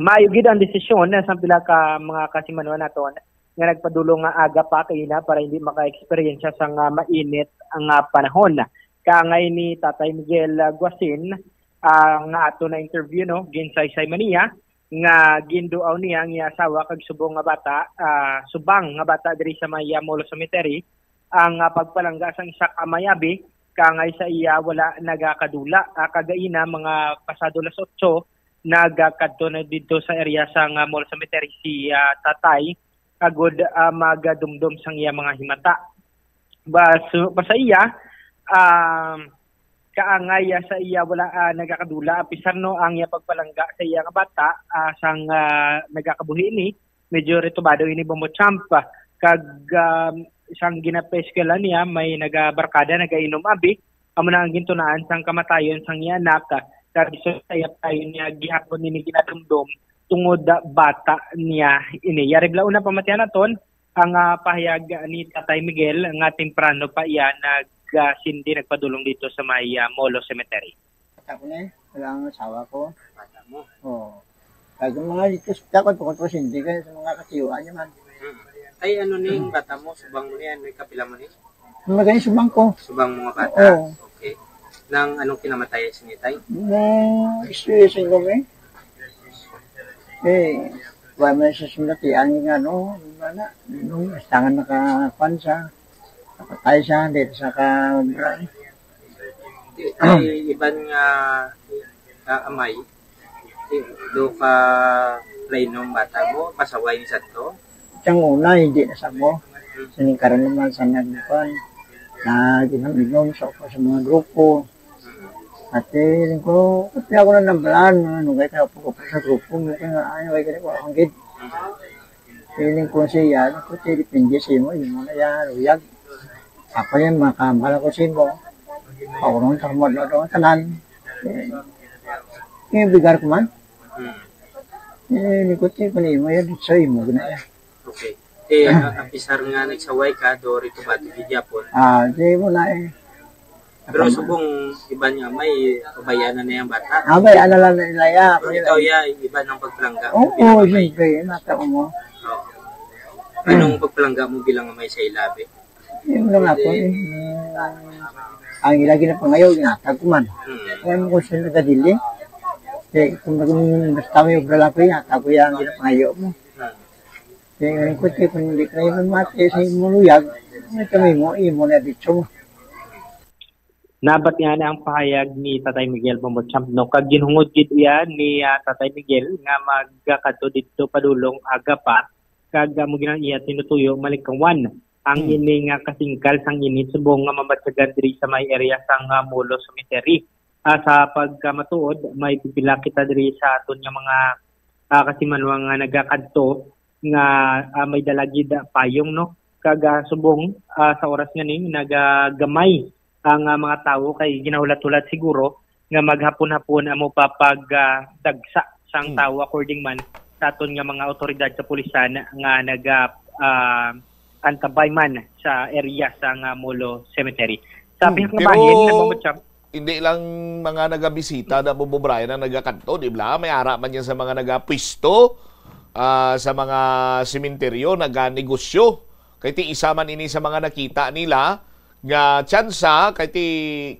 Maayo gid ang desisyon, eh, sang pila ka mga kasimanwa naton nga nagpadulong nga aga pa kaina para hindi maka-eksperyensya sang, ah, mainit nga panahon. Kaangay ni Tatay Miguel, ah, Guasin, ah, nga ato na interview, no, ginsaysay man niya nga ginduaw niya ang iya asawa kag subong nga bata, ah, subang nga bata diri sa may, ah, Molo Cemetery, ang, ah, pagpalangga sang isa ka mayabi, kaangay sa iya wala nagakadula. Ah, kagaina, mga pasado las otso, nagakadto na didto sa area sang, ah, Molo Cemetery si, ah, tatay, agud, ah, magadumdom sang iya mga himata. Ba, su-, pa sa iya, um, kaangay, ah, sa iya wala, ah, nagakadula, apisar, no, ang iya pagpalangga sa iya nga bata, ah, sang, ah, nagakabuhi ini, medyo ritubado ini, Bombo Champ, ah, kag, um, sang ginapaeskwela niya, may nagabarkada, nagainom abi, amo na ang gintunaan sang kamatayon sang iya anak, ah, kag iso sa iya payo niya gihapon ini ginadumdom tungod, ah, bata niya ini. Yari bala una pamatian naton, ang, ah, pahayag ni Tatay Miguel nga temprano pa iya nagsindi, nagpadulong dito sa may, ah, Molo Cemetery. Bata ko na eh. Wala ang asawa ko. Bata mo? Oo. Kaya yung mga dito, sa takot ko, hindi kayo sa mga katiyuan niya man. Hmm. Ay, ano ni yung bata mo? Subang mo niyan? May kapila mo ni? Magani subang ko. Subang mga bata? Oo. Okay. Nang anong kinamatay si Nitay? Nang istorya sa inyo, eh. Eh, wala man siya sumatian nga, no? Wala. Nung astangan nakakuan siya, nakatay siya, dito sa kabra. Di, ay, iban nga, nga amay, di, do ka play nung bata mo, pasaway ni Santo? Siyang una, hindi na sa mo. Siningkaran naman sa nagbukan. Nag-inom-inom sa, sa mga grupo. At eh, ko, pati ako na nambalan, ano, kaya ako sa grupo, mo kaya nga, ay, kaya ko, ang gid. Feeling ko siya, ano ko, siya, depende sa imo, yung mga yan, uyag. Ako yan, makambal ako sa imo. Ako naman, sa mga doon, tanan. Eh, yung bigar ko man. Hmm. Eh, likot siya, kung imo yan, sa imo, gina yan. Okay. Eh, ah, apisar nga nagsaway ka, do rito ba, ito gid yapon? Ah, di mo na eh. Pero Ako na. Subong, iba niya, may kabayanan na yung bata. Ah, may ano lang na nila, ya. Pero ikaw, ya, iba ng pagpalangga mo Oo, bilang amay. Siyempre, nata ko mo. Oo. Anong pagpalangga mo bilang amay sa ilabi? Yun lang ako, eh. Ang ilagi na pangayo, ginatag ko man. Hmm. Kaya mo kung sino nagadili. Eh, kung naging basta may obra lang ko, ginatag ko yan, ang ginapangayo mo. Hmm. Kaya ngayon ko, te, kung hindi kayo mamati sa imong luyag, may kami mo, imo na dito mo. Nabat nga na ang pahayag ni Tatay Miguel Bombo Champ, no? Kag ginhungod gid iya ni, ah, Tatay Miguel nga magkadto didto padulong aga pa, kag, ah, mo ginang iya tinutuyo malikawan ang Hmm. ini nga kasingkal sang ini subong nga mabatyagan diri sa may area sang, ah, Molo Cemetery. Ah, sa pagkamatuod, may pipila kita diri sa aton nga mga, ah, kasimanwa nga nagakadto nga, ah, may dala gid, ah, payong, no? Kag, ah, subong, ah, sa oras nga ni, nagagamay ang, ah, mga tawo kay ginahulat-hulat siguro nga maghapon-hapon amo pa pag, ah, dagsa sang Hmm. tawo, according man sa aton nga mga awtoridad sa pulisan nga naga, ah, antabay man sa area sang, ah, Molo Cemetery. Sa Hmm. pihak nga Pero bahin, nabangod siya. Hindi lang mga nagabisita na Bombo Brian ang nagakadto, di ba? May ara man yan sa mga nagapwisto, ah, sa mga sementeryo, naganegosyo. Kay ti isa man ini sa mga nakita nila nga tsansa, kay ti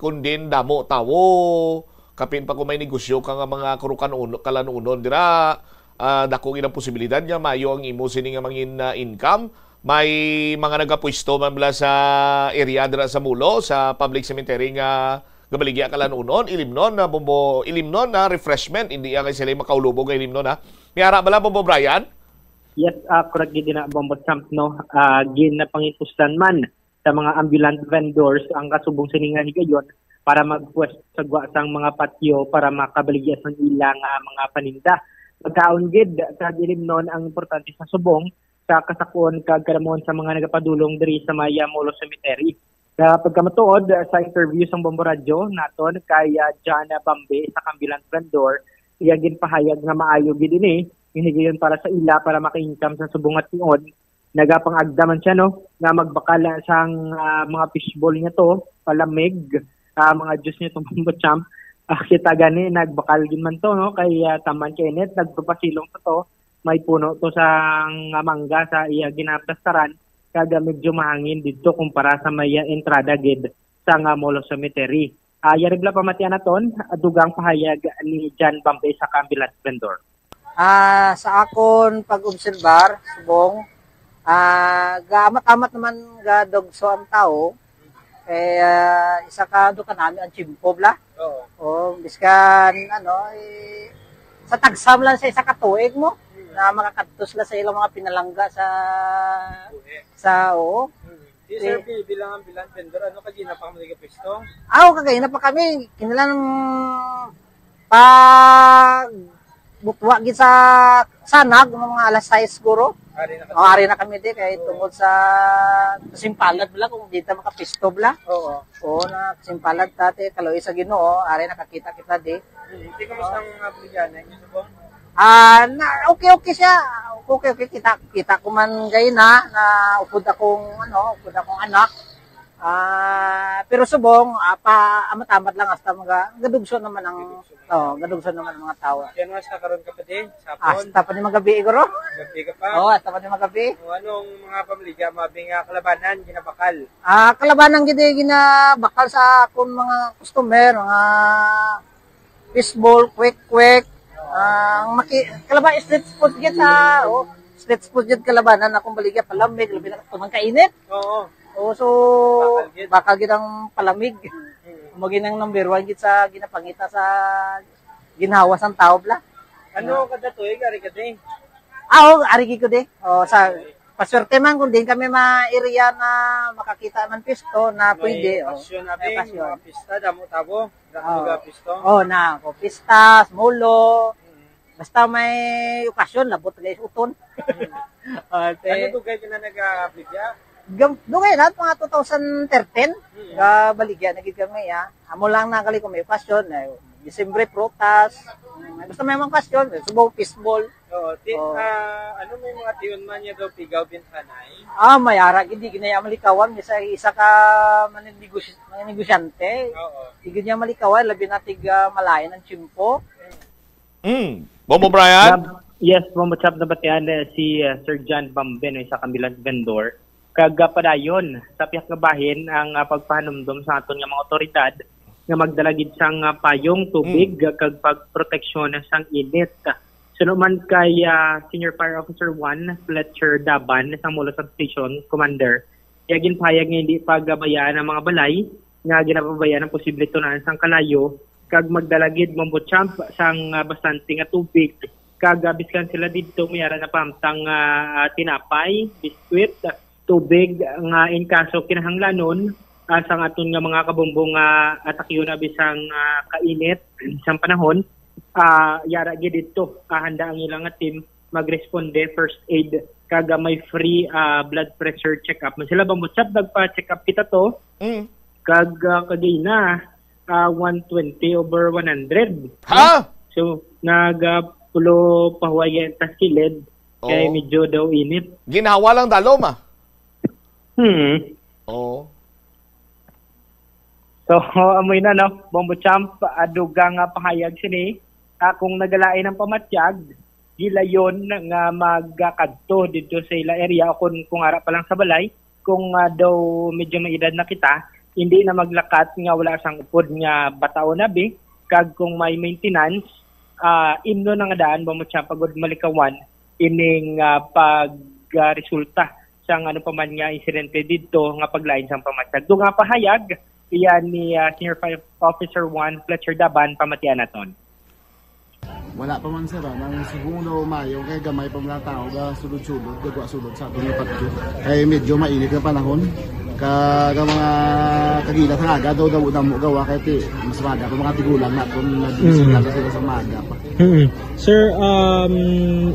kun din damo tawo, kapin pa kung may negosyo ka nga mga kurukan uno, kalanunon dira, ah, dako gid ang posibilidad nga mayo ang imo sini nga mangin, ah, income. May mga nagapwesto man bala sa area dira sa Molo, sa public cemetery nga gabaligya kalanunon, ilimnon na Bombo, ilimnon na refreshment, hindi ya kay sila makaulubog nga ilimnon, ha. May ara bala, Bombo Brian? Yes, ah, correct gid na, Bombo Champ, no? Ah, ginapangipuslan man sa mga ambulant vendors ang kasubong sini nga higayon para magpwesto sa gwa sang mga patio para makabaligya sang ila nga mga paninda. Pagkaon gid, kag ilimnon ang importante sa subong sa kasakon kag kalamon sa mga nagapadulong diri sa may Molo Cemetery. Sa pagkamatuod, sa interview sang Bombo Radyo naton kay, ah, John Bambe sa ambulant vendor, iya ginpahayag nga maayo gid ini, nga higayon para sa ila para maka-income sa subong nga tion. Nagapangagda man siya, no, nga magbakal, ah, sang, ah, mga fishball niya to, palamig, ah, mga juice niya to, Bombo Champ. Ah, kita gani, nagbakal gid man to, no, kay, ah, taman kay init, nagpapasilong sa to, may puno to sa nga mangga sa iya ginaplastaran, kag medyo mahangin didto kumpara sa may, ah, entrada gid sa nga Molo Cemetery. Ah, yari bala pamatian naton, dugang pahayag ni John Bambe sa ambulant vendor. Ah, sa akon pag-obserbar, subong, ah, gaamat-amat naman gadugso ang tawo. Kay, ah, isa ka do kanami ang tiyempo bala. Oo. O, biskan, ano, eh, sa tagsam lang sa isa ka tuig mo, Hmm. na makakadto sila sa ilang mga pinalangga sa, Buhi. sa, oo. Hmm. Di, sir, bi-, bilang ambulant vendor, ano, kagina pa kamo nagapwesto? Aw, kagina pa kami. Kinalan pag butwa gid sa sanag, mga alas sais siguro. Ari na kami. O, ari na kami di, kay Oo. tungod sa kasimpalad bala, kung di ta makapisto bala. Oo. Oo, na kasimpalad ta, ti, kaluoy sa Ginoo, ari nakakita kita di. Hmm, di, kamusta ang mga bligyan? Ang inyong subong? Ah, na, okay, okay siya. Okay, okay, kita, kita ko man gay na, na upod akong, ano, upod akong anak. Ah, pero subong, ah, pa, amat-amat lang hasta mga, gadugso naman ang, Gadugso. oh, gadugso naman ang mga tao. Yan, hasta karon ka pa di, sa hapon? Hasta pa ni magabi, siguro. Gabi ka pa? Oo, hasta pa ni magabi. O, anong mga pamilya, mga bing, ah, kalabanan, ginabakal? Ah, kalabanan gid, eh, ginabakal sa akon mga customer, mga fishball, quick-quick. Ah, ang maki-, kalaba-, street food gid sa, oh, street food gid kalabanan akong baligya, palamig, labi na kung kainit. Oo. Oh, so, Bakal gid. bakal gid ang palamig. Mm. Mao gid ang number one gid sa ginapangita sa ginhawa sang tao bala. Ano, kada tuig, ari ka di? Ah, oh, ari gid ko di. Oh, sa, paswerte man kung din kami ma-area na makakita man pisto na May pwede, oh. okasyon, abi, May okasyon. mga pista, damo tabo. Damo Oo. ga pisto. Oh, na, ko pistas, mulo. Mm. Basta may okasyon, labot guys, uton. Mm. Oh, te. Ano dugay ka na nag-aabligya? Gam-, dugay na, mga two thousand thirteen. Mm. Gabaligya na gid kami, ah. Amo lang na gali kung may okasyon, eh, Disyembre, prutas. Basta may mga okasyon, eh, subaw, fishball. Oo, ti-, Oo. ah, ano, may mga tion man niya daw pigaw bintanay? Ah, may ara gid, di gid niya malikawan, isa, isa ka maninegosy-, maninegosy-, negosyante. Oo. Di gid niya malikawan, labi na tig, ah, malain ang tiyempo. Mm. Bombo Brian? Nab-, yes, Bombo Chap, nabatian, eh, si, eh, Sir John Bamben, isa ka ambulant vendor. Kag, ah, padayon, sa pihak nga bahin ang, ah, pagpahanumdom sa aton nga mga awtoridad nga magdala gid sang, ah, payong, tubig, Mm. kag pagproteksyon sang init. Suno man kay, ah, Senior Fire Officer one, Fletcher Daban, sang Molo Substation Commander, iya ginpahayag nga hindi pagabayaan ang mga balay nga ginapabayaan ang posible tunaan sang kalayo, kag magdala gid, Bombo Champ, sang, ah, bastante nga tubig, kag, ah, biskan sila didto may ara na pahamtang, ah, tinapay, biskwit, tubig, nga in kaso kinahanglanon, ah, sang aton nga mga kabombo nga atakyon abi sang, ah, kainit sang panahon, ah, yara gid didto, ah, handa ang ilang nga team magresponde, first aid, kag, ah, may free, ah, blood pressure check-up man sila. Bombo Chap, nagpa-check up kita to. Mm. Kag, ah, kagina, ah, one twenty over one hundred. Ha? So, nag, ah, pulo pahuway tas kilid. Kay Oo. medyo daw init. Ginhawa lang dalom, ah. Hmm. Oo. So, amoy na, no? Bombo Champ, ah, dugang nga pahayag sini. Ah, kung nagalain ang pamatyag, gilayon nga magkadto didto sa ila area o kung, kung ara pa lang sa balay, kung, ah, daw medyo may edad na kita, hindi na maglakat nga wala sang upod nga bataon abi, kag kung may maintenance, ah, imnon na nga daan, Bombo Champ, agud malikawan ining, ah, pag, ah, resulta sang ano pa man nga insidente didto nga paglain sang pamatyag. Dugang nga pahayag, iya ni, ah, Senior Fire Officer one, Fletcher Daban, pamatian naton. Wala pa man, sir, ah. Nang subong daw maayo, kay gamay pa man ang tao, ga sulod-sulod, gagwa sulod sa aton nga patio. Kay medyo mainit ang panahon. Kag ang mga kagina sa aga daw, daw damo gawa, kay ti-, mas maaga pa mga tigulang naton, Mm. nagbisita na sila sa maaga pa. Mm. Sir, um,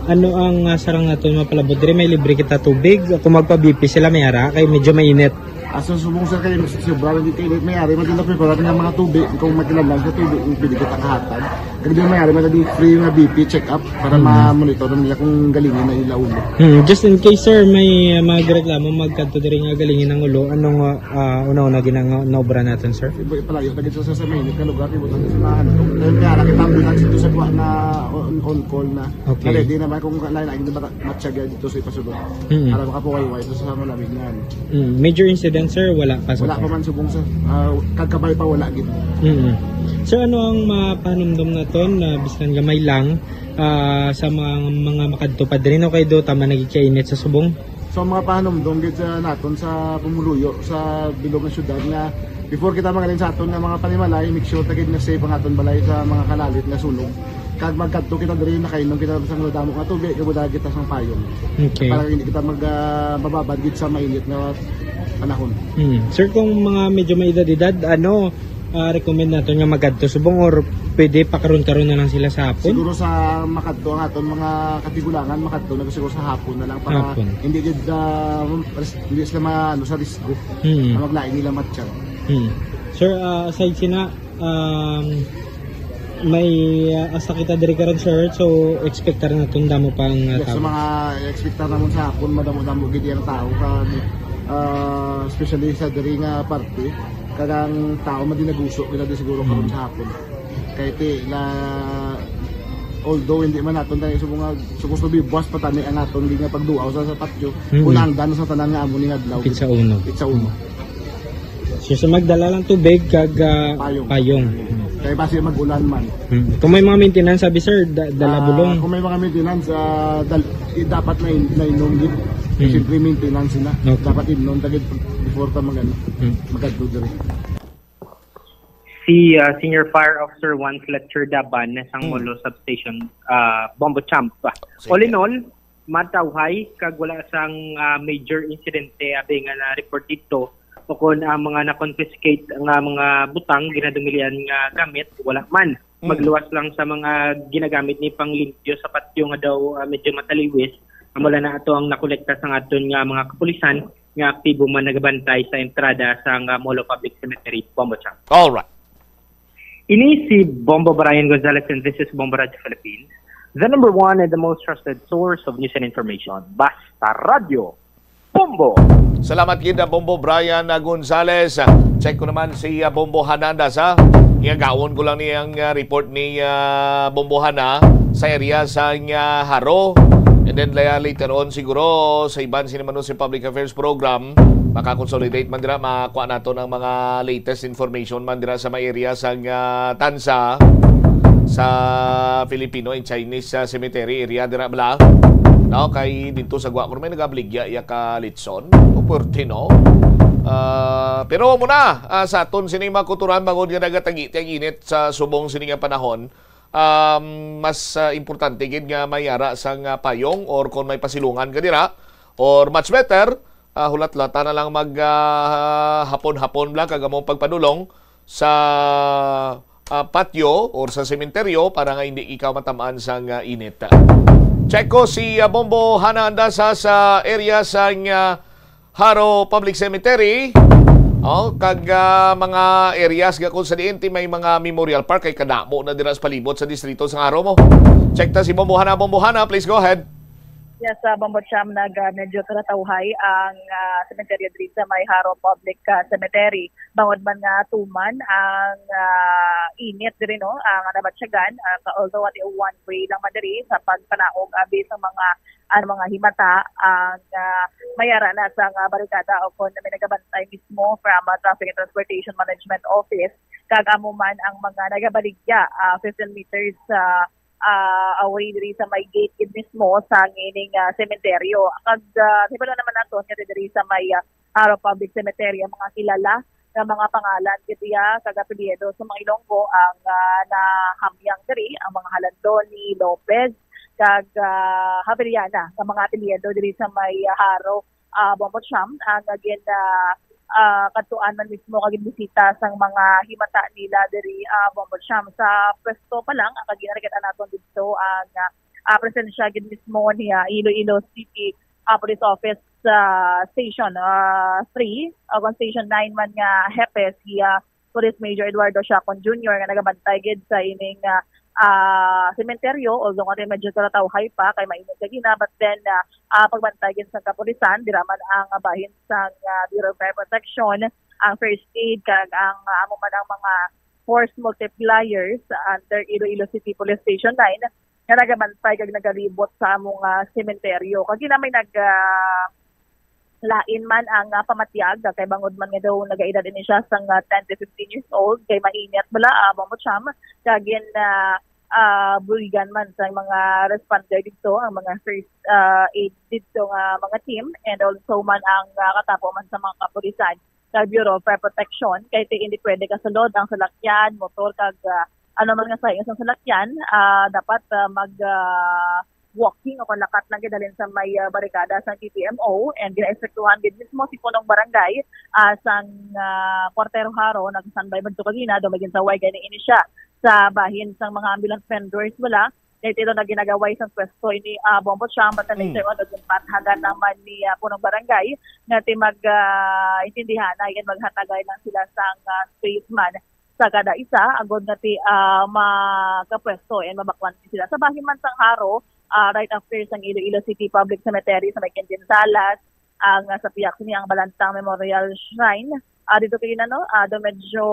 ano ang, ah, sarang naton mapalabot diri? May libre kita tubig. Kung magpa-B P sila, may ara, kay medyo mainit. Aso subong, sir, kay sobra lagi kay may ari man din preparar nga mga tubig, kung makilalang sa tubig, yung pwede kita kahatag. Kaya di may ari man din free nga B P check-up para Mm. ma-monitor nila kung galingin na ila ulo. Hmm, just in case, sir, may, uh, mga reklamo, magkadto diri nga galingin ang ulo, anong, uh, uh, una-una ginang naobra naton, sir? Ibo-, ipalayo na gid sa, sa mainit nga lugar, ibutang sa mga handog. Kaya, kaya lagi tambulans dito sa kuha na on, on call na. Okay. Kaya di naman kung lain-lain, di ba, matyaga dito sa ipasulod. Mm. Para makapuwayway sa, sa malamig na, ano. Mm. Major incident, sir, wala pa so Wala far? pa man subong, sir. Ah, kagkabay pa, wala gid. Mm. Sir, ano ang mapanumdum naton na bisan gamay lang, ah, sa mga, mga makadto pa diri, no? Kay do tama nagikainit sa subong? So, ang mga pahanumdom gid sa naton sa pumuluyo sa bilog nga syudad nga before kita mangalin sa aton nga mga panimalay, make sure ta gid nga safe ang aton balay sa mga kalalit nga sunog. Kag magkadto kita diri, nakainom kita sa damo nga tubig, kag magdala kita sang payong. Okay. Para hindi kita mag, ah, mababad gid sa mainit nga panahon. Hmm. Sir, kung mga medyo may edad-edad, ano, ah, recommend nato nga magadto subong or pwede pa karon-karon na lang sila sa hapon? Siguro sa makadto ang aton mga katigulangan, makadto na siguro sa hapon na lang para Hapon. hindi gid ah, res- hindi sila ma, ano, sa risgo. Hmm. Na maglain nila matyan. Hmm. Sir, ah, aside sina, um, may ah, hasta kita diri karon, sir, so expectar naton damo pang ah, Yes, sa tao. Mga expectar namon sa hapon, madamo-damo gid ang tao ka ah, especially sa diri nga parte, kagang tao madinaguso gid di siguro karon sa hapon. Kay ti na although hindi man naton tayo subong nga supposed to be buwas pa tani ang aton gid nga pagduaw sa, sa patio, Mm. kunangdan sa tanan nga amo ning adlaw. Pizza uno. Pizza uno. So, sa magdala lang tubig kag ah, Payong. payong. Kay basi mag-ulan man. Hmm. Kung may mga maintenance, sabi sir, da- dala Ah, bulong. Kung may mga maintenance, ah, dal- eh, dapat na in- na inom gid. Hmm. Siyempre maintenance na. Okay. Dapat inom ta gid before ta magano. Hmm. Magadto diri. Si ah, Senior Fire Officer one Fletcher Daban sang Hmm. Molo Substation, ah, Bombo Champ. Sige. All in all, matawhay kag wala sang ah, major insidente abi nga na-report dito. Ukon ang mga na-confiscate nga mga butang ginadumilian nga gamit, wala man. Hmm. Magluwas lang sa mga ginagamit ni panglimpyo sa patio nga daw ah, medyo mataliwis. Amo lang na ato ang nakolekta sa aton nga mga kapulisan nga aktibo man nagabantay sa entrada sa nga Molo Public Cemetery, Bombo Champ. All right. Ini si Bombo Brian Gonzalez and this is Bombo Radio Philippines, the number one and the most trusted source of news and information. Basta Radio Bombo! Salamat gid na Bombo Brian ah, Gonzalez. Check ko naman si ah, Bombo Hananda sa iyagaon ko lang niyang ah, report ni ah, Bombo Hana sa area sa ah, Jaro. And then la- later on siguro sa iban sini man si Public Affairs Program, makakonsolidate man dira, makuha nato ng mga latest information man dira sa may area sa ah, Tansa, sa Filipino and Chinese ah, cemetery area dira bala. No, kay dito sa Guacor may nagabaligya iya ka litson. O puwerte, no? Ah, pero muna ah, sa aton sini mga kuturan bangod nga nagatagi ang init sa subong sini nga panahon, um, mas ah, importante gid nga may ara sang ah, payong or kung may pasilungan ka dira, or much better, ah, hulat-hulata na lang mag ah, hapon-hapon lang kag among pagpadulong sa ah, patio or sa sementeryo para nga hindi ikaw matamaan sang ah, init. Check ko si ah, Bombo Hana Andasa sa area sang ah, Jaro Public Cemetery. Oh, kag ah, mga areas nga kung sa diin ti may mga Memorial Park kay kadamo na dira sa palibot sa distrito sa Jaro mo. Check ta si Bombo Hana. Bombo Hana, please go ahead. Yes, sa Bombo Champ, nag ah, medyo kalatawhay ang ah, sementeryo diri sa may Jaro Public ah, Cemetery. Bangod man nga tuman ang ah, init diri, no, ang nabatyagan, ah, ka- although ati one way lang man diri sa pagpanaog abi sa mga ano mga himata ang ah, may ara na sa nga barikada o kon may nagabantay mismo from ah, Traffic and Transportation Management Office, kag amo man ang mga nagabaligya ah, fifteen meters sa ah, away diri sa may gate gid mismo sa ngining ah, sementeryo. Kag ah, hibalo naman naton nga diri sa may ah, Jaro Public Cemetery ang mga kilala nga mga pangalan gid iya kag apelyido sa mga Ilonggo ang ah, nahamyang diri, ang mga Halandoni, Lopez, kag ah, Javeriana nga mga apelyido diri sa may ah, Jaro ah, Bombo Champ ang ah, gin ah, ah, kadtuan man mismo kag ginbisita sang mga himata nila diri ah, Bombo Champ. Sa pwesto pa lang ang kaginarikat naton dito ang ah, ah, presensya gid mismo ni ah, Iloilo City ah, Police Office ah, Station ah, three o kon Station nine man nga hepe si ah, Police Major Eduardo Siacon Junior nga nagabantay gid sa ining ah, ah, sementeryo, although nga medyo kalatawhay pa kay mainit lagi na, but then ah, ah, pagbantay gid sa kapulisan, dira man ang ah, bahin sang ah, Bureau of Fire Protection, ang first aid kag ang ah, amo man ang mga force multipliers under Iloilo City Police Station nine nga nagabantay kag nagalibot sa among ah, sementeryo. Kag ina may nag ah, lain man ang ah, pamatyag ah, kay bangod man nga daw nagaedad ini siya sang ah, ten to fifteen years old kay mainit bala ah, Bombo Champ, kag gin ah, ah, buligan man sa mga responder dito ang mga first ah, aid dito nga mga team, and also man ang ah, katapo man sa mga kapulisan sa Bureau of Fire Protection kay ti hindi pwede kasulod ang salakyan, motor kag ah, ano man nga sa sa salakyan ah, dapat ah, mag ah, walking o kalakat lang gid halin sa may, ah, barikada sang T P M O, and ginainspektuhan gid mismo si punong barangay, ah, sang, ah, Kwartero Jaro, nag-standby man to kagina, daw may gintawag gani ini siya sa bahin sang mga ambulant vendors, wala. Kay tilo na ginagaway sang pwesto ini, ah, Bombo Cham, but Mm. later on, naging pathagan naman ni, ah, punong barangay nga ti mag, ah, intindihan na yan, maghatagay lang sila sang, ah, space man sa kada isa, agod nga ti, ah, makapwesto and mabaklan sila. Sa bahin man sang Jaro, ah, right after sang Iloilo City Public Cemetery sa may Quintin Salas, ang, ah, sa pihak sini ang Balantang Memorial Shrine. Ah, dito kay ano, ah, do medyo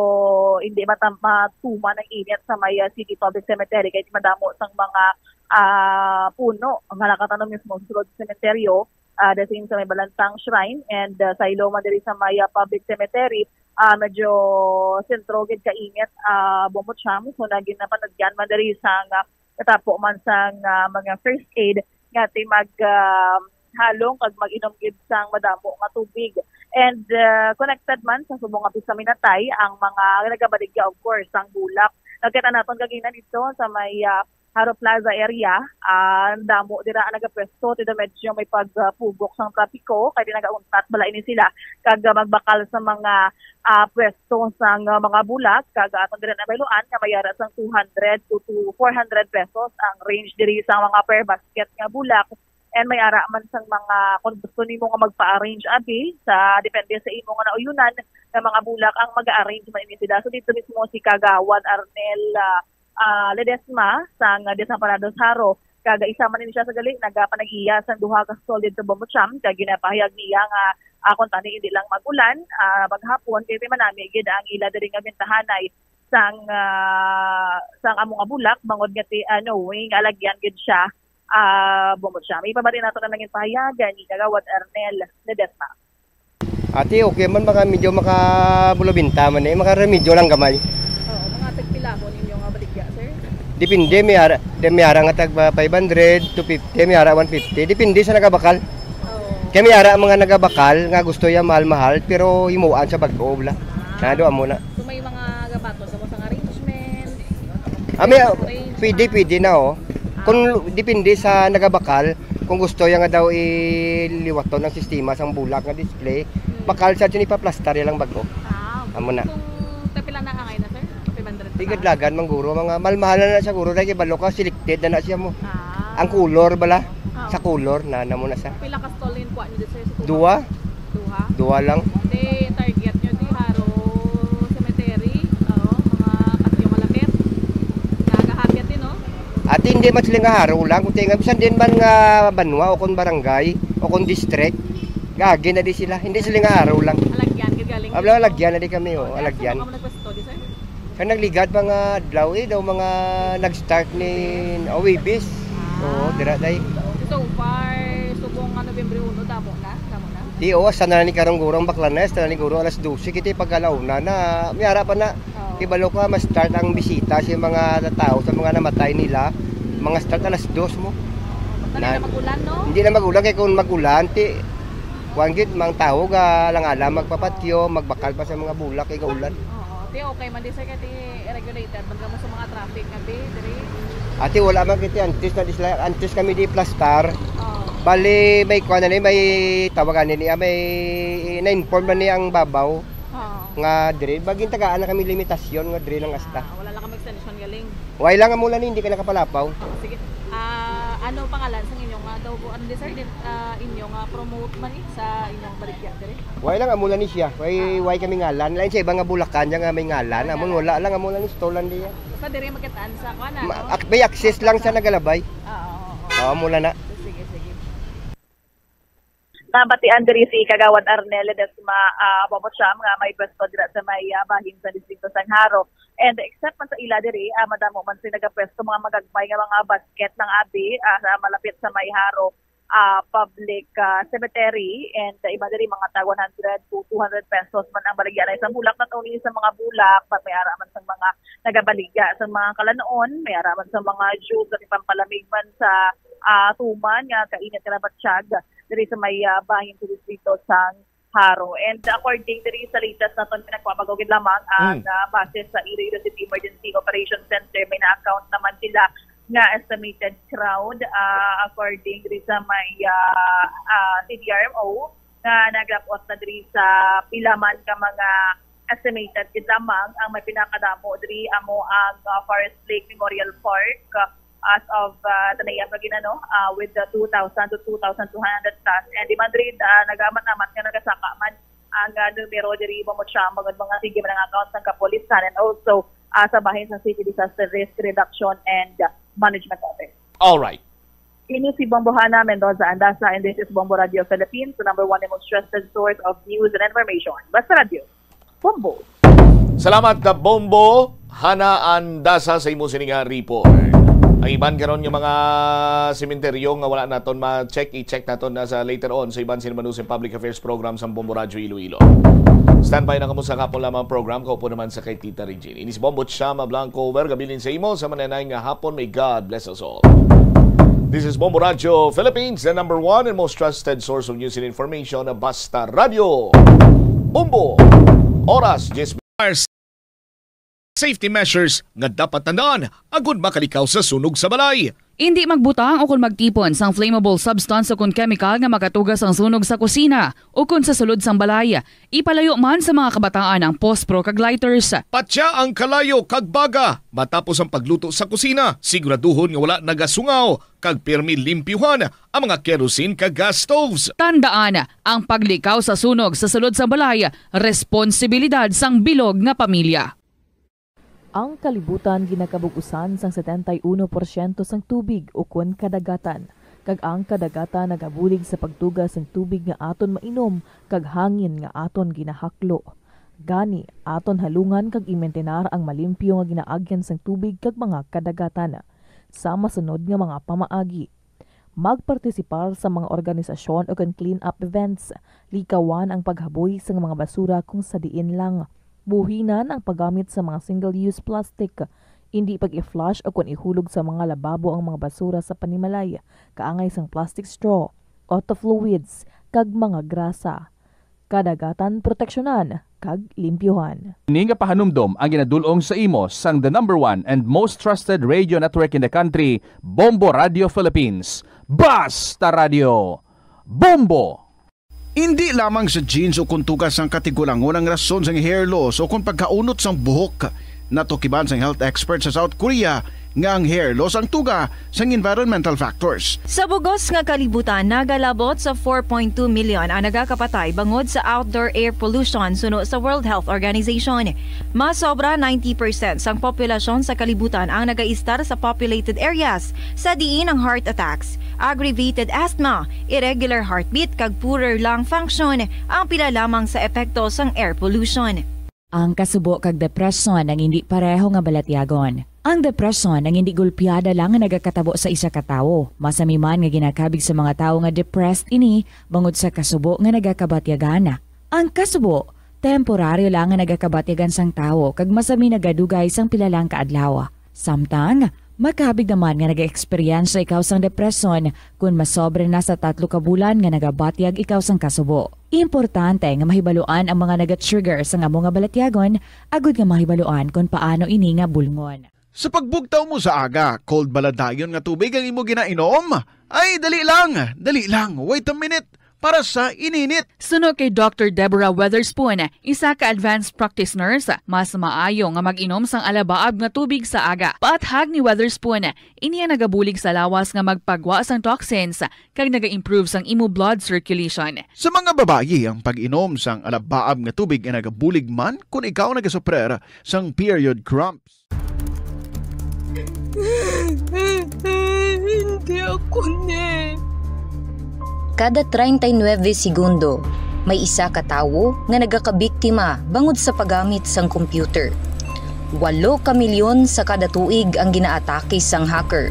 hindi matam-, matuman ang init sa may, ah, City Public Cemetery kay madamo sang mga, ah, puno ang halakatan mismo sa sulod sa sementeryo, ah, the same sa may Balantang Shrine and, ah, sa ilo man diri sa may, ah, public cemetery, ah, medyo sentro gid ka init, ah, Bombo Cham. So, naging napanagyan man diri sa nga katapo man sang, ah, mga first aid nga ti mag, ah, halong kag mag-inom gid sang madamo nga tubig. And, ah, connected man sa subong nga pista minatay ang mga nagabaligya, of course, sang bulak. Nakita naton kagina dito sa may, ah, Jaro Plaza area, ah, ang damo dira ang nagapwesto, ti medyo may pagpugok sang trapiko, kay di nagauntat bala ini sila kag, ah, magbakal sa mga, ah, pwesto sang, ah, mga bulak, kag aton diri nabayloan nga may ara sang two hundred to, to four hundred pesos ang range diri sa mga per basket nga bulak. And may ara man sang mga, kung gusto nimo nga magpa-arrange, abi, sa, depende sa imo nga nauyunan nga mga bulak, ang mag-arrange man ini sila. So, dito mismo si Kagawad Arnel, ah, ah, Ledesma sang Desamparados Jaro. Kag isa man ini siya sa gali nagapanag-iya sang duha ka stall dito sa Bombo Cham, kag ginapahayag niya nga, ah, kung tani hindi lang mag-ulan, ah, maghapon, kay manami gid ang ila diri nga bintahanay sang, ah, sang amo nga bulak, bangod nga ti, ah, knowing alagyan gid siya, ah, Bombo Cham. Ipabati nato na nangin pahayagan ni Kagawad Arnel Ledesma. Ati, okay man, baka medyo makabulabinta man eh, makaremedyo lang gamay. Oo, mga tagpilahon inyo nga baligya, sir? Depende, may ara, de, may ara nga tag five hundred, two fifty, may ara one fifty. Depende sa nagabakal. Oo. Kaya may ara mga nagabakal nga gusto ya mahal-mahal, pero himuan sa bag-o, bla. Ah. Nado amo na. So, may mga gabato sa mo sang arrangement? Ah, may, ah, Arrangement. Pwede, pwede na, oh. Kung lu-, depende sa nagabakal, kung gusto ya nga daw iliwaton ang sistema sang bulak nga display, Hmm. bakal sa dyan ipaplastar ya lang bag-o. Ah, okay. Amo na. Kung tapila na angay na, sir? Five hundred na Tigad taas? Lagan, mangguro, mga malmahalan na siguro, dahil kay balo ka, selected na na siya mo. Ah. Ang color bala, Ah. sa color na, na mo na sa. Pila ka stall in kuha niyo, sir, sa Duha? Duha? Duha lang. Di target nyo di Jaro Cemetery, oo, mga patyo malapit. Nagahapit din, no? Ati, hindi man sila nga Jaro lang, kundi nga bisan din man nga banwa o kung barangay o kung district, gagi na di sila. Hindi sila nga Jaro lang. Alagyan, gid galing Abla, dito. Alagyan na di kami, oh, Oh, alagyan. Saan ka nagpwesto, di, sir? Sa nagligad pa nga adlaw, eh, daw mga nag-start ni, oh, Webes. Ah. Oo, dira, day. So far, subong nga Nobyembre uno, damo na? Damo na? Di, oh, asa na ni karong guro ang bakla na, asa na ni guro alas dose, kita pag alauna na, may ara pa na. Oo. Kibalo ka, mas start ang bisita sa mga tao, sa mga namatay nila, mga start alas dos mo. Basta Na, na mag-ulan, no? Hindi na mag-ulan, kay kung mag-ulan, ti, kuwan gid, mga tao ga lang alam, magpapatyo, magbakal pa sa mga bulak, kay gaulan. Oo, ti okay man di, sir, kay ti regulated man kamo sa mga traffic nga di, diri. Ati, wala man kiti antes na disla-, antes kami di plastar. Oo. Bali, may kuwan na ni, may tawagan ni niya, may na-inform na ni ang babaw Oo. nga diri. Baging tagaan na kami limitasyon nga diri lang asta. Ah, wala lang kami extension galing. Way lang amo lang ni, hindi ka nakapalapaw. Ah, sige. Ah, ano pangalan sa inyo nga daw po? Ano di, sir? Di, ah, inyo nga promote man eh sa inyong baligya diri? Way lang amo lang ni siya. Way, Ah. way kami ngalan. Lain sa iba nga bulakan niya nga may ngalan. May Amon ngalan. Wala lang amo lang ni store lang diya. Basta diri magkitaan sa kuan, Ma-, no? ak-, may access lang sa Sa nagalabay. Ah, oo, oo. Oo, amo lang na. Sige, sige. Nabatian diri si Kagawad Arnel Ledesma, ah, Bobocham, nga may pwesto dira sa may, ah, bahin sa distrito sang Jaro. And except man sa ila diri, ah, madamo man sila nagapwesto mga magagmay nga mga basket lang abi, ah, sa malapit sa may Jaro, ah, public, ah, cemetery. And, ah, iba diri mga tag one hundred to two hundred pesos man ang baligya na isang bulak. Not only sa mga bulak, but may ara man sa mga nagabaligya sa mga kalanon, may ara man sa mga juice, sa pampalamig man sa, ah, tuman nga kainit nga nabatsyag diri sa may, ah, bahin sa distrito sang Jaro. And according diri sa latest naton nga nagpabagawid lamang ang, Mm. ah, base sa Iloilo City Emergency Operations Center, may na-account naman sila nga estimated crowd, ah, according diri sa may, ah, ah, C D R M O, nga naglabot na diri sa pila man ka mga estimated gid lamang. Ang may pinakadamo diri amo ang, ah, Forest Lake Memorial Park, ah, as of, ah, ten A M kagina, no, ah, with the two thousand to two thousand two hundred plus. And di man diri, ah, nagamat-amat nga nagasaka man ang, ah, numero diri, Bombo Cham, bangod mga sige man ang account sang kapulisan and also, ah, sa bahin sang City Disaster Risk Reduction and Management Office. All right. Ini si Bombo Hana Mendoza Andasa, and this is Bombo Radio Philippines, the number one and most trusted source of news and information. Basta Radio, Bombo. Salamat na Bombo Hana Andasa sa imo sini nga report. Ang iban karon nga mga sementeryo nga wala naton ma-check, i-check naton na sa later on sa iban sini manusin public affairs program sa Bombo Radio Iloilo. Standby na kamo sa kapon lamang program, kaupo naman sa kay Tita Regine. Ini si Bombo Chama Blanco, wer gabilin sa imo sa mananay nga hapon. May God bless us all. This is Bombo Radio Philippines, the number one and most trusted source of news and information. Basta Radio Bombo. Oras, diyes hours. Safety measures nga dapat tandaan agud makalikaw sa sunog sa balay. Indi magbutang o kon magtipon sang flammable substance o kon chemical nga makatuga sang sunog sa kusina o kon sa sulod sang balay. Ipalayo man sa mga kabataan ang pospro kag lighters. Patya ang kalayo kag baga matapos ang pagluto sa kusina. Siguraduhon nga wala nagasungaw kag pirmi limpyuhan ang mga kerosene kag gas stoves. Tandaan, ang paglikaw sa sunog sa sulod sang balay responsibilidad sang bilog nga pamilya. Ang kalibutan ginakabug-usan sang setenta y uno porsyento sang tubig ukon kadagatan, kag ang kadagatan nagabulig sa pagtuga sang tubig nga aton mainom kag hangin nga aton ginahaklo. Gani, aton halungan kag imintenar ang malimpyo nga ginaagyan sang tubig kag mga kadagatan. Sa masunod nga mga pamaagi, magpartisipar sa mga organisasyon o kon clean-up events. Likawan ang paghaboy sang mga basura kung sa diin lang. Buhinan ang paggamit sa mga single-use plastic. Indi pag-i-flush o kon ihulog sa mga lababo ang mga basura sa panimalay, kaangay sang plastic straw, auto fluids, kag mga grasa. Kadagatan proteksyonan kag limpyuhan. Ini nga pahanumdom ang ginadul-ong sa imo sang the number one and most trusted radio network in the country, Bombo Radio Philippines. Basta Radio! Bombo! Indi lamang sa genes o kon tugas sang katigulangon ang rason sang hair loss o kon pagkaunot sang buhok. Natukiban sang health expert sa South Korea nga ang hair loss ang tuga sang environmental factors. Sa bugos nga kalibutan, nagalabot sa four point two million ang nagakapatay bangod sa outdoor air pollution suno sa World Health Organization. Mas sobra ninety percent sang populasyon sa kalibutan ang nagaistar sa populated areas, sa diin ang heart attacks, aggravated asthma, irregular heartbeat, kag poorer lung function ang pila lamang sa epekto sang air pollution. Ang kasubo kag depresyon ang indi pareho nga balatyagon. Ang depresyon ang indi gulpiada lang nga nagakatabo sa isa ka tawo. Masami man nga ginakabig sa mga tawo nga depressed ini bangod sa kasubo nga nagakabatyagan. Ang kasubo, temporaryo lang nga nagakabatyagan sang tawo kag masami nagadugay sang pila lang ka adlaw. Samtang, makabig naman nga nagaeksperyensya ikaw sang depresyon kon masobra na sa tatlo ka bulan nga nagabatyag ikaw sang kasubo. Importante nga mahibaluan ang mga naga-trigger sang amo nga balatyagon agud nga mahibaluan kon paano ini nga bulngon. Sa pagbugtaw mo sa aga, cold bala dayon nga tubig ang imo ginainom? Ay, dali lang, dali lang, wait a minute. Para sa ininit. Suno kay Doctor Deborah Weatherspoon, isa ka advanced practice nurse, mas maayo nga mag-inom sang alabaab nga tubig sa aga. Paathag ni Weatherspoon, ini ang nagabulig sa lawas nga magpagwa sang toxins kag naga-improve sang imo blood circulation. Sa mga babayi, ang pag-inom sang alabaab nga tubig ay nagabulig man kon ikaw nagasuprer sang period cramps. Hindi ako ni. Kada treinta y nueve segundo, may isa ka tawo nga nagakabiktima bangod sa paggamit sang computer. Walo ka milyon sa kada tuig ang ginaatake sang hacker.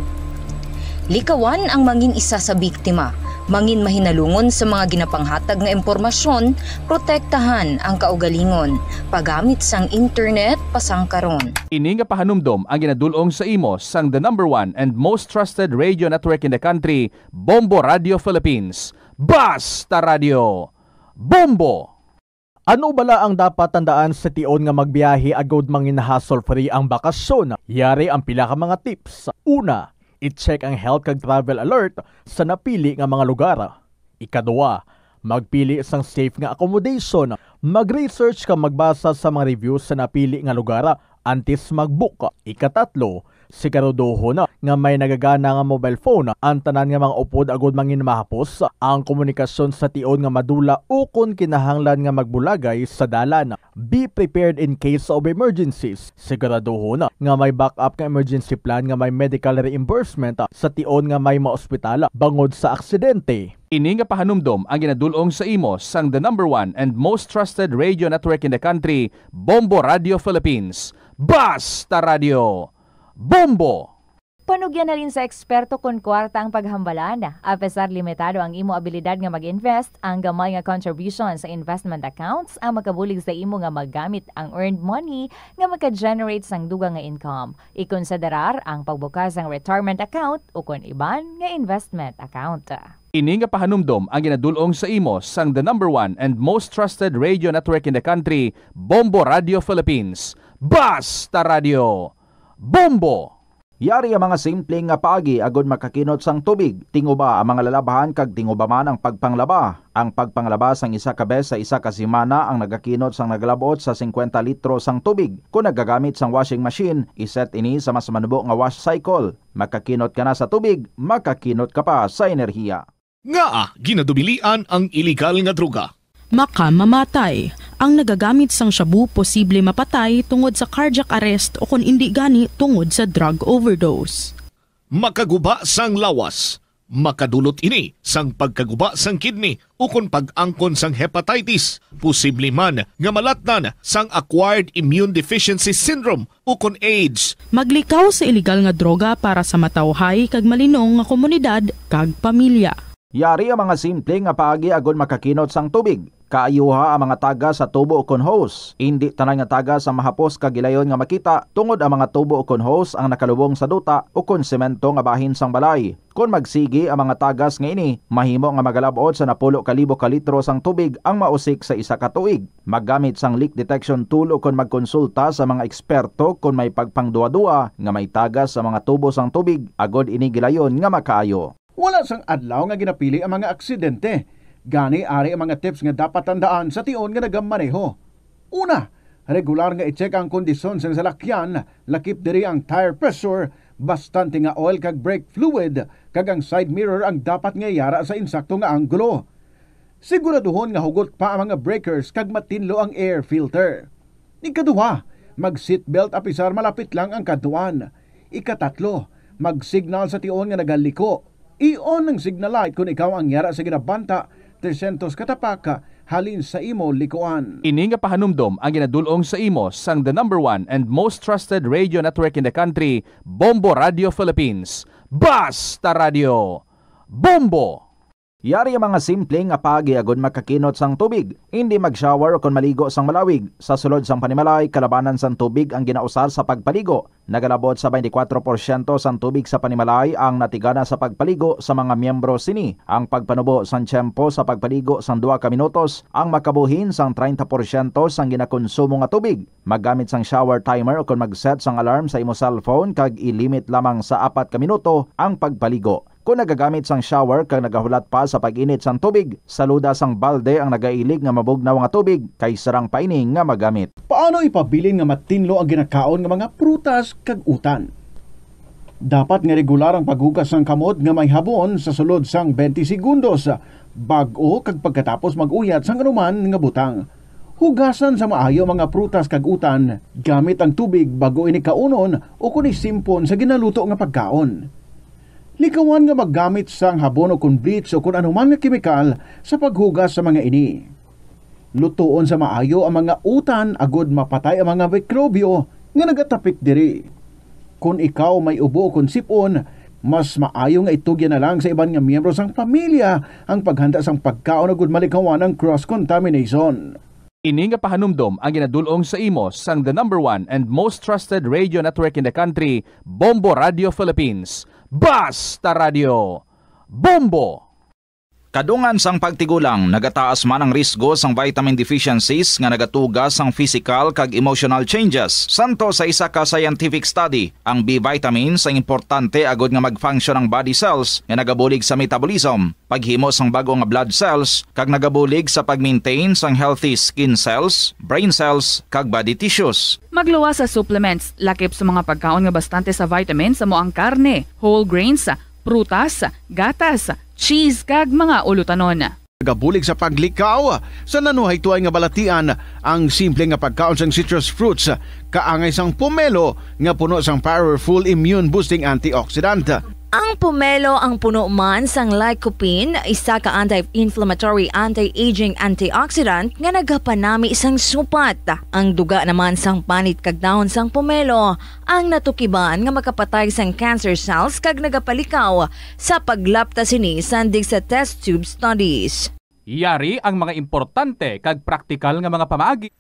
Likawan ang mangin isa sa biktima, mangin mahinalungon sa mga ginapanghatag nga impormasyon, protektahan ang kaugalingon, paggamit sang internet pasangkaron. Ini nga pahanumdom ang ginadul-ong sa imo sang the number one and most trusted radio network in the country, Bombo Radio Philippines. Basta Radio! Bombo! Ano bala ang dapat tandaan sa tion nga magbiyahe agud mangin hassle-free ang bakasyon? Yari ang pila ka mga tips. Una, I-check ang health kag travel alert sa napili nga mga lugar. Ikaduha, magpili sang safe nga accommodation. Mag-research kag magbasa sa mga reviews sa napili nga lugar antes mag-book. Ikatatlo, siguraduhon nga may nagagana nga mobile phone ang tanan nga mga upod agud mangin mahapos ang komunikasyon sa tion nga madula ukon kinahanglan nga magbulagay sa dalan. Be prepared in case of emergencies. Siguraduhon nga may backup nga emergency plan nga may medical reimbursement sa tion nga may maospital bangod sa aksidente. Ini nga pahanumdom ang ginadul-ong sa imo sang the number one and most trusted radio network in the country, Bombo Radio Philippines. Basta Radio! Bombo! Panugyan halin sa eksperto kon kwarta ang paghambalan. Apesar limitado ang imo abilidad nga mag-invest, ang gamay nga contribution sa investment accounts ang makabulig sa imo nga magamit ang earned money nga maka-generate sang dugang nga income. Ikonsiderar ang pagbukas sang retirement account ukon iban nga investment account. Ini nga pahanumdom ang ginadul-ong sa imo sang the number one and most trusted radio network in the country, Bombo Radio Philippines. Basta Radio! Bombo! Yari ang mga simple nga paagi agud makakinot sang tubig. Tinguba ang mga lalabhan kag tinguba man ang pagpanglaba. Ang pagpanglaba sang isa ka bes sa isa ka semana ang nagakinot sang nagalab-ot sa singkwenta litro sang tubig. Kon nagagamit sang washing machine, iset ini sa mas manubo nga wash cycle. Makakinot ka na sa tubig, makakinot ka pa sa enerhiya. Ngaa ginadubilian ang iligal nga droga? Makamamatay. Ang nagagamit sang shabu posible mapatay tungod sa cardiac arrest o kon indi gani tungod sa drug overdose. Makaguba sang lawas. Makadulot ini sang pagkaguba sang kidney ukon pag-angkon sang hepatitis. Posible man nga malatnan sang acquired immune deficiency syndrome ukon AIDS. Maglikaw sa iligal nga droga para sa matawhay kag malinong nga komunidad kag pamilya. Yari ang mga simple nga paagi agud makakinot sang tubig. Kaayuha ang mga tagas sa tubo ukon hose. Indi tanan nga tagas ang mahapos kag gilayon nga makita, tungod ang mga tubo ukon hose ang nakalubong sa duta ukon semento nga bahin sang balay. Kon magsigi ang mga tagas nga ini, mahimo nga magalab-ot sa napulo ka libo ka litro sang tubig ang mausik sa isa ka tuig. Maggamit sang leak detection tool ukon magkonsulta sa mga eksperto kon may pagpangduha-duha nga may tagas sa mga tubo sang tubig agud ini gilayon nga makaayo. Wala sang adlaw nga ginapili ang mga aksidente. Gani, ari ang mga tips nga dapat tandaan sa tion nga nagamaneho. Una, regular nga i-check ang kondisyon sang salakyan, lakip diri ang tire pressure, bastante nga oil kag brake fluid, kag ang side mirror ang dapat nga yara sa insakto nga anggulo. Siguraduhon nga hugot pa ang mga breakers kag matinlo ang air filter. Ikaduha, mag-seatbelt apisar malapit lang ang kadtuan. Ikatatlo, mag-signal sa tion nga nagaliko. I-on ang signal light kon ikaw ang yara sa ginabanta tresyentos ka tapak halin sa imo likuan. Ini nga pahanumdom ang ginadul-ong sa imo sang the number one and most trusted radio network in the country, Bombo Radio Philippines. Basta Radio! Bombo! Yari ang mga simple nga paagi agud makakinot sang tubig. Indi mag-shower ukon maligo sang malawig. Sa sulod sang panimalay, kalabanan sang tubig ang ginausar sa pagpaligo. Nagalabot sa twenty-four porsyento sang tubig sa panimalay ang natigana sa pagpaligo sa mga miyembro sini. Ang pagpanubo sang tiyempo sa pagpaligo sang duha ka minutos ang makabuhin sang treinta porsyento sang ginakonsumo nga tubig. Maggamit sang shower timer ukon mag-set sang alarm sa imo cellphone kag i-limit lamang sa apat ka minuto ang pagpaligo. Kon nagagamit sang shower kag nagahulat pa sa pag-init sang tubig, saluda sang balde ang nagailig nga mabugnaw nga tubig kay sarang pa ini nga magamit. Paano ipabilin nga matinlo ang ginakaon nga mga prutas kag utan? Dapat nga regular ang paghugas sang kamot nga may habon sa sulod sang twenty segundos, bag-o kag pagkatapos mag-uyat sang anuman nga butang. Hugasan sa maayo ang mga prutas kag utan gamit ang tubig bag-o ini kaunon ukon isimpon sa ginaluto nga pagkaon. Likawan nga maggamit sang habon ukon bleach ukon anuman nga kemikal sa paghugas sa mga ini. Lutoon sa maayo ang mga utan agod mapatay ang mga mikrobyo nga nagatapik diri. Kon ikaw may ubo ukon sip-on, mas maayo nga itugyan na lang sa iban nga miyembro sang pamilya ang paghanda sang pagkaon agod malikawan ang cross contamination. Ini nga pahanumdom ang ginadul-ong sa imo sang the number one and most trusted radio network in the country, Bombo Radio Philippines. Basta Radio! Bombo! Kadungan sang pagtigulang, nagataas man ang risgo sang vitamin deficiencies nga nagatuga sang physical kag emotional changes. Santo sa isa ka scientific study, ang B vitamins ang importante agod nga mag-function ang body cells nga nagabulig sa metabolism, paghimo sang bag-o nga blood cells, kag nagabulig sa pag-maintain sang healthy skin cells, brain cells, kag body tissues. Magluwas sa supplements, lakip sa mga pagkaon nga bastante sa vitamins, amo ang karne, whole grains, prutas, gatas, cheese, kag mga ulutanon. Nagabulig sa paglikaw sa nanuhaytoy nga balatian ang simple nga pagkaon sang citrus fruits, kaangay sang pomelo nga puno sang powerful immune-boosting antioxidant. Ang pomelo ang puno man sang lycopene, isa ka anti-inflammatory, anti-aging antioxidant nga nagapanami sang supat. Ang duga naman sang panit kag dahon sang pomelo ang natukiban nga makapatay sang cancer cells kag nagapalikaw sa paglapta sini sandig sa test tube studies. Yari ang mga importante kag praktikal nga mga pamaagi.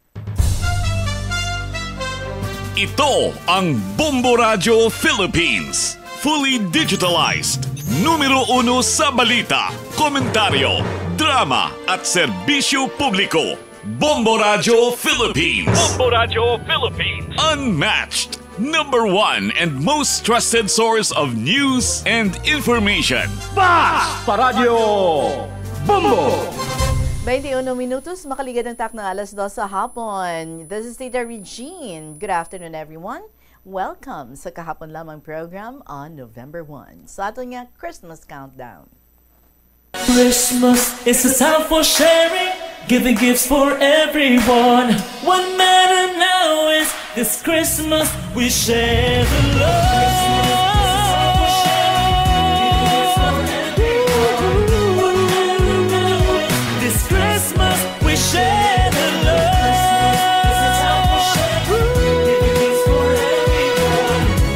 Ito ang Bombo Radyo Philippines. Fully digitalized. Numero uno sa balita, komentaryo, drama, at serbisyo publiko. Bombo Radyo Philippines. Bombo Radyo Philippines. Unmatched. Number one and most trusted source of news and information. Bas pa Radyo Bombo! Twenty-one minutos, makaligad ang takna alas dos sa hapon. This is Tita Regine. Good afternoon, everyone. Welcome sa kahapon lamang program on November one. Sa aton nga Christmas countdown. Christmas is a time for sharing, giving gifts for everyone. What matter now is this Christmas we share the love. This Christmas we share the love.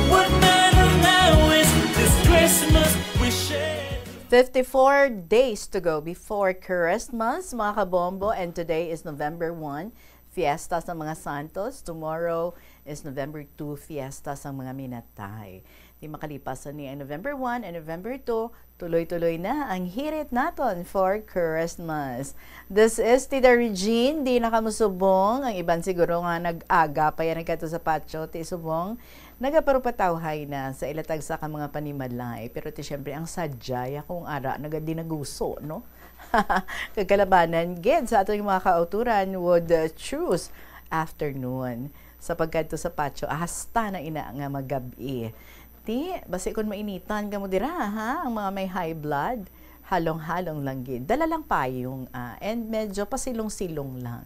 What matter now is this Christmas we share. Fifty-four days to go before Christmas, mga kabombo, and today is November one, Fiesta sang mga Santos. Tomorrow is November two, Fiesta sang mga minatay. Di makalipas ni ang November one and November two, tuloy-tuloy na ang hirit naton for Christmas. This is Tita Regine, di na kamo subong. Ang iban siguro nga nag-aga pa yan nagkadto sa patio, ti subong. Nagaparupatawhay na sa ila tagsa ka mga panimalay, pero ti siyempre ang sadya ya kung ara nagadinaguso, no? Kag kalabanan gid sa aton mga kauturan would, uh, choose afternoon sa pagkadto sa patio hasta na ina nga magab-i. Ti, basi kon mainitan kamo dira, ha, ang mga may high blood, halong-halong lang gid. Dala lang payong, ah, and medyo pasilong-silong lang.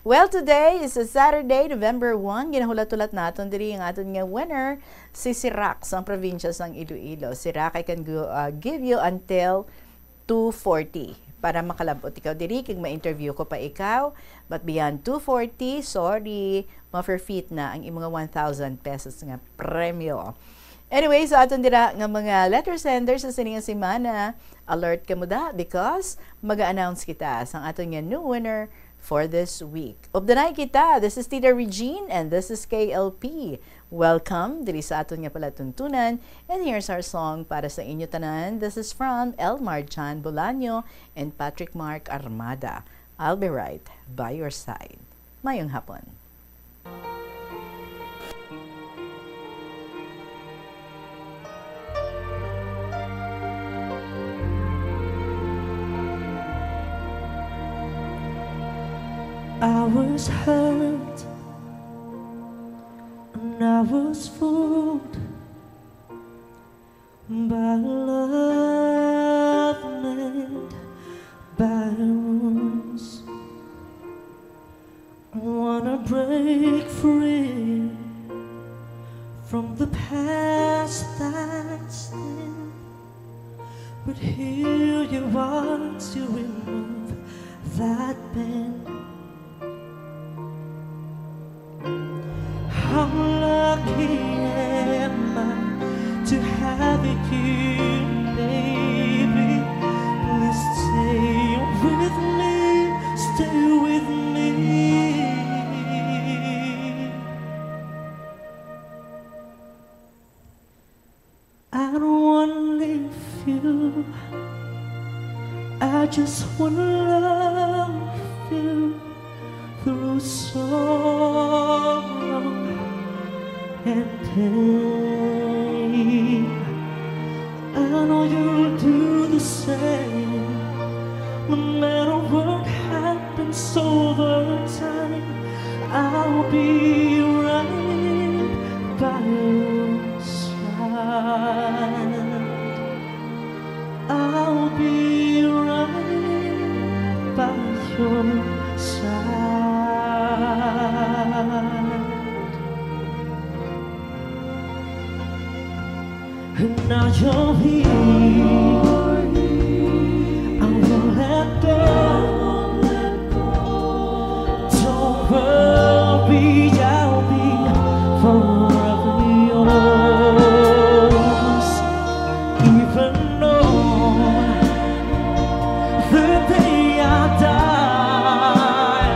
Well, today is a Saturday, November one. Ginahulat-hulat naton diri ang aton nga winner, si Sirak, sang probinsya sang Iloilo. Sirak, I can go, uh, give you until two forty para makalab-ot ikaw diri kag ma-interview ko pa ikaw. But beyond two forty, sorry, ma-forfeit na ang imong one thousand pesos nga premyo. Anyway, sa aton dira nga mga letter sender sa sini nga semana, alert kamo da because mag-announce kita sang aton nga new winner for this week. Updanay kita, this is Tita Regine and this is K L P. Welcome diri sa aton nga palatuntunan, and here's our song para sa inyo tanan. This is from Elmar Chan Bolaño and Patrick Mark Armada. I'll be right by your side. Mayong hapon. I was hurt and I was fooled by love made by wounds. I wanna break free from the past that stain, but here you are to remove that pain. How lucky am I to have you, baby. Please stay with me, stay with me. I don't wanna leave you. I Now you're here. I won't let go. Don't worry, I'll be forever yours. Even on the day I die,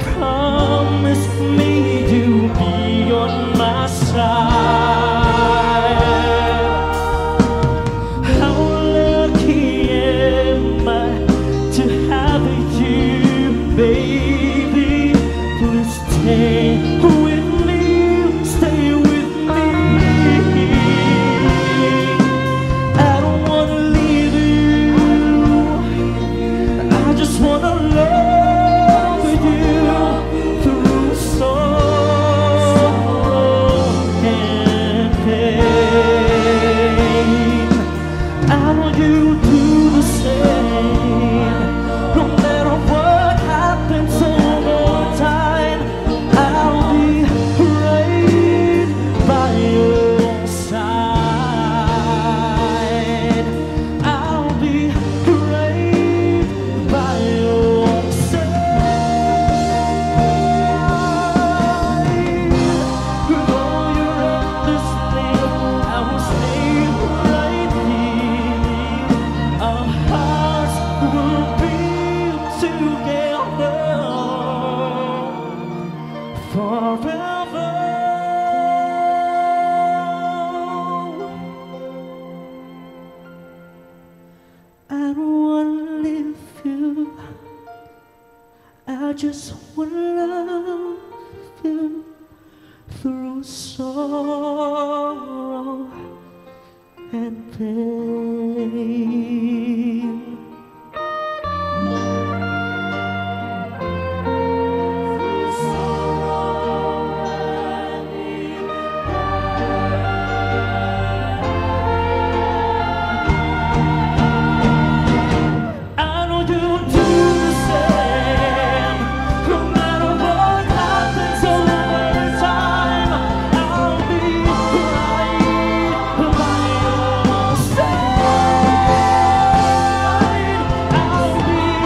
promise me you'll be on my side. How lucky am I to have you, baby? Please stay with me, stay with me. I don't wanna leave you. I just wanna love you through sorrow and pain. I know you do the same. No matter what happens over time, I'll be right by your side. I'll be right by your side. With all your endless need, I will stay right here. Our hearts will be together forever. I don't wanna leave you. I just wanna love you through sorrow and pain. I know you do the same. No matter what happens over time, I'll be right by your side. I'll be right by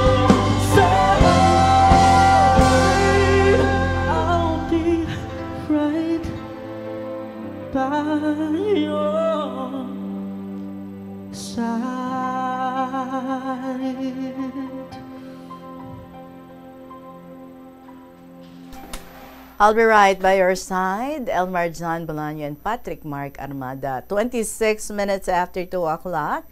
your side. I'll be right by your side. I'll be right by your side, Elmar John Bolaño and Patrick Mark Armada. Twenty-six minutes after two o'clock,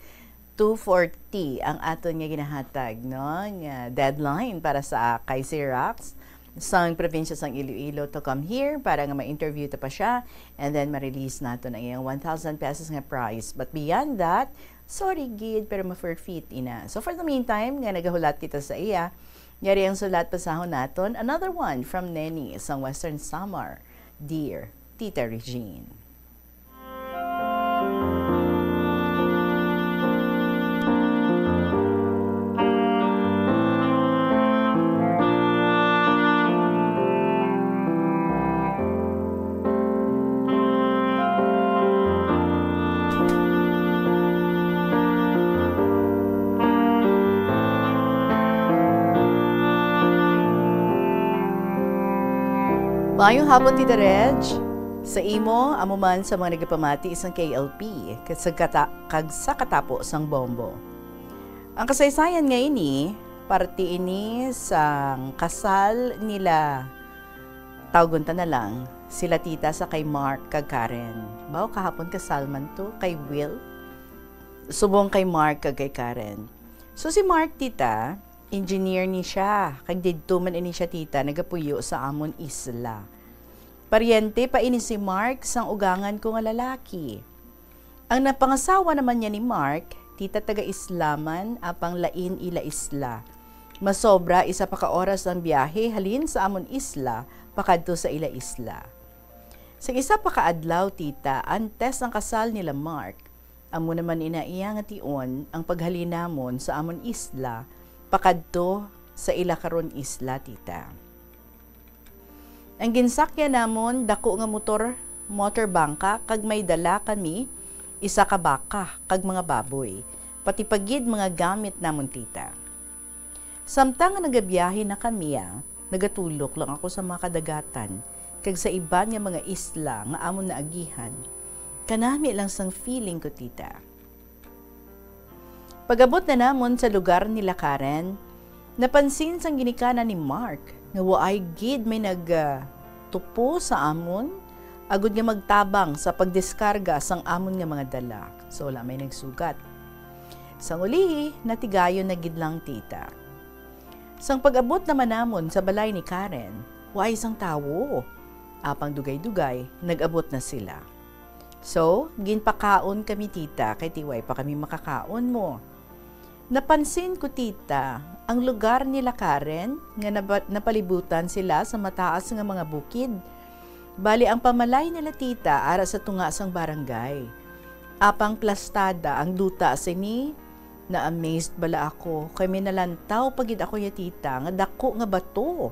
two forty ang aton nga ginahatag, no, nga deadline para sa kay Xerox sang probinsya sang Iloilo to come here para nga ma-interview ta pa siya, and then ma-release naton ang iyang one thousand pesos nga prize. But beyond that, sorry gid, pero ma-forfeit ina. So for the meantime, nga nagahulat kita sa iya, yari ang sulat, basahon naton. Another one from Neni sang Western Samar. Dear Tita Regine. Maayong hapon, Tita Reg. Sa imo, amo man sa mga nagapamati sang K L P, kag sa kata-, kag sa katapo sang bombo. Ang kasaysayan nga ini, parte ini sang kasal nila, tawgon ta na lang, sila Tita sa kay Mark kag Karen. Baw kahapon kasal man to kay Will, subong kay Mark kag kay Karen. So si Mark, Tita, engineer ni siya, kag didto man ini siya, Tita, nagapuyo sa amon isla. Paryente pa ini si Mark sang ugangan ko nga lalaki. Ang napangasawa naman niya ni Mark, Tita, taga-isla man, apang lain ila isla. Masobra isa pa ka oras ang biyahe halin sa amon isla pakadto sa ila isla. Sa isa pa ka adlaw, Tita, antes ang kasal nila Mark, Amo naman ina iya nga tion ang paghalin namon sa amon isla pakadto sa ila karon isla, tita. Ang ginsakyan namon dako nga motor, motor bangka, kag may dala kami isa ka baka kag mga baboy, pati pa gid mga gamit namon, tita. Samtang nga nagabiyahe na kami, ah, nagatulok lang ako sa mga kadagatan kag sa iban nga mga isla nga amon naagihan. Kanami lang sang feeling ko, tita. Pag-abot na namon sa lugar nila Karen, napansin sang ginikanan ni Mark nga waay gid may nag, ah, tupo sa amon agud nga magtabang sa pagdiskarga sang amon nga mga dala. So, wala may nagsugat. Sang ulihi, natigayon na gid lang, tita. Sang pag-abot naman namon sa balay ni Karen, waay sang tawo. Apang dugay-dugay, nag-abot na sila. So, ginpakaon kami, tita, kay ti way pa kami makakaon mo. Napansin ko, tita, ang lugar nila Karen nga naba-, napalibutan sila sa mataas nga mga bukid. Bali, ang pamalay nila, tita, ara sa tunga sang barangay. Apang plastada ang duta sini. Na-amazed bala ako, kay may nalantaw pa gid ako ya, tita, nga dako nga bato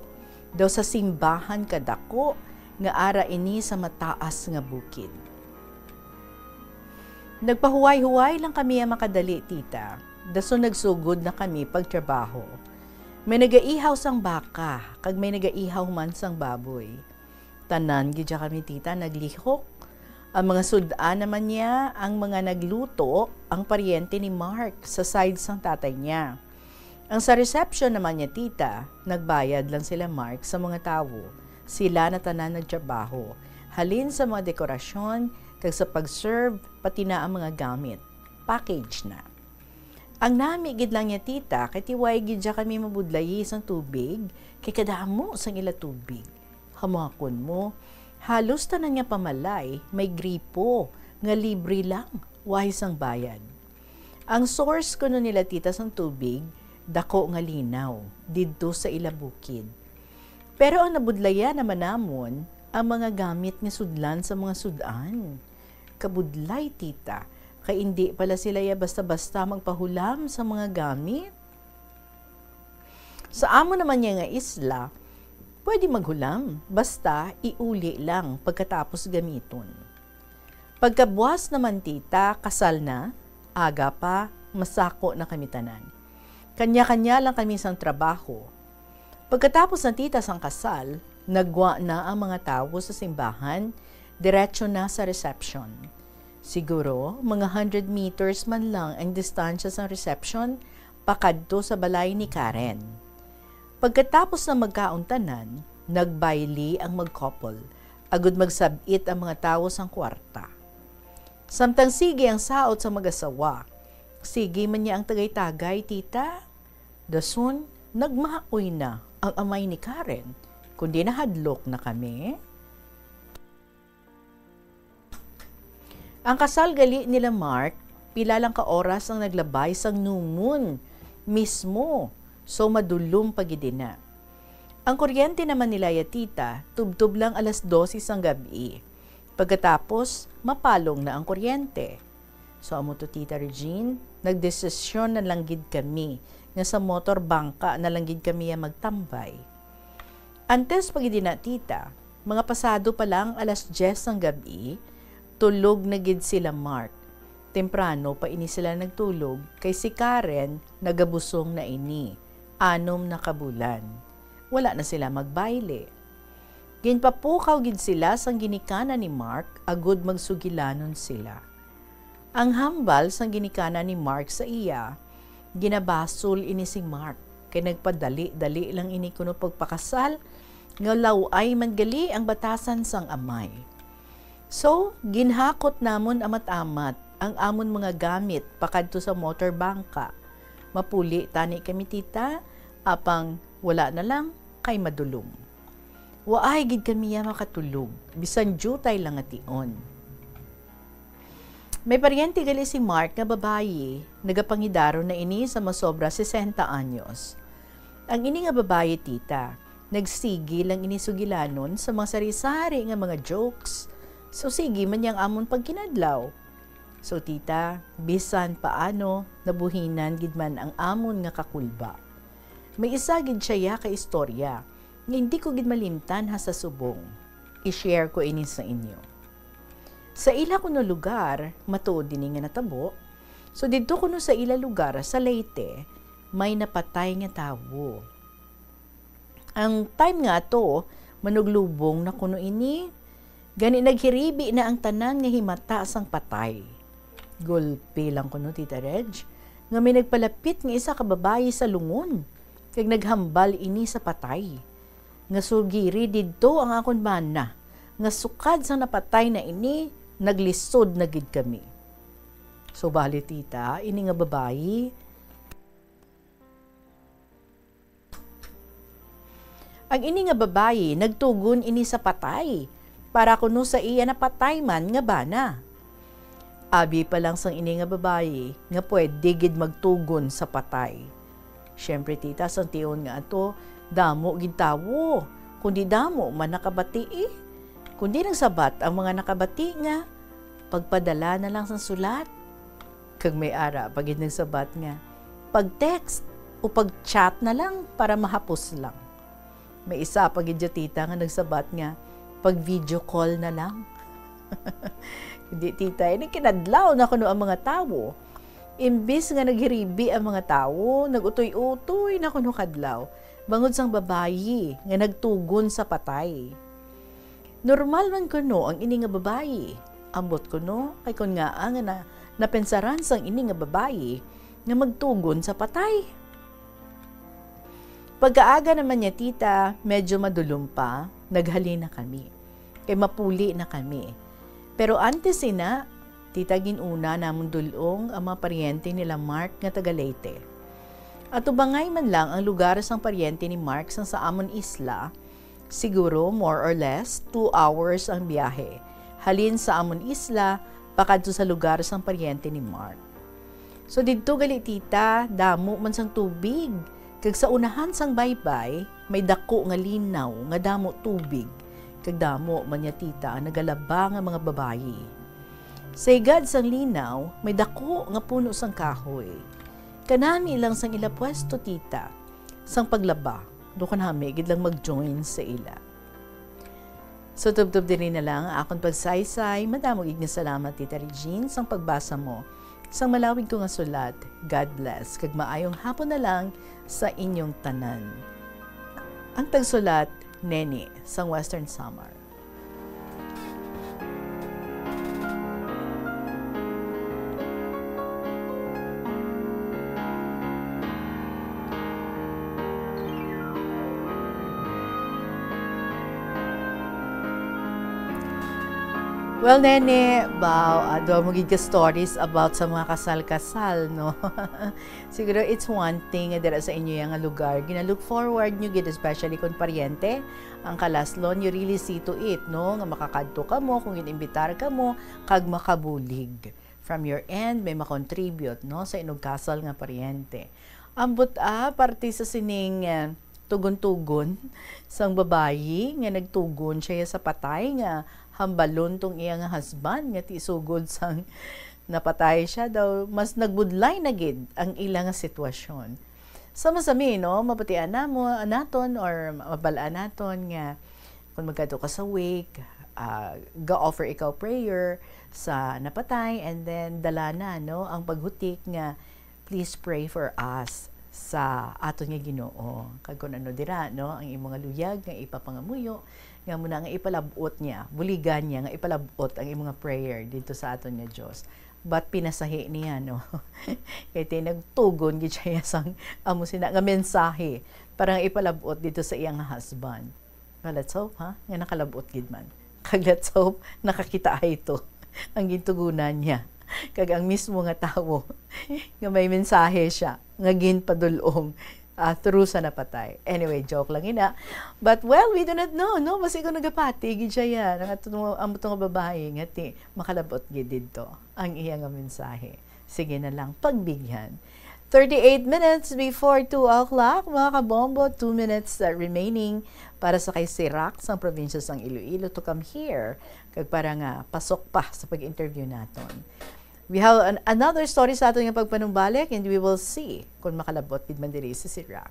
daw sa simbahan kadako nga ara ini sa mataas nga bukid. Nagpahuway-huway lang kami nga makadali, tita. Dason nagsugod na kami pagtrabaho. May nagaihaw sang baka, kag may nagaihaw man sang baboy. Tanan gid kami, tita, naglihok. Ang mga sud-an naman niya, ang mga nagluto, ang paryente ni Mark sa side sang tatay niya. Ang sa reception naman niya, tita, nagbayad lang sila Mark sa mga tawo. Sila na tanan nagtrabaho. Halin sa mga dekorasyon, kag sa pag-serve, pati na ang mga gamit. Package na. Ang nami gid lang niya, tita, kay ti way gid siya kami mabudlayi sang tubig, kay kadamo sang ila tubig. Hamakon mo, halos tanan nga pamalay may gripo nga libre lang, way sang bayad. Ang source kuno nila, tita, sang tubig, dako nga linaw didto sa ila bukid. Pero ang nabudlayan naman namon ang mga gamit nga sudlan sa mga sud-an. Kabudlay, tita, kay indi pala sila ya basta-basta magpahulam sa mga gamit. Sa amo naman niya nga isla, pwede maghulam, basta iuli lang pagkatapos gamiton. Pagkabuas naman, tita, kasal na, aga pa, masako na kami tanan. Kanya-kanya lang kami sang trabaho. Pagkatapos na, tita, sang kasal, naggwa na ang mga tawo sa simbahan, diretso na sa reception. Siguro, mga hundred meters man lang ang distansya sang reception pakadto sa balay ni Karen. Pagkatapos na magkaon tanan, nagbayle ang mag-couple, agud magsab-it ang mga tawo sang kwarta. Samtang sige ang saot sa mag-asawa, sige man niya ang tagay-tagay, tita. Dason, nagmaoy na ang amay ni Karen, kundi nahadlok na kami. Ang kasal gali nila Mark, pila lang ka oras ang naglabay sang new moon mismo, so madulom pa gid ina. Ang kuryente naman nila ya, tita, tubtob lang alas dose sang gab-i. Pagkatapos, mapalong na ang kuryente. So, amo to, Tita Regine, nagdesisyon na lang gid kami nga sa motor bangka na lang gid kami ya magtambay. Antes pa gid na, tita, mga pasado pa lang alas diyes sang gab-i, tulog na gid sila Mark. Temprano pa ini sila nagtulog, kay si Karen nagabusong na ini, anom na ka bulan. Wala na sila magbayle. Ginpapukaw gid sila sang ginikanan ni Mark agud magsugilanon sila. Ang hambal sang ginikanan ni Mark sa iya, ginabasol ini si Mark, kay nagpadali-dali lang ini kuno pagpakasal, nga law-ay man gali ang batasan sang amay. So, ginhakot namon amat-amat ang amon mga gamit pakadto sa motor bangka. Mapuli tani kami, tita, apang wala na lang kay madulom. Waay gid kami ya makatulog, bisan diutay lang nga tion. May paryente gali si Mark nga babayi, nagapangidaro na ini sa masobra sesenta anyos. Ang ini nga babayi, tita, nagsigi lang ini sugilanon sa mga sari-sari nga mga jokes. So, sige man yang amon pagkinadlaw. So, tita, bisan paano, nabuhinan gid man ang amon nga kakulba. May isa gid siya ka istorya nga hindi ko gid malimtan ha sa subong. I-share ko ini sa inyo. Sa ila kuno lugar, matuod ini nga natabo. So, didto kuno sa ila lugar sa Leyte, may napatay nga tawo. Ang time nga ato, manuglubong na kuno ini, gani naghiribi na ang tanan nga himata sang patay. Gulpi lang kuno, Tita Reg, nga may nagpalapit nga isa ka babayi sa lungon, kag naghambal ini sa patay, nga sugiri didto ang akon bana, nga sukad sang napatay na ini, naglisod na gid kami. So, bali, tita, ini nga babayi, Ang ini nga babayi nagtugon ini sa patay, para kuno sa iya napatay man nga bana. Abi pa lang sang ini nga babayi nga pwede gid magtugon sa patay. Siyempre, tita, sang tion nga ato, damo gid tawo, kundi damo man nakabati, eh. Kundi nagsabat ang mga nakabati nga, pagpadala na lang sang sulat. Kag may ara pa gid nagsabat nga, pag-text o pag-chat na lang para mahapos lang. May isa pa gid dya, tita, nga nagsabat nga, pag-video call na lang. Hindi, tita, ini kinadlaw na kuno ang mga tawo. Imbis nga naghiribi ang mga tawo, nag-utoy-utoy na kuno kadlaw, bangod sang babayi nga nagtugon sa patay. Normal man kuno ang ini nga babayi. Ambot kuno, kay kon ngaa nga na, napensaran sang ini nga babayi nga magtugon sa patay. Pagkaaga naman niya, tita, medyo madulom pa, naghalin na kami. Kay mapuli na kami. Pero antes sina, tita, gin-una namon dul-ong ang mga paryente nila Mark nga taga Leyte. Atubangay man lang ang lugar sang paryente ni Mark sang sa amon isla, siguro more or less two hours ang biyahe, halin sa amon isla pakadto sa lugar sang paryente ni Mark. So, didto gali, tita, damo man sang tubig, kag sa unahan sang baybay may daku nga linaw nga damo tubig, kag damo man niya, tita, ang nagalaba nga mga babayi. Sa higad sang linaw may daku nga puno sang kahoy. Kanami lang sang ila pwesto, tita, sang paglaba, do kanami gid lang mag-join sa ila. So, tubtob diri na lang ang akon pagsaysay. Madamo gid nga salamat, Tita Regine, sang pagbasa mo sang malawig ko nga sulat. God bless, kag maayong hapon na lang sa inyong tanan. Ang tagsulat, Neni, sang Western Samar. Well, Nene, baw, ah, duha mo gid ka stories about sa mga kasal-kasal, no? Siguro it's one thing nga dira sa inyo yang lugar, gina-look forward nyo gid, especially kung paryente ang kalaslon, you really see to it, no? Nga makakadto kamo, kung gin-imbitar kamo, kag makabulig from your end, may makontribute, no, sa inyo kasal nga paryente. Ambot, ah, parte sa sining, ah, tugon-tugon sang babayi nga nagtugon siya sa patay nga hambalon tong iya nga husband nga ti sugod sang napatay siya daw, mas nagbudlay na gid ang ila nga sitwasyon. Sama sa mi, no, mabatian namo, naton or mabal-an naton nga kung magkadto ka sa wake, ah, ga-offer ikaw prayer sa napatay, and then dala na, no, ang paghutik nga, "Please pray for us sa aton nga Ginoo." Kag kung ano dira, no, ang imo nga luyag nga ipapangamuyo, nga amo na nga ipalab-ot niya, buligan niya nga ipalab-ot ang imo nga prayer didto sa aton nga Dios. But pinasahi niya, no? Kay ti nagtugon gid siya sang amo sina nga mensahe para nga ipalab-ot didto sa iya nga husband. Well, let's hope, ha, nga nakalab-ot gid man. Kag let's hope nakakita ay ito ang gintugunan niya. Kag ang mismo nga tawo nga may mensahe siya nga ginpadul-ong, ah, through sa napatay. Anyway, joke lang ina. But, well, we do not know, no? Basi kung nagapati gid siya yan. Ang ato, ang ato nga babayi nga ti makalab-ot gid didto ang iya nga mensahe. Sige na lang, pagbigyan. Thirty-eight minutes before two o'clock, mga kabombo, two minutes, uh, remaining para sa kay Sirak sang probinsya sang Iloilo to come here, kag para nga pasok pa sa pag-interview naton. We have an, another story sa aton nga pagpanumbalik, and we will see kung makalabot gid man diri si Sir Ram.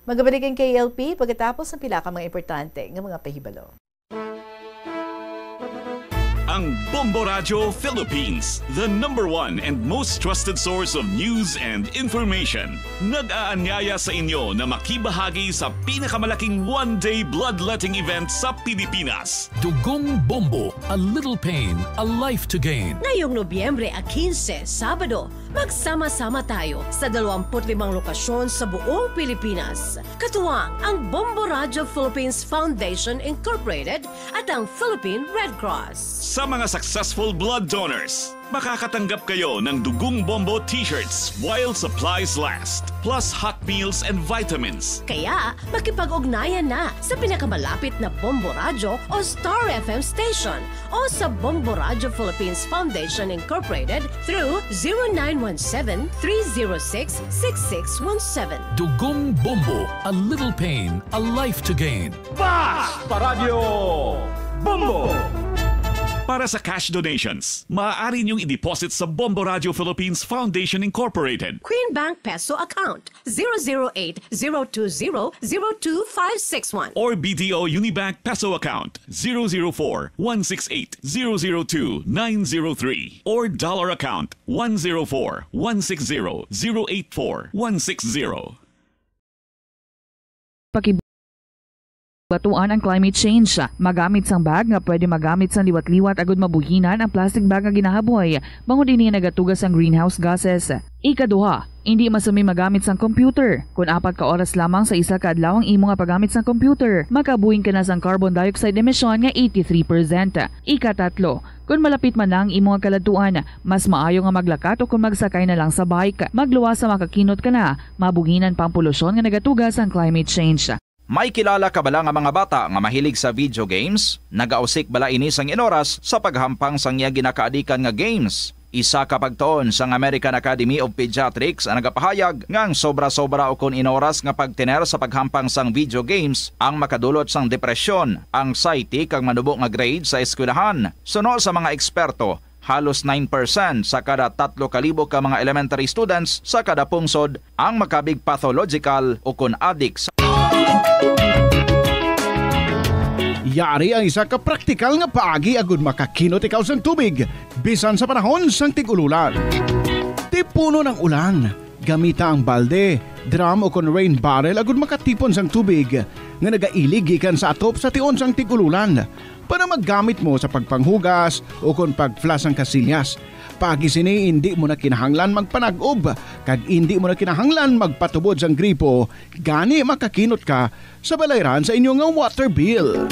Magabalik ang K L P pagkatapos ng pila ka mga importante nga mga pahibalo. Ang Bombo Radyo Philippines, the number one and most trusted source of news and information, nag-aanyaya sa inyo na makibahagi sa pinakamalaking one-day bloodletting event sa Pilipinas. Dugong Bombo, a little pain, a life to gain. Ngayong Nobyembre a quince, Sabado, magsama-sama tayo sa dalawampu't limang lokasyon sa buong Pilipinas. Katuwang ang Bombo Radyo Philippines Foundation Incorporated at ang Philippine Red Cross. Sa mga successful blood donors, makakatanggap kayo ng Dugong Bombo t-shirts while supplies last, plus hot meals and vitamins. Kaya, makipag-ugnayan na sa pinakamalapit na Bombo Radyo o Star F M station o sa Bombo Radyo Philippines Foundation Incorporated through zero nine one seven, three zero six, six six one seven. Dugong Bombo, a little pain, a life to gain. Basta Radyo Bombo! Para sa cash donations, maaari niyong i-deposit sa Bombo Radyo Philippines Foundation Incorporated. Queen Bank Peso Account, zero zero eight, zero two zero, zero two five six one. Or B D O Unibank Peso Account, zero zero four, one six eight, zero zero two, nine zero three. Or Dollar Account, one zero four, one six zero, zero eight four, one six zero. Pakibatuan ang climate change. Magamit sang bag nga pwede magamit sang liwat-liwat agud mabuhinan ang plastic bag nga ginahaboy, bangod ini nagatuga sang greenhouse gases. Ikaduha, indi masumi magamit sang computer. Kon apat ka oras lamang sa isa ka adlaw ang imo nga paggamit sang computer, makabuhing ka na sang carbon dioxide emission nga eighty-three percent. Ikatatlo, kon malapit man na ang imo nga kaladtuan, mas maayo nga maglakat o kon magsakay na lang sa bike. Magluwas sa makakinot ka na, mabuhinan pa ang polusyon nga nagatuga sang climate change. May kilala ka bala nga mga bata nga mahilig sa video games? Nagausik bala ini sang inoras sa paghampang sang iya ginakaadikan nga games? Isa ka pagtuon sang American Academy of Pediatrics ang nagapahayag nga ang sobra-sobra ukon inoras nga pagtener sa paghampang sang video games ang makadulot sang depresyon, anxiety, kag manubo nga grade sa eskwelahan. Suno sa mga eksperto, halos nine percent sa kada tatlo ka libo ka mga elementary students sa kada pungsod ang makabig pathological ukon addict sa Yari ang isa ka praktikal nga paagi agud makakinot ikaw sang tubig, bisan sa panahon sang tig-ululan. Tipunon ang ulan. Gamita ang balde, drum, ukon rain barrel agud makatipon sang tubig nga nagailig gikan sa atop sa tion sang tig-ululan para magamit mo sa pagpanghugas ukon pag-flush sang kasilyas. Paagi sini, indi mo na kinahanglan magpanag-ob kag indi mo na kinahanglan magpatubod sang gripo, gani makakinot ka sa balayran sa inyo nga water bill.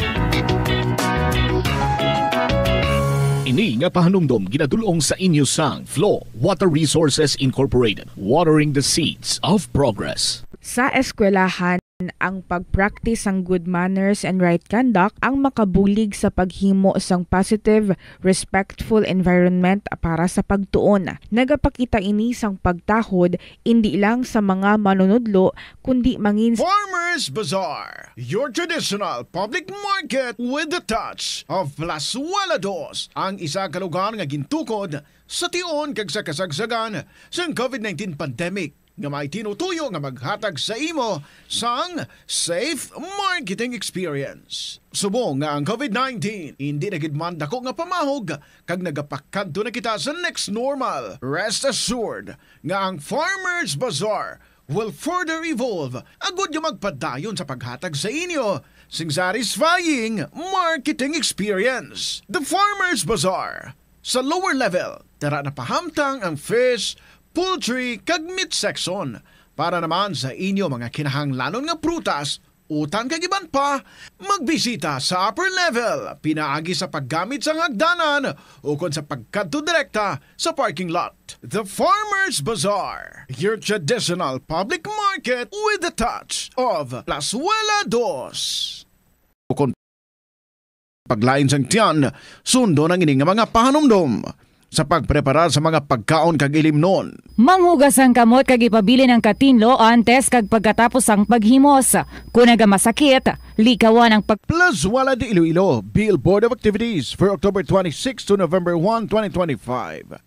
Ini nga pahanumdom ginadul-ong sa inyo sang Flow Water Resources Incorporated, watering the seeds of progress. Sa eskwelahan, ang pag-practice sang good manners and right conduct ang makabulig sa paghimo sang positive, respectful environment para sa pagtuon. Nagapakita ini sang pagtahod indi lang sa mga manunudlo, kundi mangin Farmers Bazaar, your traditional public market with the touch of Plazuela Dos, ang isa ka lugar nga gintukod sa tion kag sa kasagsagan sang covid nineteen pandemic, nga may tinutuyo nga maghatag sa imo sang safe marketing experience. Subong nga ang covid nineteen indi na gid man dako nga pamahog, kag nagapakadto na kita sa next normal, rest assured nga ang Farmers Bazaar will further evolve agud nga magpadayon sa paghatag sa inyo sing satisfying marketing experience. The Farmers Bazaar, sa lower level, tara na pahamtang ang fish, poultry, kag meat section. Para naman sa inyo mga kinahanglanon nga prutas, utan kag iban pa, magbisita sa upper level pinaagi sa paggamit sang hagdanan ukon sa pagkadto direkta sa parking lot. The Farmers Bazaar, your traditional public market with the touch of Plazuela Dos. Ukon paglain sang tiyan, sundon ang ini nga mga pahanumdom sa pagpreparar sa mga pagkaon kag ilimnon. Manghugas ang kamot kag ipabilin ang katinlo antes kag pagkatapos sang paghimos. Kon nagamasakit, likawan ang pag- Plazuela de Iloilo, Bill Board of Activities for October twenty-six to November one, twenty twenty-five.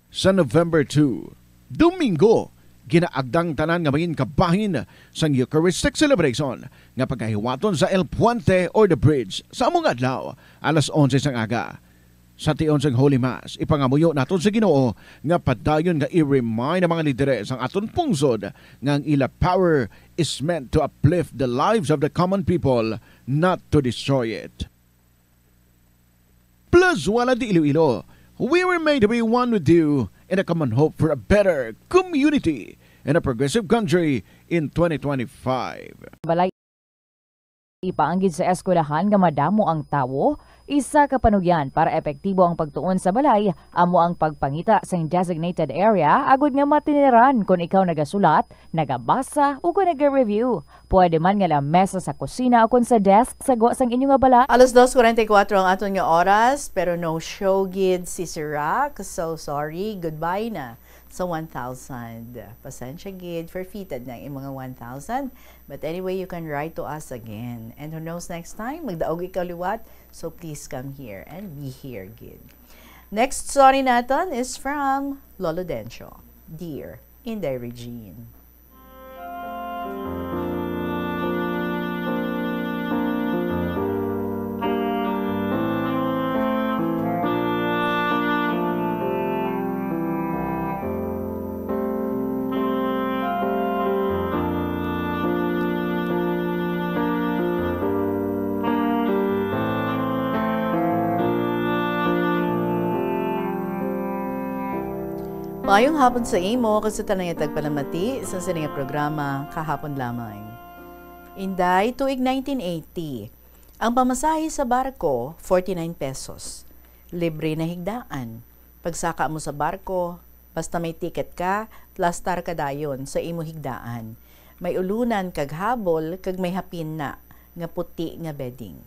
Sa November two, Domingo, ginaagdang tanan nga main kabahin sang Eucharistic celebration nga pagahiwaton sa El Puente or the Bridge sa amo nga adlaw, alas onse sang aga. Sa tion sang Holy Mass, ipangamuyo naton sa Ginoo nga padayon nga i-remind ang mga lideres sang aton pungsod nga ang ila power is meant to uplift the lives of the common people, not to destroy it. Plus, wala di Iloilo. We were made to be one with you in a common hope for a better community and a progressive country in twenty twenty-five. Balay ipaanggid sa eskwelahan nga madamo ang tawo, isa ka panugyan para epektibo ang pagtuon sa balay amo ang pagpangita sing designated area agud nga matiniran kon ikaw nagasulat, nagabasa, o kon naga-review. Pwede man nga lamesa sa kusina o kon sa desk sa gwa sang inyo nga balay. Alas dos kuwarenta y kuwatro ang aton nga oras, pero no show gid si Sir Rock. So sorry, goodbye na sa one thousand. Pasensya gid, forfeited na ang imong one thousand. But anyway, you can write to us again. And who knows, next time, magdaog ikaw liwat. So please come here and be here gid. Next story naton is from Lolo Dencho. Dear Inday Regine. Maayong hapon sa imo kag sa tanan nga tagpalamati sa sini nga programa Kahapon Lamang. Inday, tuig nineteen eighty, ang pamasahe sa barko, forty-nine pesos. Libre na higdaan. Pagsaka mo sa barko, basta may ticket ka, plastar ka dayon sa imo higdaan. May ulunan kag habol kag may hapin na nga puti nga bedding.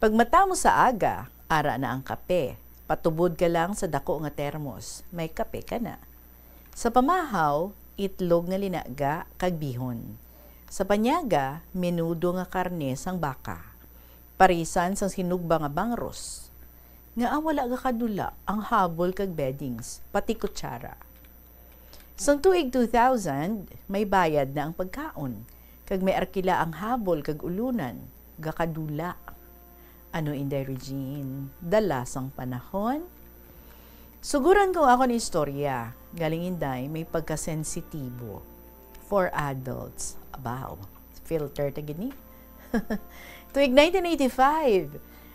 Pagmata mo sa aga, ara na ang kape. Patubod ka lang sa dako nga termos, may kape ka na. Sa pamahaw, itlog nga linaga kag bihon. Sa panyaga, menudo nga karne sang baka. Parisan sang sinugba nga bangros. Ngaa wala gakadula ang habol kag beddings, pati kutsara? Sang tuig two thousand, may bayad na ang pagkaon, kag may arkila ang habol kag ulunan, gakadula. Ano, Inday Regine? Dala sang panahon? Suguran ko akon istorya. Galing, Inday, may pagkasensitibo. For adults. Abaw. Filter ta gid ni. Tuig nineteen eighty-five.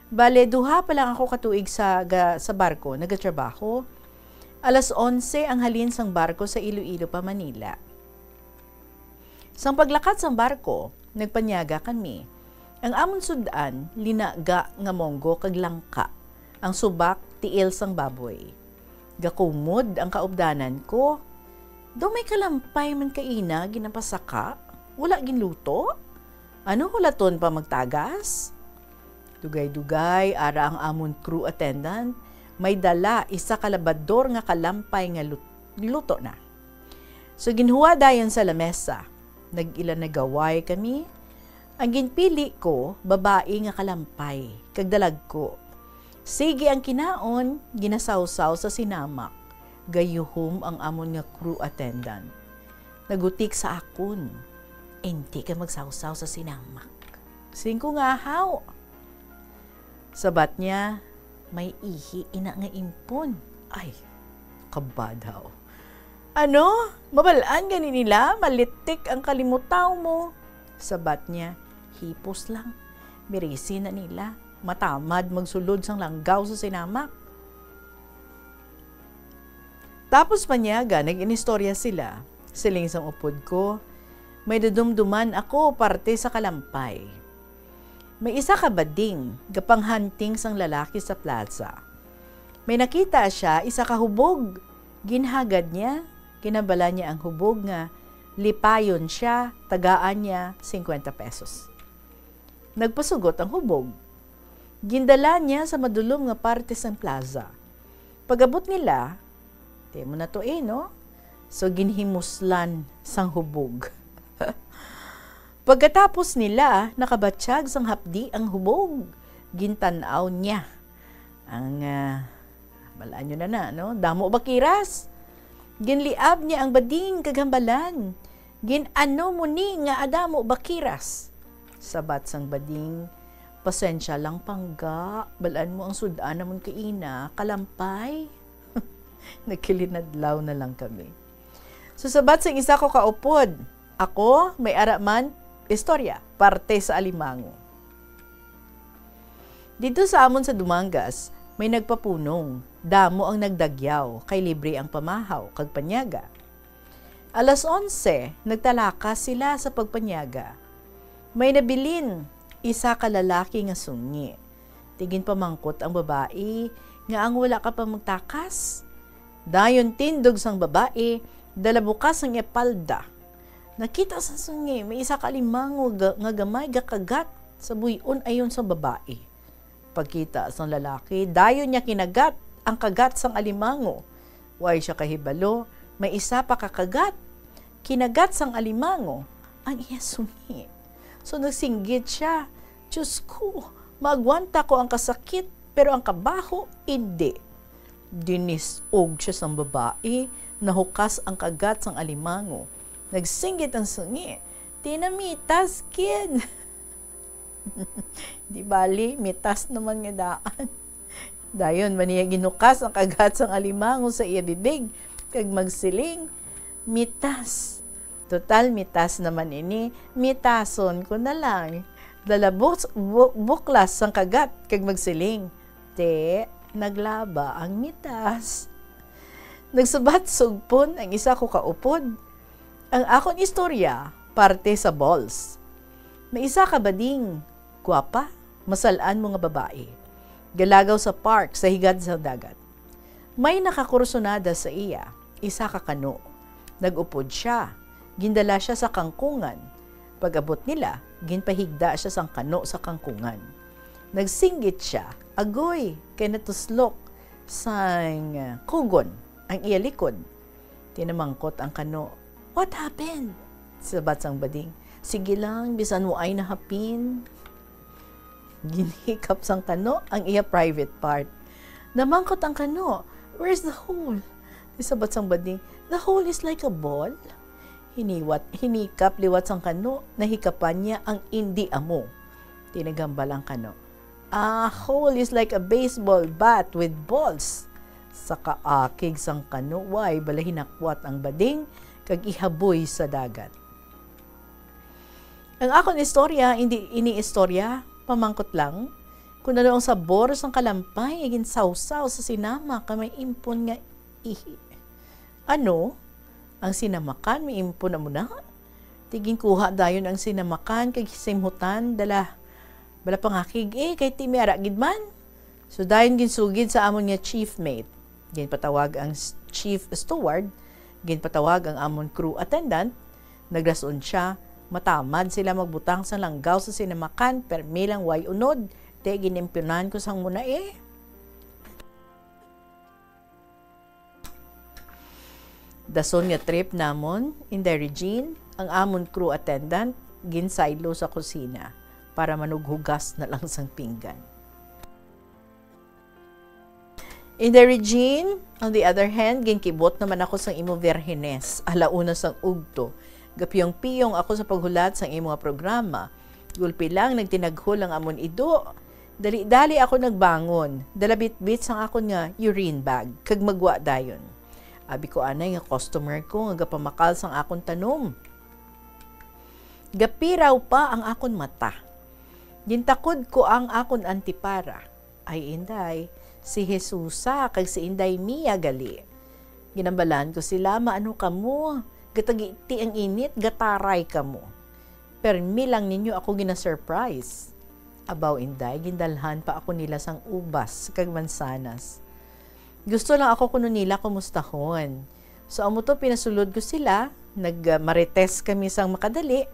Bale, duha pa lang ako ka tuig sa, ga, sa barko, nagatrabaho. Alas onse ang halin sang barko sa Iloilo pa Manila. Sang paglakat sang barko, nagpanyaga kami. Ang amon sud-an, linaga nga monggo kag langka. Ang subak, tiil sang baboy. Gakumod ang kaupdanan ko. Daw may kalampay man kaina ginapasaka? Wala ginluto? Ano, hulaton pa magtagas? Dugay-dugay, ara ang amon crew attendant, may dala isa ka labador nga kalampay nga lut-, luto na. So, ginhuwa dayon sa lamesa. Nag-ila nagaway kami. Ang ginpili ko, babayi nga kalampay, kag dalagko. Sige ang kinaon, ginasawsaw sa sinamak. Gayuhom ang amon nga crew attendant. Nagutik sa akon, "Indi ka magsawsaw sa sinamak." Siling ko, "Ngahaw?" Sabat niya, "May ihi ina nga impon." Ay, kabadhaw. "Ano? Mabal-an gani nila malitik ang kalimutaw mo?" Sabat niya, "Hipos lang. Mirisi na nila. Matamad magsulod sang langgaw sa sinamak." Tapos panyaga, nag-inistorya sila. Siling sang upod ko, may dadumduman ako parte sa kalampay. May isa ka bading, gapang-hunting sang lalaki sa plaza. May nakita siya isa ka hubog. Ginhagad niya, ginabala niya ang hubog nga lipayon siya, tagaan niya singkwenta pesos. Nagpasugot ang hubog. Gindala niya sa madulom nga parte sang plaza. Pag-abot nila, di mo na to eh, no? So, ginhimuslan sang hubog. Pagkatapos nila, nakabatyag sang hapdi ang hubog. Gintan-aw niya ang, ah, Balaan nyo na na, no? Damo bakiras. Ginliab niya ang bading kag hambalan. Gin-ano mo ni nga adamo bakiras? Sabat sang bading, "Pasensya lang, pangga. Balaan mo ang sud-an namon kaina, kalampay." Nagkilinadlaw na lang kami. So, sabat sang isa ko ka upod, "Ako, may ara man, istorya, parte sa alimango." Didto sa amon sa Dumangas, may nagpapunong. Damo ang nagdagyaw, kay libre ang pamahaw kag panyaga. Alas onse, nagtalakas sila sa pagpanyaga. May nabilin, isa ka lalaki nga sungi. Ti ginpamangkot ang babayi nga ang wala ka pa magtakas. Dayon tindog sang babayi, dala bukas ang iya palda. Nakita sang sungi, may isa ka alimango ga-, nga gamay gakagat sa buy-on ayon sang babayi. Pagkita sang lalaki, dayon niya kinagat ang kagat sang alimango. Way siya kahibalo, may isa pa ka kagat. Kinagat sang alimango ang iya sungi. So, nagsinggit siya, "Diyos ko, maagwanta ko ang kasakit, pero ang kabaho, indi." Dinis-og siya sang babayi, nahukas ang kagat sang alimango. Nagsinggit ang sungi, "Tinamitas, kid." Di bali, mitas naman nga daan. Dayon man niya ginukas ang kagat sang alimango sa iya bibig, kag magsiling, "Mitas. Total, mitas naman ini, mitason ko na lang." Dala bus-, bu-, buklas sang kagat, kag magsiling, "Te, naglaba ang mitas." Nagsabat sugpon ang isa ko ka upod, "Ang akon istorya, parte sa balls." May isa ka bading, gwapa, masal-an mo nga babayi. Galagaw sa park sa higad sa dagat. May nakakursunada sa iya, isa ka kano. Nag-upod siya. Gindala siya sa kangkungan. Pag-abot nila, ginpahigda siya sang kano sa kangkungan. Nagsinggit siya, "Agoy, kay natuslok sang kugon ang iya likod." Tinamangkot ang kano, "What happened?" Sabat sang bading, "Sige lang, bisan waay nahapin." Ginhikap sang kano ang iya private part. Namangkot ang kano, "Where's the hole?" Sabat sang bading, "The hole is like a ball." Hiniwat, hinikap liwat sang kano, nahikapan niya ang indi amo. Tinaghambal ang kano, "A hole is like a baseball bat with balls." Sa kaakig sang kano, way bala hinakwat ang bading kag ihaboy sa dagat. Ang akon istorya, indi ini istorya, pamangkot lang, kun ano ang sabor sang kalampay nga ginsawsaw sa sinama kag may impon nga ihi. Ano? Ang sinamakan may impon amo na? Ti ginkuha dayon ang sinamakan kag simhutan, dala, bala pangakig, eh, kay ti may ara gid man. So, dayon ginsugid sa amon nga chief mate. Ginpatawag ang s-, chief steward, ginpatawag ang amon crew attendant. Nagras-on siya, matamad sila magbutang sang langgaw sa sinamakan, permi lang way unod, ti ginimpyonan ko sang muna, eh. Dason nga trip namon, Inday Regine, ang amon crew attendant, ginsaylo sa kusina para manughugas na lang sang pinggan. Inday Regine, on the other hand, ginkibot naman ako sang imo birhenes, ala una sang ugto. Gapiyong-piyong ako sa paghulat sang imo nga programa. Gulpi lang nagtinaghol ang amon ido. Dali-dali ako nagbangon, dala bitbit sang akon nga urine bag, kag magwa dayon. Abi ko anay nga customer ko nga gapamakal sang akon tanom. Gapiraw pa ang akon mata. Gintakod ko ang akon antipara. Ay, inday, si Jesusa kag si Inday Mia gali. Ginambalan ko sila, "Maano kamo? Gatagiti ang init, gataray kamo." Permi lang ninyo ako gina-surprise. Abaw, inday, gindalhan pa ako nila sang ubas kag mansanas. Gusto lang ako kuno nila kumustahon. So, amo to, pinasulod ko sila. Nag, ah, marites kami sang makadali.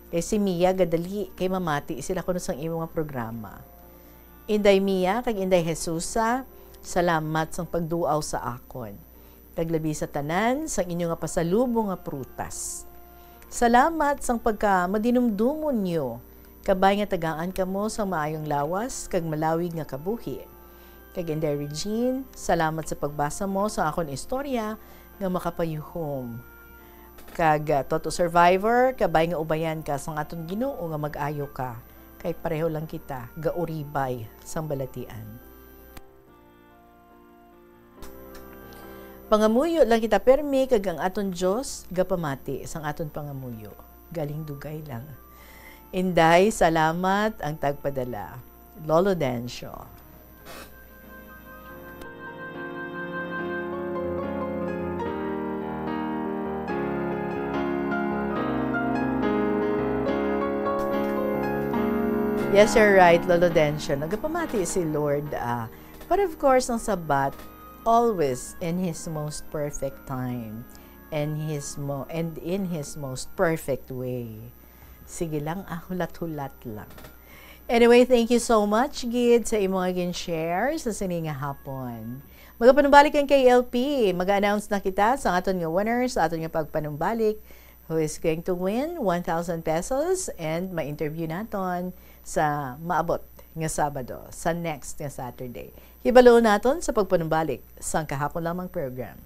Kay si Mia gadali, kay mamati sila kuno sang imo nga programa. Inday Mia kag Inday Jesusa, salamat sang pagduaw sa akon, kag labi sa tanan sang inyo nga pasalubong nga prutas. Salamat sang pagka madinumdomon niyo, kabay nga tagaan kamo sang maayong lawas kag malawig nga kabuhi. Kag Inday Regine, salamat sa pagbasa mo sa akon istorya nga makapayuhom. Kag, ah, Toto Survivor, kabay nga ubayan ka sang aton Ginoo nga mag-ayo ka, kay pareho lang kita gauribay sang balatian. Pangamuyo lang kita permi, kag ang aton Dios gapamati sang aton pangamuyo. Galing dugay lang. Inday, salamat ang tagpadala. Lolo Dencio. Yes, you're right, Lolo Dencio. Nagapamati si Lord, ah, but of course, ang Sabat, always in His most perfect time and His mo-, and in His most perfect way. Sige lang, ah, hulat-hulat lang. Anyway, thank you so much, gid, sa imo nga gin-share sa sini nga hapon. Magapanumbalik ang K L P. Mag-announce na kita sa aton nga winners, sa aton nga pagpanumbalik, who is going to win one thousand pesos, and ma-interview naton sa maabot nga Sabado, sa next nga Saturday. Hibaluon naton sa pagpanumbalik sang kahapon lamang program.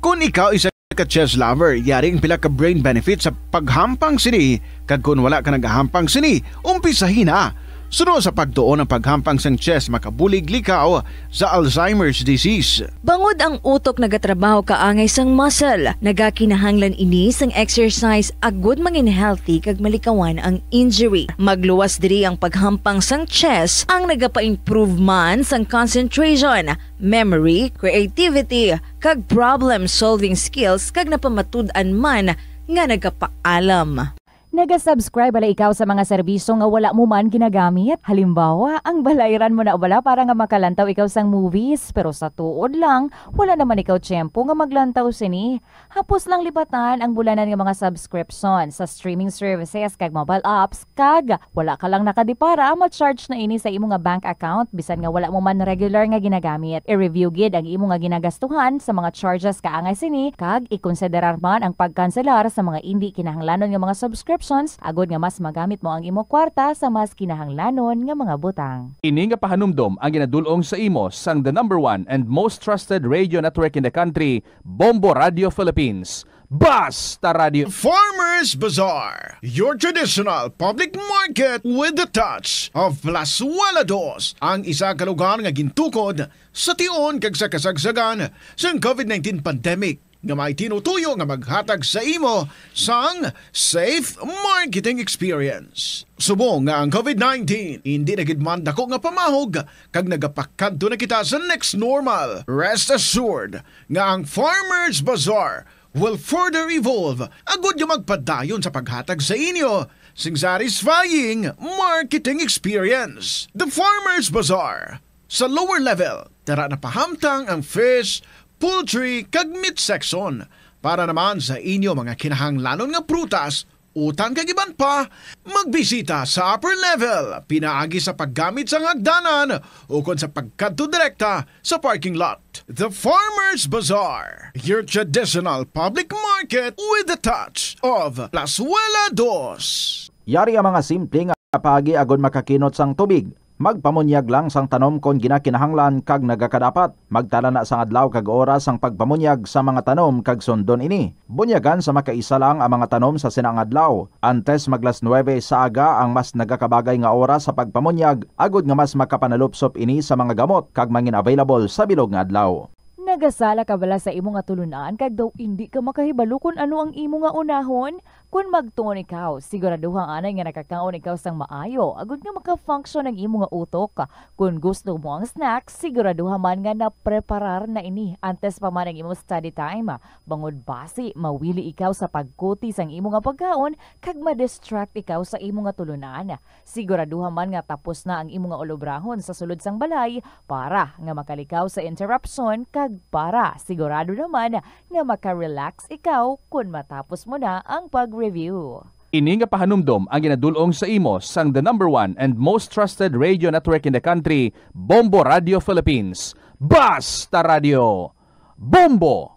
Kung ikaw isa ka chess lover, yari ang pila ka brain benefits sa paghampang sini, kag kung wala ka nagahampang sini, umpisahi na. Suno sa pagtuon, ang paghampang sang chess makabulig likaw sa Alzheimer's disease. Bangod ang utok nagatrabaho kaangay sang muscle, nagakinahanglan ini sang exercise agud mangin healthy kag malikawan ang injury. Magluwas diri ang paghampang sang chess, ang nagapa-improve man sang concentration, memory, creativity, kag problem-solving skills, kag napamatud-an man nga nagapaalam. Naga-subscribe bala ikaw sa mga serbisyo nga wala mo man ginagamit? Halimbawa, ang balayran mo na bala para nga makalantaw ikaw sang movies, pero sa tuod lang, wala naman ikaw tiyempo nga maglantaw sini. Hapos lang libatan ang bulanan nga mga subscription sa streaming services kag mobile apps, kag wala ka lang nakadipara, ma-charge na ini sa imo nga bank account bisan nga wala mo man regular nga ginagamit. I-review gid ang imo nga ginagastuhan sa mga charges kaangay sini, kag ikonsiderar man ang pagkanselar sa mga indi kinahanglanon nga mga subscriptions agud nga mas magamit mo ang imo kwarta sa mas kinahanglanon nga mga butang. Ini nga pahanumdom ang ginadul-ong sa imo sang the number one and most trusted radio network in the country, Bombo Radio Philippines. Basta Radio. Farmers Bazaar, your traditional public market with the touch of Plazuela Dos, ang isa ka lugar nga gintukod sa tion kag sa kasagsagan sang COVID nineteen pandemic, nga may tinutuyo nga maghatag sa imo sang safe marketing experience. Subong nga ang COVID nineteen indi na gid man dako nga pamahog kag nagapakadto na kita sa next normal, rest assured nga ang Farmers Bazaar will further evolve agud nga magpadayon sa paghatag sa inyo sing satisfying marketing experience. The Farmers Bazaar. Sa lower level, tara na pahamtang ang fish, poultry, kag meat section. Para naman sa inyo mga kinahanglanon nga prutas, utan kag iban pa, magbisita sa upper level pinaagi sa paggamit sang hagdanan ukon sa pagkadto direkta sa parking lot. The Farmers Bazaar, your traditional public market with the touch of Plazuela Dos. Yari ang mga simple nga paagi agud makakinot sang tubig. Magpamunyag lang sang tanom kon ginakinahanglan kag nagakadapat. Magtala na sang adlaw kag oras sang pagpamunyag sa mga tanom kag sundon ini. Bunyagan sa makaisa lang ang mga tanom sa sina nga adlaw. Antes mag las nuebe sa aga ang mas nagakabagay nga oras sa pagpamunyag, agud nga mas makapanalupsop ini sa mga gamot kag mangin available sa bilog nga adlaw. Nagasala ka bala sa imo nga tulun-an kag daw indi ka makahibalo kon ano ang imo nga unahon? Kon magtuon ikaw, siguraduha anay nga nakakaon ikaw sang maayo, agud nga maka-function ang imo nga utok. Kon gusto mo ang snack, siguraduha man nga napreparar na ini antes pa man ang imo study time. Bangod basi, mawili ikaw sa pagkuti sang imo nga pagkaon kag ma-distract ikaw sa imo nga tulunan. Siguraduha man nga tapos na ang imo nga ulobrahon sa sulod sang balay para nga makalikaw sa interruption kag para sigurado naman nga maka-relax ikaw kon matapos mo na ang pag-review. Ini nga pahanumdom ang ginadul-ong sa imo sang the number one and most trusted radio network in the country, Bombo Radio Philippines. Basta Radio Bombo!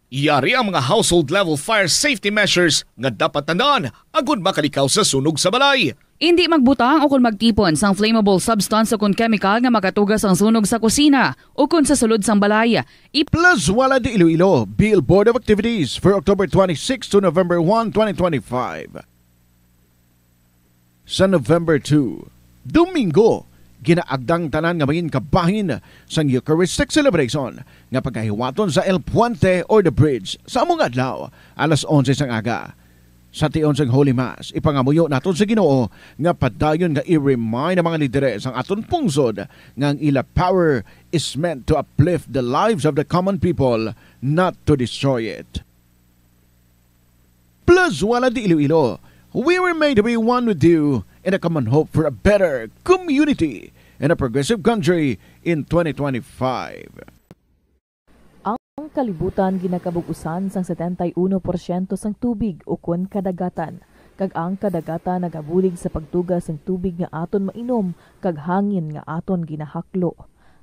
Yari ang mga household level fire safety measures nga dapat tandaan agud makalikaw sa sunog sa balay. Indi magbutang o kon magtipon sang flammable substance o kon kemikal nga makatuga sang sunog sa kusina o kon sa sulod sang balay. I- Plazuela de Iloilo, Bill Board of Activities for October twenty-six to November one, twenty twenty-five. Sa November two, Domingo, ginaagdang tanan nga manginkabahin sang Eucharistic celebration nga pagahiwaton sa El Puente or the Bridge sa amo nga adlaw, alas onse sang aga. Sa tion sang Holy Mass, ipangamuyo naton sa Ginoo nga padayon nga i-remind ang mga lideres sang aton pungsod nga ang ila power is meant to uplift the lives of the common people, not to destroy it. Plazuela de Iloilo, we were made to be one with you in a common hope for a better community and a progressive country in twenty twenty-five. Ang kalibutan ginakabug-usan sang setenta y uno porsyento sang tubig ukon kadagatan, kag ang kadagatan nagabulig sa pagtuga sang tubig nga aton mainom kag hangin nga aton ginahaklo.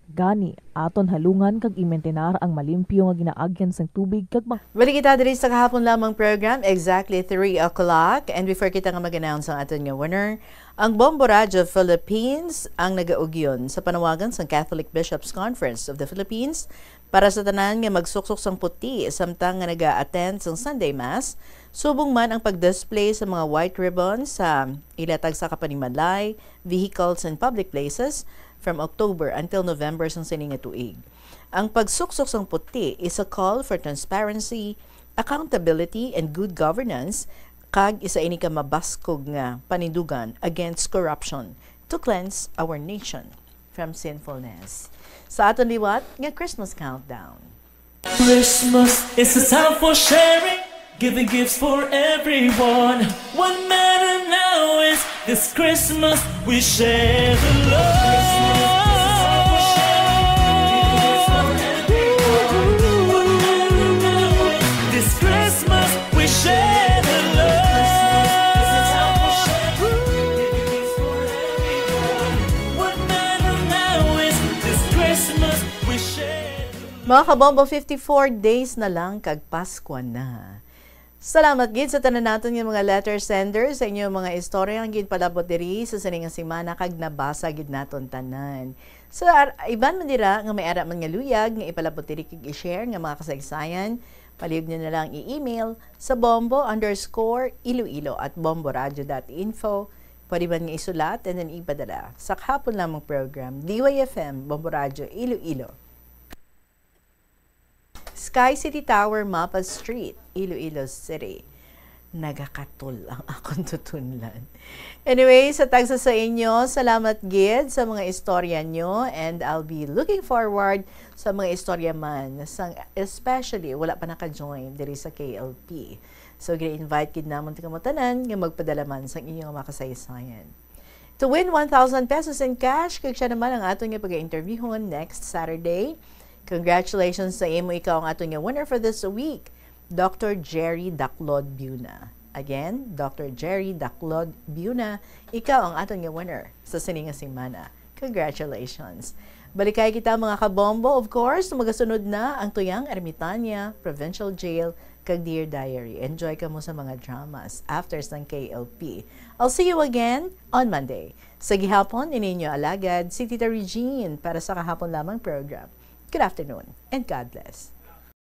Gani, aton halungan kag imintinar ang malimpyo nga ginaagyan sang tubig kag mga Balik kita diri sa kahapon lamang program, exactly three o'clock. And before kita nga mag-announce ang aton nga winner, ang Bombo Radyo Philippines ang nagaugyon sa panawagan sang Catholic Bishops' Conference of the Philippines para sa tanan nga magsuksok sang puti samtang nga naga-attend sang Sunday Mass, subong man ang pag-display sa mga white ribbon sa ila tagsa ka panimalay, vehicles, and public places from October until November sang sini nga tuig. Ang pagsuksok sang puti is a call for transparency, accountability, and good governance, kag isa ini ka mabaskog nga panindugan against corruption to cleanse our nation from sinfulness. Sa aton liwat nga Christmas countdown. Christmas is a time for sharing, giving gifts for everyone. What matter now is this Christmas we share the love. This Christmas we share the love. What matter now is this Christmas we share the love. Mga kabombo, fifty-four days na lang kag Paskwa na. Salamat gid sa tanan naton nga mga letter senders sa inyo mga istorya nga ginpalabot diri sa sini nga semana kag nabasa gid naton tanan. Sa ar- iban man dira nga may ara man nga luyag nga ipalabot diri kag i-share nga mga kasaysayan, palihog niyo na lang i-email sa bombo underscore iloilo at bomboradio dot info. Pwede man nga isulat and then ipadala sa kahapon lamang program, D Y F M, Bombo Radyo, Iloilo. Sky City Tower, Mapa Street, Iloilo City. Nagakatol ang akon tutunlan. Anyway, sa tagsa sa inyo, salamat gid sa mga istorya nyo, and I'll be looking forward sa mga istorya man, sang, especially wala pa naka-join diri sa K L P. So, gina-invite gid namon kamo tanan nga magpadala man sang inyong mga kasaysayan. To win one thousand pesos in cash, kag siya naman ang aton nga pag-interviewhon next Saturday. Congratulations sa imo, ikaw ang aton nga winner for this week, Doctor Jerry Daclod Biuna. Again, Doctor Jerry Daclod Biuna, ikaw ang aton nga winner sa sini nga semana. Congratulations! Balikay kita, mga kabombo. Of course, magasunod na ang Tuyang Ermitania, Provincial Jail, kag Dear Diary. Enjoy kamo sa mga dramas after sang K L P. I'll see you again on Monday. Sa gihapon, ini inyo alagad, si Tita Regine para sa kahapon lamang program. Good afternoon and God bless.